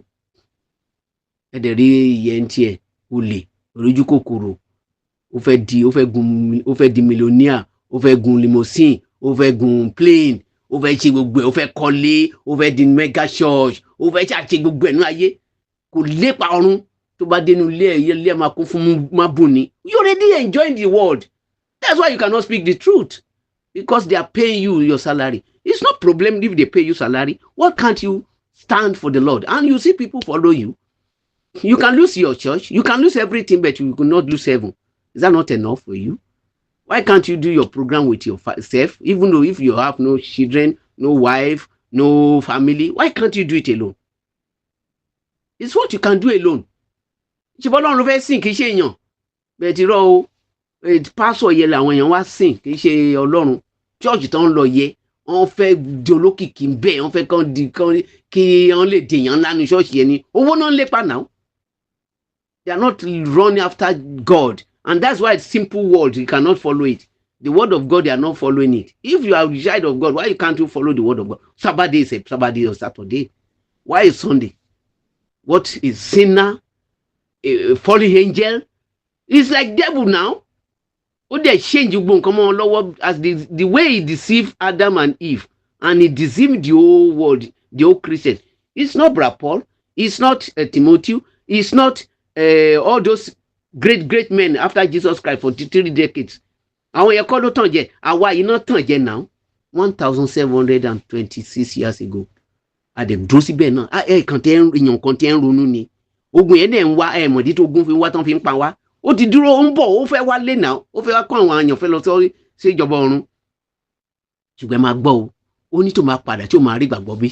ẹ dẹ̀ rí ìyẹn tiẹ̀, olè, oríjú kòkòrò, ó fẹ́ di, ó fẹ́ gun, ó fẹ́ di millionaire, ó fẹ́ gun limousine, ó fẹ́ gun plane, ó fẹ́ ṣe gbogbo ẹ̀, ó fẹ́ kọ́lé, ó fẹ́ di mega church, ó fẹ́ ṣàṣe gbogbo ẹ̀ ní ayé, kò lépa ọ̀run. Tó bá dénú ilé ẹ̀, ilé ẹ̀ máa kún fún mábùn ni. You already enjoying the world. That's why you cannot speak the truth, because they are paying you your salary. It's not problem if they pay you salary. What can't you stand for the Lord? And you see people follow you. You can lose your church, you can lose everything, but you cannot lose heaven. Is that not enough for you? Why can't you do your program with yourself, even though if you have no children, no wife, no family? Why can't you do it alone? It's what you can do alone. Ṣe bọ́lọ́run ló fẹ́ sìn, kì í ṣe èèyàn. Bẹ́ẹ̀ ti rọ́ o, pásọ̀ yẹ làwọn èèyàn wá sìn, kì í ṣe Ọlọ́run. Church tó ń lọ yẹ, wọ́n fẹ́ di olókìkí bẹ́ẹ̀, wọ́n fẹ́ kán di kán kí wọ́n lè dèèyàn ńlá ní ṣọ́ọ̀ṣì yẹn ni. Owó náà ń lépa now. They are not running after God, and that's why it's simple word, you cannot follow it. The word of God, they are not following it. If you are a child of God, why you can't you follow the word of God? Sabbath day is a Sabbath day or Saturday. Why is Sunday? What is sinner, a fallen angel? It's like devil now. Ó dẹ̀ change gbogbo nǹkan mọ́ wọn lọ́wọ́, as the way he deceived Adam and Eve, and he deceived the whole world, the whole Christian. It's not Bra Paul, it's not Timothy, it's not all those great great men after Jesus Christ for 3 decades. Àwọn yẹn kọ́ ló tàn jẹ, àwa yìí náà tàn jẹ now. 1726 years ago, a dẹ̀ dúró síbẹ̀ náà. Ẹ kàn tẹ́ èèyàn kan tẹ́ ń ronú ni. Ogun yẹn dẹ̀ ń wá. Ẹ mọ̀dí tó ogun fi wá tán fi ń pa wá. Ó ti dúró, ó ń bọ̀, ó fẹ́ wá lé náà, ó fẹ́ wá kọ́ àwọn àyànfẹ́ lọ sí ìjọba ọ̀run. Ṣùgbọ́n ẹ máa gbọ́ o, ó ní tó máa padà tí ó máa rí gbàgbọ́ bí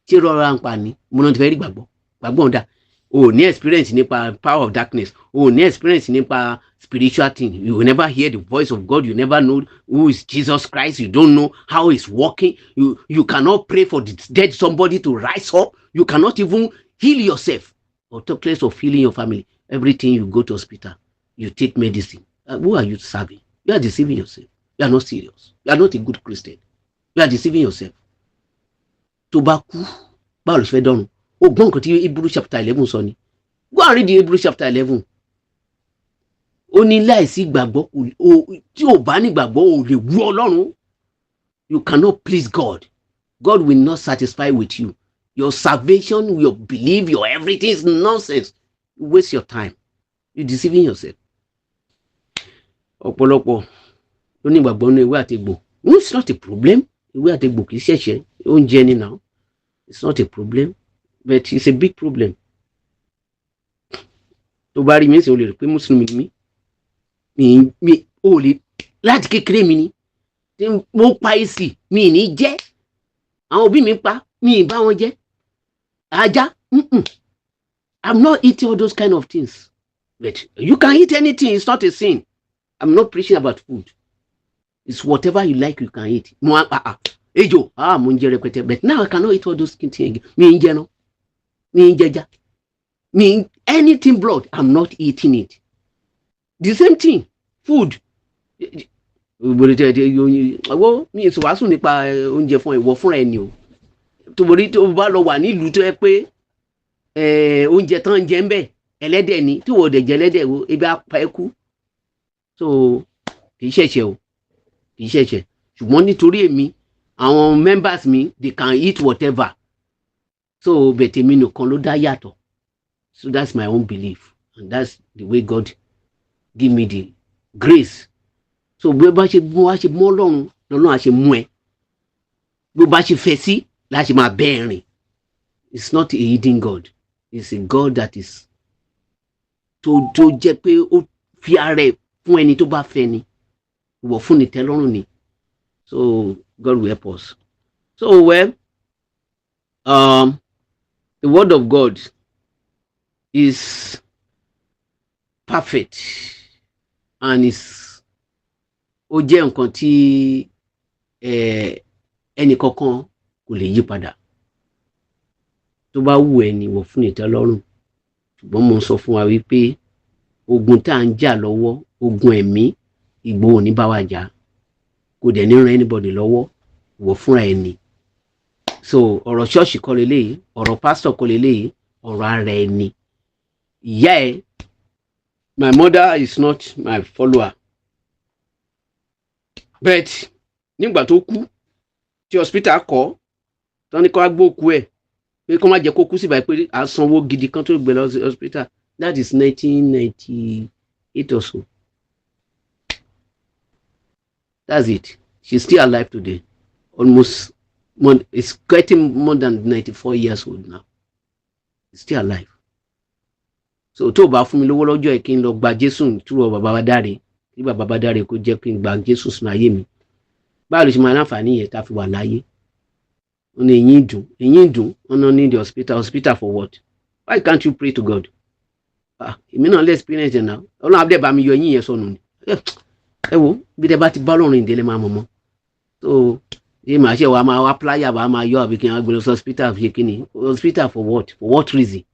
tí rọra ń pa ni mo náà ti fẹ́ rí gbàgbọ́. Gbàgbọ́ ń dà o. Ò ní experience nípa power of darkness, o ò ní experience nípa spiritual thing. You will never hear the voice of God. You never know who is Jesus Christ. You don't know how he's working. You cannot pray for the dead somebody to rise up. You cannot even heal yourself, or talk less of healing your family. Everything, you go to hospital, you take medicine. Who are you serving? You are deceiving yourself. You are not serious. You are not a good Christian. You are deceiving yourself. Tó bá kú, báwo ló ṣe fẹ́ dọ́run? O gbọ́ nǹkan tí Hebrew chapter 11 sọ ni. Go and read the Hebrew chapter 11. Ó ní láìsí ìgbàgbọ́, tí ò bá ní ìgbàgbọ́, ò lè wú Ọlọ́run. You cannot please God. God will not satisfy with you. Your salvation, your belief, your everything is nonsense. You waste your time. You deceiving yourself. Ọ̀pọ̀lọpọ̀ ló ní ìgbàgbọ́ nínú ewé àti egbò. No, it's not a problem. Ewé àti egbò kì í ṣẹ̀ṣẹ̀, oúnjẹ ni now. It's not a problem, but it's a big problem. Tó bá rí mi sìn, o lè rí pé mùsùlùmí ni mí. Mi ò lè, láti kékeré mi ni tí mo pa èsì mi ní jẹ́. Àwọn òbí mi pa mi ì bá wọn jẹ ajá. I'm not eating all those kind of things, but you can eat anything. It's not a sin. I'm not preaching about food. It's whatever you like, you can eat. Mo ah ah, ejò, ah, mo ń jẹ rẹpẹtẹ, but now I cannot eat all those things again. Mi ń jẹ náà, mi ń jẹja, mi anything blood, I'm not eating it. The same thing, food. Ọwọ́ mi ì wàásù nípa oúnjẹ fún ìwọ fúnra ẹni o. Torí tó bá lọ wà nílùú tó yẹ pé oúnjẹ tán ń jẹ ń bẹ ẹlẹ́dẹ̀ ni, tí wọ́n dẹ̀ jẹ ẹlẹ́dẹ̀ wo, ebi á pa ẹ́ kú. So kì í ṣẹ̀ṣẹ̀ o. Kì í ṣẹ̀ṣẹ̀, ṣùgbọ́n nítorí èmi, àwọn members mi, they can eat whatever. So but èmi nìkan ló dá yàtọ̀. So that's my own belief and that's the way God give me the grace. So bí ó bá ṣe mú wá ṣe mú Ọlọ́run lọ́lọ́run á ṣe mú ẹ, bí ó bá ṣe fẹ́ sí láti máa bẹ́ẹ̀ rìn. It's not a hidden God. It's a God that is tó jẹ́ pé ó fi ara ẹ̀ fún ẹni tó bá fẹ́ ni, ìwọ̀ fún ni tẹ́lọ́rùn ni. So God will help us. So well, the word of God is perfect and is ó jẹ́ nǹkan tí ẹnì kankan kò lè yí padà. Tó bá wù ẹ́ ni wọ̀ fún ìtẹ́lọ́rùn, ṣùgbọ́n mo ń sọ fún wa wípé ogun tá à ń jà lọ́wọ́, ogun ẹ̀mí, Ìgbòho ní bá wa jà, kò dẹ̀ ní ran anybody lọ́wọ́, wọ̀ fúnra ẹ̀ ni. So ọ̀rọ̀ ṣọ́ọ̀ṣì kọ́ leléyìí, ọ̀rọ̀ pásítọ̀ kọ́ leléyìí, ọ̀rọ̀ ara ẹni. Ìyá ẹ, my mother is not my follower, but nígbà tó kú tí hospital kọ́ tán ní kó wá gbókú ẹ̀ pé kó má jẹ́ kó kú síbà, pé à ń sanwó gidi kan tó gbé lọ sí hospital. That is 1998 or so. That's it. She's still alive today, almost more, it's getting more than 94 years old now. She's still alive. So tó o bá fún mi lówó lọ́jọ́ ẹ̀ kí n lọ gba Jésù túrọ̀ bàbá wa dáre, kí bàbá bá dáre kó jẹ́ kí n gba Jésù sínú ayé mi, báwo ló ṣe máa láǹfààní yẹn tá a fi wà láyé? Wọn ní eyín dùn, eyín dùn, wọn náà ní the hospital. Hospital for what? Why can't you pray to God? Ah, èmi náà lè experience ẹ̀ náà. Ọlọ́run abdẹ bá mi yọ eyín yẹn sọnù ni. Ẹ wo bí tẹ bá ti bá Ọlọ́run ìdílé máa mọ̀ mọ́. So ṣé màá ṣe wàá máa wá plier bá máa yọ, àbí kí n gbé lọ sí hospital fi kí ni? Hospital for what? For what reason?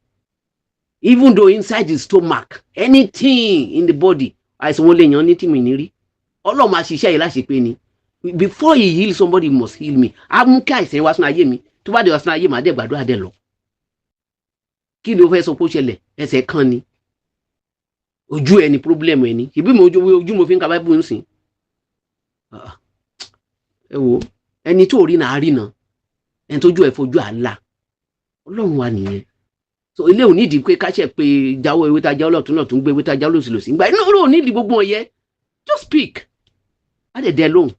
Even though inside the stomach, anything in the body, àìsàn wọn lè yàn ní tí mi ní rí, Ọlọ́run máa ṣiṣẹ́ yìí láṣepé ni. Before he heal somebody, he must heal me. Á mú kí àìsàn wá sínú ayé mi. Tó bá dé wá sínú ayé mi, àdé gbàdúrà dé lọ. Kí ló fẹ́ sọ pé ó ṣẹlẹ̀? Ẹsẹ̀ kan ni, ojú ẹ ní problem ẹ ní. Ṣèbí mo ojú mo fi ń ka Bible ń sìn. Ẹ wo ẹni tó rí náà rí náà, ẹni tójú ẹ fojú àlà Ọlọ́run wa nìyẹn. So ilé ò nídìí pé káṣẹ pé jáwọ́ ewé tá jáwọ́ lọ́tún lọ́tún, gbé ewé tá jáwọ́ lòsì lòsì. Ìgbà inú ò nídìí gbogbo ọ̀yẹ́. Just speak, á dẹ̀ dẹ́ lóhùn.